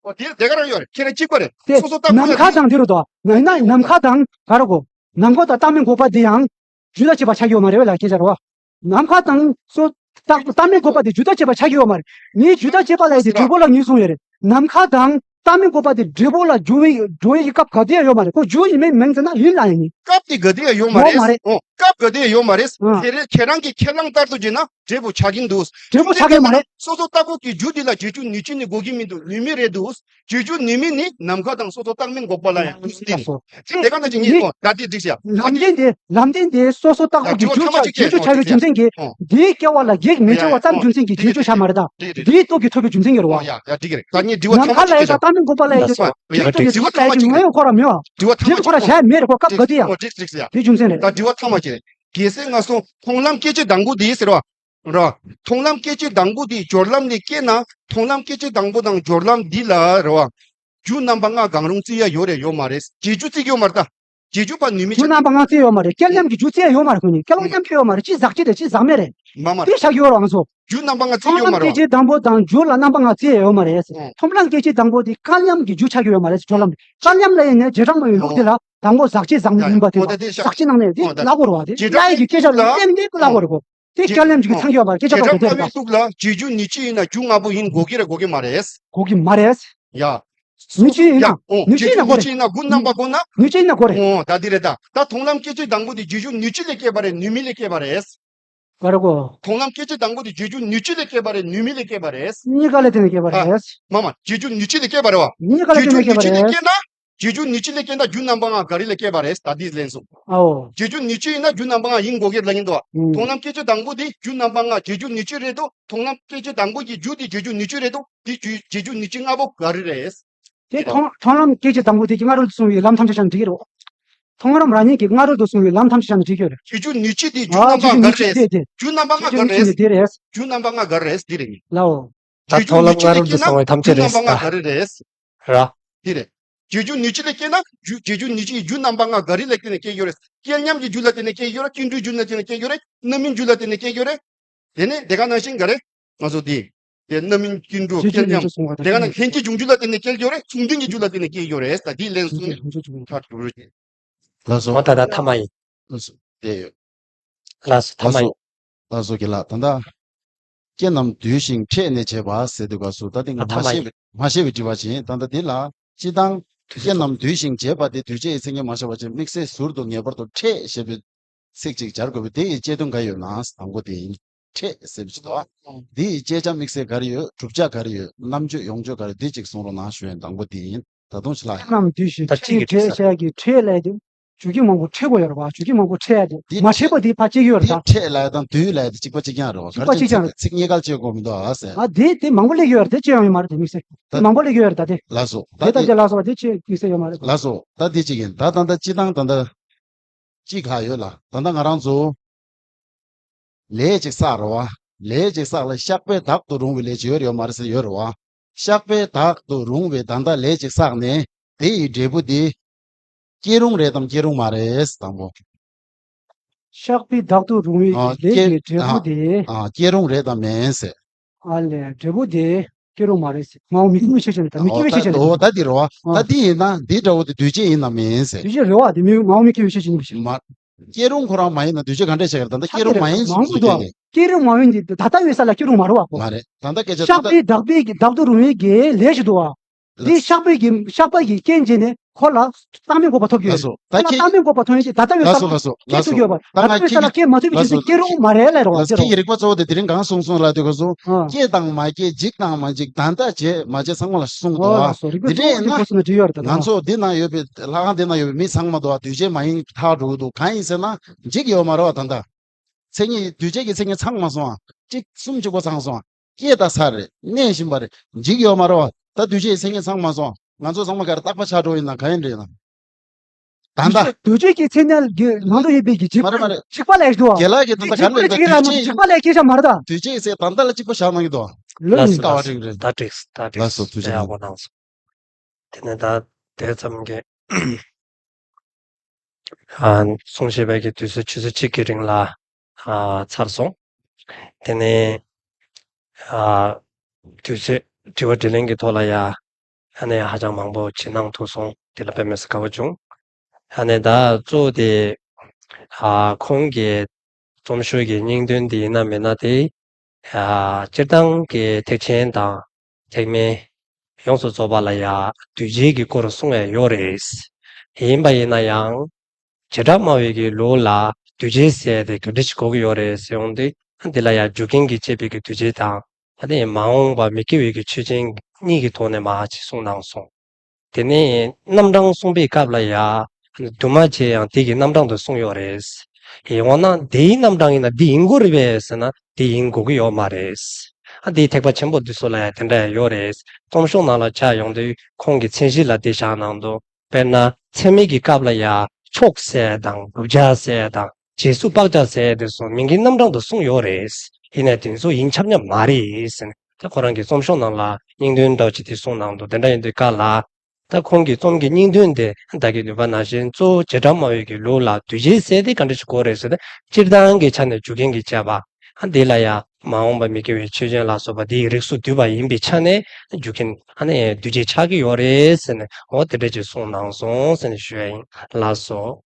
ཨོ་དེ་དེ་ག་རང་ཡོད་རེད། ཁྱེད་རང་གཅིག་པ་རེད། དེ་སོ་སོ་ལྟ་བུ་ནམ་མཁའ་དང་དེ་རུ་དོ། ན་ན་ནམ་མཁའ་དང་ག་རེ་གོ། ནམ་མཁའ་དང་བཏགས་མིང་འགོག་པ་དེ་ཡང་། རྒྱུ་དང་བཅས་པ་ཆགས་ཀྱི་ཡོད་མ་རེད་བས་ལ་སྐད་ཆ་རེད་བ། ནམ་མཁའ་དང་སོ་བཏགས་བཏགས་མིང་འགོག་པ་དེ་རྒྱུ་དང་བཅས་པ་ཆགས་ཀྱི་ཡོད་མ་རེད། ངས་རྒྱུ་དང་བཅས་པ་ལ་ཡི་དེ་འབྲས་བུ་ལ་ངོས་བཟུང་ཡོད་རེད། ནམ་མཁའ་དང་ རྟག་མིན་བཀོད་པ་དེ་འབྲས་བུ་ལ་འགྱུར་བའི་འགྲོ་ཡི་སྐབས་ག་དུས་ཡང་ཡོད་མ་རེད། ཁོ་རྒྱུ་ཡིན་མིན་མིན་ཟེར་ན་ཡིན་ལ་ཡིན། སྐབས་དེ་ག་དུས་ཡང་ཡོད་མ་ཡོད་རེད། མ་རེད། ཨོ། སྐབས་ག་དུས་ཡང་ཡོད་མ་རེད། ཨ། དེ་རེད། ཁྱེད་རང་གི་ཁས་བླངས་ལྟར་དུ་བྱས་ན་འབྲས་བུ་ཆགས་ཀྱིན་འདུག་འབྲས་བུ་ཆགས་ཀྱི་མ་རེད། སོ་སོ་རྟག་པ་གི་རྒྱུ་དེ་ལ་བྱེད་རྒྱུ་ནུས་ཅན་ནི་དགོས་ཀྱི་མི་འདུག་ནུས་མེད་རེད་འདུག་བྱེད་རྒྱུ་ནུས་མེད་ནི་ནམ་མཁའ་དང་སོ་སོ་རྟག་མིན་འགོག་པ་ལ་ཡང་འདུག་སྟེ། ལགས་སོ། དེ་ག་ན་ཅིག་ཡིན། ཨོ། ད་དེ་འགྲིག་ཤག་ལམ་བདེན་དེ། ལམ་བདེན་དེ་སོ་སོ་རྟག་པ་གི་རྒྱུ་ཆགས། རྒྱུ་ཆགས་པའི་རྒྱུ་མཚན་གྱིས། ཨོ། དེའི་སྐྱེ་བ་ལ་གེགས་མི་བྱེད་པ་ཙམ་རྒྱུ་མཚན་གྱིས་རྒྱུ་ཆགས་མ་རེད་ད། དེའི་སྟོབས་ཀྱིས་ཐོབ་པའི་རྒྱུ་མཚན་གྱིས་རེད་བ། ཡ་ཡ་འགྲིག་གི་རེད། ད་ངས་དྲི་བ་ཐ་མ་གཅིག་བྱས། ནམ་མཁའ་ལ་ཡ་ད་རྟག་མིན་འགོག་པ་ལ་ཡ་དེ། ཡ་དེ་དྲི་བ་ཐ་མ་གཅིག་ཡོད་ཁོ་ར་མེད་བ། དྲི་བ་ཐ་མ་གཅིག་ཁོ་ར་བྱས་མེད་རེད། ཁོ་སྐབས་ག་དུས་ཡ། ཨོ་འགྲིག་འགྲིག་ཡ། དེ་རྒྱུ་མཚན་རེད། ད་དྲི་བ་ཐ་མ་གཅིག་རེད། གལ་སྲིད་ང་ཚོ་མཐོང་ལམ་སྐད་ཅིག་དང་པོ་དེ་ཟེར་བ། ར། མཐོང་ལམ་སྐད་ཅིག་དང་པོ་དེ་སྦྱོར་ལམ་ལས་སྐྱེས་ན། མཐོང་ལམ་སྐད་ཅིག་དང་པོ་དང་སྦྱོར་ལམ་འདི་ལ་རེད་བ། རྒྱུ་རྣམ་པ་ལྔ་གང་རུང་བརྩི་ཡ་ཡོད་རེད་ཡོད་མ་རེད། བྱེད་རྒྱུ་བརྩི་གི་ཡོད་མ་རེད་ད། བྱེད་རྒྱུ་ཕར་ནུས་མེད་རྒྱུ་རྣམ་པ་ལྔ་བརྩི་ཡ་ཡོད་མ་རེད། སྐྱེ་ལམ་གྱི་རྒྱུ་བརྩི་ཡ་ཡོད་མ་རེད། ཁོ་ནི་སྐྱེ་ལམ་མཉམ་སྐྱེ་ཡོད་མ་རེད། ཅི་ཟག་ཅི་རེད། ཅི་ཟག་མེད་རེད། མ་མ་དེ་བཞག་ཡོད་རེད་ང་ཚོ། རྒྱུ་རྣམ་པ་ལྔ་བརྩི་གི་ཡོད་མ་རེད། མཐོང་ལམ་སྐད་ཅིག་དང་པོ་དང་སྦྱོར་ལམ་རྣམ་པ་ལྔ་བརྩི་ཡ་ཡོད་མ་རེད། ཨོ། མཐོང་ལམ་སྐད་ཅིག་དང་པོ་དེ་སྐལ་མཉམ་གྱི་རྒྱུ་ཆགས་ཀྱི་ཡོད་མ་རེད། སྦྱོར་ལམ་སྐལ་མཉམ་ལ་ཡིན་ནའི་རྗེས་འབྲང་མ་ཡིན་ལུགས་དེ་ལ་དང་པོ་ཟག་བཅས་ཟག་མེད་ཡིན་པ་དེ་དང་ཟག་བཅས་སྣང་མེད་དེ་བརླག་དགོས་རེད་བ། དེ་བརླག་ཡས་ཀྱི་སྐད་ཆ་ལ་གཏན་གཏན་བརླག་དགོས་རེད་གོ། དེ་སྐལ་མཉམ་གྱི་ཚང་གི་ཡོད་མ་རེད། སྐད་ཆ་ལ་གཏན་གཏན་བརླག་ལྟོས་ལ་བྱེད་རྒྱུ་ནུས་ཅན་ཡིན་ན་རྒྱུ་ལྔ་པོ་ཡིན་དགོས་ཀྱི་རེད་དགོས་ཀྱི་མ་རེད། དགོས་ཀྱི་མ་རེད། ཡ། ནུས་ཅན་ཡིན་ན། ཡ། ཨོ། ནུས་ཅན་ཡིན་ན་དགོས་རེད། ནུས་ཅན་ཡིན་ན་དགོས་ན། ནུས་ཅན་ཡིན་ན་དགོས་རེད། ཨོ་ད་འདི་རེད་ད། ད་མཐོང་ལམ་སྐད་ཅིག་དང་པོ་དེ་བྱེད་རྒྱུ་ནུས་ཅན་ལས་སྐྱེས་པ་རེད། ནུས་མེད་ལས་སྐྱེས་པ་རེད། ག་རེ་གོ། མཐོང་ལམ་སྐད་ཅིག་དང་པོ་དེ་བྱེད་རྒྱུ་ནུས་ཅན་ལས་སྐྱེས་པ་རེད། ནུས་མེད་ལས་སྐྱེས་པ་རེད། གཉིས་ཀ་ལས་བརྟེན་ནས་སྐྱེས་པ་རེད། མ་མ་བྱེད་རྒྱུ་ནུས་ཅན་ལས་སྐྱེས་པ་རེད་བ། གཉིས་ཀ་ལས་བརྟེན་ནས་སྐྱེས་པ་རེད། བྱེད་རྒྱུ་ནུས་ཅན་ལས་སྐྱེས་ན། བྱེད་རྒྱུ་ནུས་ཅན་ལས་སྐྱེས་ན་རྒྱུ་རྣམ་པ་ལྔ་ག་རེ་ལས་སྐྱེས་པ་རེད། ད་འདི་ལན་སོང་། ཨའོ། བྱེད་རྒྱུ་ནུས་ཅན་ཡིན་ན་རྒྱུ་རྣམ་པ་ལྔ་ཡིན་དགོས་ཀྱི་ལ་ཡིན་དོ། ཨུམ། མཐོང་ལམ་སྐད་ཅིག་དང་པོ་དེ་རྒྱུ་རྣམ་པ་ལྔ་བྱེད་རྒྱུ་ནུས་ཅན་རེད་དོ། མཐོང་ལམ་སྐད་ཅིག་དང་པོ་གི་རྒྱུ་དེ་བྱེད་རྒྱུ་ནུས་ཅན་རེད་དོ། དེ་རྒྱུ་བྱེད་རྒྱུ་ནུས་ཅན་ལྔ་པོ་ག་རེ་རེད། དེ་མཐོང་མཐོང་ལམ་སྐད་ཅིག་དང་པོ་དེ་གི་སྔ་རོལ་དུ་སོང་བའི་ལམ་ཐམས་ཅད་ཀྱང་འགྲིག་གི་རེད། མཐོང་ལམ་རང་ཉིད་ཀྱི་སྔ་རོལ་དུ་སོང་བའི་ལམ་ཐམས་ཅད་ཀྱང་འགྲིག་གི་རེད། བྱེད་རྒྱུ་ནུས་ཅན་དེ་རྒྱུ་རྣམ་པ་ག་རེ་རེད། རྒྱུ་རྣམ་པ་ལྔ་ག་རེ་རེད། རྒྱུ་རྣམ་པ་ལྔ་ག་རེ་རེད། འདི་རེད། ལའོ། ད་མཐོང་ལམ་སྔ་རོལ་དུ་སོང་བའི་ཐམས་ཅད་རེད། རྒྱུ་རྣམ་པ་ལྔ་ག་རེ་རེད། ར། འདི་རེད། བྱེད་རྒྱུ་ནུས་ཅན་ལས་སྐྱེས་ན་རྒྱུ་བྱེད་རྒྱུ་ནུས་ཅན་གྱི་རྒྱུ་རྣམ་པ་ལྔ་ག་རེ་ལས་བརྟེན་ནས་སྐྱེ་ཡོད་རེད། སྐལ་མཉམ་གྱི་རྒྱུ་ལ་བརྟེན་ནས་སྐྱེ་ཡོད་རེད། སྐྱེ་འགྲོའི་རྒྱུ་ལ་བརྟེན་ནས་སྐྱེ་ཡོད་རེད། རྣམ་སྨིན་རྒྱུ་ལ་བརྟེན་ནས་སྐྱེ་ཡོད་རེད། དེ་ནས་དེ་ག་ནང་བཞིན་ག་རེ། ང་ཚོ་དེ། དེ་རྣམ་སྨིན་སྐྱེ་འགྲོ་སྐལ་མཉམ། དེ་ག་ནང་ལྷན་སྐྱེས་འབྱུང་རྒྱུ་ལ་བརྟེན་ནས་སྐྱེ་ཡོད་རེད། མཚུངས་ལྡན་གྱི་རྒྱུ་ལ་བརྟེན་ནས་སྐྱེ་ཡོད་རེད། ད་དེའི་ལན་གསུངས་ནས་ཁ་གྲུབ་རེད། ལགས་སོ། ཨོ་ད་ད་ཐ་མ་ཡིན། ལགས་སོ། དེ་ཡོད། ལགས་སོ་ཐ་མ་ཡིན། ལགས་སོ་རྒན་ལགས། ད་ལྟ། རྐྱེན་རྣམས་འདུས་ཤིང་འཕྲད་ནས་བྱས་པ་ཟེར་དུས་སྐབས་སུ་ད་ལྟ་ང་ཨ་ཐ་མ་མ་ཤེས་ཡིན། པའི་མ་ཤེས་པའི་དྲི་བ་ཅིག་ཡིན། ད་ལྟ་འདི་ལ་སྤྱི་བཏང་དུས་ཚོད་རྐྱེན་རྣམས་འདུས་ཤིང་བྱས་པ་དེ་འདུས་བྱས་ཀྱི་མཚན་ཉིད་མ་ཤར་བ་ཅིག་དམིགས་བསལ་ཟུར་དུ་ངེས་པར་དུ་འཕྲད་ཞེས་པའི་ཚིག་ཅིག་སྦྱར་དགོས་པས་དེ་ཡི་དཔྱད་དོན་ག་ཡོད་ན་དང་པོ་དེ་ཡིན། འཕྲད་ཟེར་བ་ཅིག་འདུག་ཨ། འདི་ཡི་བཅད་བྱ་དམིགས་བསལ་ག་རེ་ཡོད། གྲུབ་ཆ་ག་རེ་ཡོད། རྣམ་དཔྱོད་ཡོངས་བརྗོད་ག་རེ། འདི་ཅིག་གསུང་རོགས་གནང་ཞུ་ཡིན། དང་པོ་དེ་ཡིན། ད་དུང་ཕྱི་ལ། རྣམས་འདུས་ཤིང་ད་ཅིག་གི་འཕྲད་བྱ་གི་འཕྲད་ལས་དེ། བྱེད་རྒྱུ་མང་པོ་འཕྲད་དགོས་ཡོད་རེད་བ། བྱེད་རྒྱུ་མང་པོ་འཕྲད་ཡ་དེ་འདི་མ་འཕྲད་པ་དེ་ཕར་བཅད་ཀྱི་ཡོད་རེད་ད། འཕྲད་ལ་དང་འདུས་ལ་དེ་གཅིག་པ་གཅིག་རྐྱང་རེད་བ། གཅིག་པ་གཅིག་རྐྱང་རེད། ཚིག་གཉིས་ཀ་བཅད་དགོས་མི་འདུག་ཨ་ཟེར། ཨ་དེ་དེ་མང་པོ་སླེབས་ཡོད་རེད། དེ་བཅད་ཡོང་ཡོད་མ་རེད། དེ་དམིགས་བསལ་དེ་མང་པོ་སླེབས་ཡོད་རེད་ད། དེ་ལགས་སོ། དེ་ད་ལྟ་དེ་དེ་ལགས་སོ་བ་དེ་བཅད་དམིགས་བསལ་ཡོད་མ་རེད། ལགས་སོ། ད་དེ་གཅིག་ཡིན། ད་ད་ལྟ་སྤྱི་བཏང་ད་ལྟ་གཅིག་ལྷག་ཡོད་ལ། ད་ལྟ་ང་རང་ཚོ་ལས་ཅིག་བསགས་རེད་བ། ལས་ཅིག་བསགས་ལ་བཤགས་པས་དག་ཏུ་རུང་བའི་ལས་ཅིག་ཡོད་རེད་ཡོད་མ་རེད་ཟེར་ཡོད་རེད་བ། བཤགས་པས་དག་ཏུ་རུང་བའི་ད་ལྟ་ལས་ཅིག་བསགས་ནས་དེ་ཡི་འབྲས་བུ་དེ་སྐྱེ་རུང་རེད་དམ་སྐྱེ་རུང་མ་རེད། དང་པོ། བཤགས་པས་དག་ཏུ་རུང་བའི་ཨ་ལས་ཀྱི་འབྲས་བུ་དེ། ཨ་སྐྱེ་རུང་རེད་དམ་མིན་ཟེར། ཨ་ལས་འབྲས་བུ་དེ་སྐྱེ་རུང་མ་རེད་ཟེར། ངའོ་མི་སྐྱེ་བའི་ཆ་ཅན་ད་མི་སྐྱེ་བའི་ཆ་ཅན་རེད་ད། འོ་ད་འདི་རེད་བ། ད་འདི་ཡིན་ན་འདི་འདྲ་བོ་དེ་འདུས་བྱས་ཡིན་ནམ་མིན་ཟེར། འདུས་བྱས་རེད་བ། དེ་མི་ངའོ་མི་སྐྱེ་བའི་ཆ་ཅན་ཡིན་པ་ཞིག་མ། སྐྱེ་རུང་ཁོ་རང་མ་ཡིན་ན་འདུས་བྱས་ག་འདྲས་བྱས་ཀྱི་རེད། ད་ལྟ་སྐྱེ་རུང་མ་ཡིན་ཟེར་དེ་ནི། སྐྱེ་རུང་མ་ཡིན་དེ་ད་ལྟ་བའི་ས་ལ་སྐྱེ་རུང་མ་རེད་བ་ཁོ། མ་རེད། ད་ལྟ་སྐད་ཆ་བཤགས་པས་དག་པའི་གི་དག་ཏུ་རུང་བའི་གི་ལས་ཞིག་འདུག་བ། དེ་བཤགས་པའི་གི་བཤགས་པ་གི་རྐྱེན་བྱས་ནས་ཁོ་ལ་རྟག་མིན་འགོག་པ་ཐོབ་ཀྱི་ཡོད། ལགས་སོ། ད་ཁོ་ལ་ཁྱེད་རྟག་མིན་འགོག་པ་ཐོབ་ཡོད་ཀྱི་ད་ལྟ་བའི་ལགས་སོ་ལགས་སོ་ལགས་སོ། ད་ང་ད་ལྟ་བའི་ས་ལ་སྐྱེ་མ་ཐུབ་པའི་རྒྱུ་མཚན་སྐྱེ་རུང་མ་རེད་ལ་རོགས་ལགས་སོ། ཁྱེད་ཀྱི་རིག་པ་གཙོ་བོ་དེ་དེ་རིང་གང་གསུངས་སོང་ལབ་དུས་སྐབས་སུ། ཨ། སྐྱེ་དང་མ་སྐྱེ་འཇིག་དང་མ་འཇིག་ད་ལྟ་བྱས་མ་བྱས་ཚང་མ་ལ་གསུངས་འདུག་བ། ལགས་སོ། རིག་པའི་དེ་འདྲས་ན་གཙོ་བོ་གསུམ་ལ་འདྲིས་ཡོད་རེད་ད། ང་ཚོ་འདི་ན་ཡོད་པའི་ལྷ་ཁང་འདི་ན་ཡོད་པའི་མི་ཚང་མ་འདུག་བ། འདུས་བྱས་མ་ཡིན་ཐག་འགྲོ་གི་འདུག་གང་ཡིན་ཟེར་ན་འཇིག་ཡོད་མ་རེད་བ། ད་ལྟ། མཚན་ཉིད་འདུས་བྱས་ཀྱི་མཚན་ཉིད་ཚང་མ་སོང་ཨ། གཅིག་གསུམ་གཅིག་པོ་ཚང་སོང་ཨ། སྐྱེས་དང་ས་རེད། གནས་བཞིན་པ་རེད། འཇིག་ཡོད་མ་རེད་བ། ད་འདུས་བྱས་ཀྱི་མཚན་ཉིད་ཚང་མ་སོང་ཨ། ང་ཚོ་ཚང་མ་ག་རེ་རྟག་པ་ཆགས་འགྲོ་ཡིན་ན་ག་ཡིན་རེད་ན། ད་ལྟ། འདུས་བྱས་ཀྱི་མཚན་ཉིད་ཀྱི་ནང་དུ་ཡོད་པའི་གི་འཇིག། མ་རེད་མ་རེད། འཇིག་པ་ལས་འདུག་ཨ། རྒན་ལགས་ཀྱིས་ད་ལྟ་ག་རེ་ལབ་ན་འཇིག་པ་ལས་སྐྱེ་ས་མ་རེད་ད། འདུས་བྱས་ཀྱི་ཚེ་ད་ལྟ་ལ་གཅིག་པོ་བཞག་གནང་གི་འདུག་ཨ། ལགས་སོ། ཀ་བ་ལགས་སོ། ཀྲིག་རེད། ད་ཀྲིག་ད་ཀྲིག་ལགས་སོ། ཐུགས་རྗེ་ཆེ། ཡག་པོ་གནང་སོང་། དེ་ནས་ད་དེ་ཙམ་གྱིས། ཨ། གསུང་བཤད་པའི་གི་དུས་ཚོད་ཆུ་ཚོད་གཅིག་གི་རིང་ལ། ཨ། ཚར་སོང་། དེ་ནས། ཨ། དུས་ཚོད་དྲི་བ་དྲིས་ལན་གྱི་ཐོག་ལ་ཡ། ཨ་ནི་ཧ་ཅང་མང་པོ་བྱིན་གནང་ཐུབ་སོང་། དེ་ལ་དཔེ་མི་སྲིད་དགའ་པོ་བྱུང་། ཨ་ནི་ད་གཙོ་བོ་དེ། ཨ། ཁོང་གི་རྩོམ་ཤོག་གི་སྙིང་དོན་དེ་ཡིན་ན་མིན་ན་དེ། ཨ། སྤྱིར་བཏང་གི་ཐེག་ཆེན་དང་ཐེག་དམན། ཡོངས་སུ་རྫོགས་པ་ལ་ཡང་གདུལ་བྱའི་གི་སྐོར་གསུང་ཡ་ཡོད་རེད། ཡིན་པ་ཡིན་ན་ཡང་། བྱེ་བྲག་སྨྲ་བའི་གི་ལུགས་ལ་གདུལ་བྱའི་སྲས་དེ་ག་འདྲ་ཞིག་དགོས་ཀྱི་ཡོད་རེད་ཟེར་ཡོང་དུས། འདི་ལ་ཡང་རྒྱུ་རྐྱེན་གྱིས་བསྐྱེད་པའི་གི་གདུལ་བྱ་དང་། ཨ་ནི་མ་འོངས་པ་མི་སྐྱེ་བའི་གི་ཆོས་ཅན་གཉིས་ཀྱི་ཐོག་ནས་མར་ཅིག་གསུངས་གནང་སོང་། དེ་ནས་རྣམ་གྲངས་གསུངས་པའི་སྐབས་ལ་ཡང་། དུ་མ་བྱས་ཡང་དེ་གི་རྣམ་གྲངས་དུ་གསུངས་ཡོད་རེད། ཡིན་འོང་ན་དེའི་རྣམ་གྲངས་ཡིན་ན་འདི་ཡིན་དགོས་རེད་པས་ཟེར་ན་དེ་ཡིན་དགོས་ཀྱི་ཡོད་མ་རེད། ཨ་འདིའི་ཐེག་པ་ཆེན་པོ་འདི་ཚོ་ལ་ཡང་དེ་འདྲ་ཡང་ཡོད་རེད། རྩོམ་ཤོག་ནང་ལ་ཆ་ཡོང་དུས་ཁོང་གི་མཚན་གཞི་ལ་དེ་བཞག་གནང་འདུག་དཔེར་ན་ཚད་མའི་གི་སྐབས་ལ་ཡང་ཕྱོགས་ཟེར་དང་བསྒྲུབ་བྱ་ཟེར་དང་རྗེས་སུ་དཔག་བྱ་ཟེར་དེ་ཚོ་མིང་གི་རྣམ་གྲངས་དུ་གསུངས་ཡོད་རེད། ཡིན་ནའི་དེ་ཚོ་ཡིན་ཁྱབ་མཉམ་མ་རེད་ཟེར་ནས་ད་ཁོ་རང་གི་རྩོམ་ཤོག་ནང་ལ་སྙིང་དོན་འདྲ་བོ་ཅིག་དེ་གསུངས་གནང་འདུག་དེ་འདྲ་ཡིན་དུས་སྐབས་ལ། ད་ཁོང་གི་རྩོམ་གྱི་སྙིང་དོན་དེ་བདག་གིས་ནུས་པ་ནང་བཞིན་གཙོ་བོ་བྱེ་བྲག་སྨྲ་བའི་གི་ལུགས་ལ་གདུལ་བྱའི་སྲས་དེ་ག་འདྲ་ཞིག་དགོས་རེད་ཟེར་ན་སྤྱིར་བཏང་གི་ཆ་ནས་རྒྱུ་རྐྱེན་གྱིས་བསྐྱེད་པ། ཨ་འདི་ལ་ཡང་མ་འོངས་པ་མི་སྐྱེ་བའི་ཆོས་ཅན་ལ་སོགས་པ་འདིའི་རིགས་སུ་འདུས་པ་ཡིན་པའི་ཆ་ནས་རྒྱུ་རྐྱེན་ཨ་ནི་གདུལ་བྱ་ཆགས་ཀྱི་ཡོད་རེད་ཟེར་ནས་འོ་དེ་འདྲ་ཅིག་གསུངས་གནང་སོང་ཟེར་ནས་ཞུ་ཡ་ཡིན། ལགས་སོ།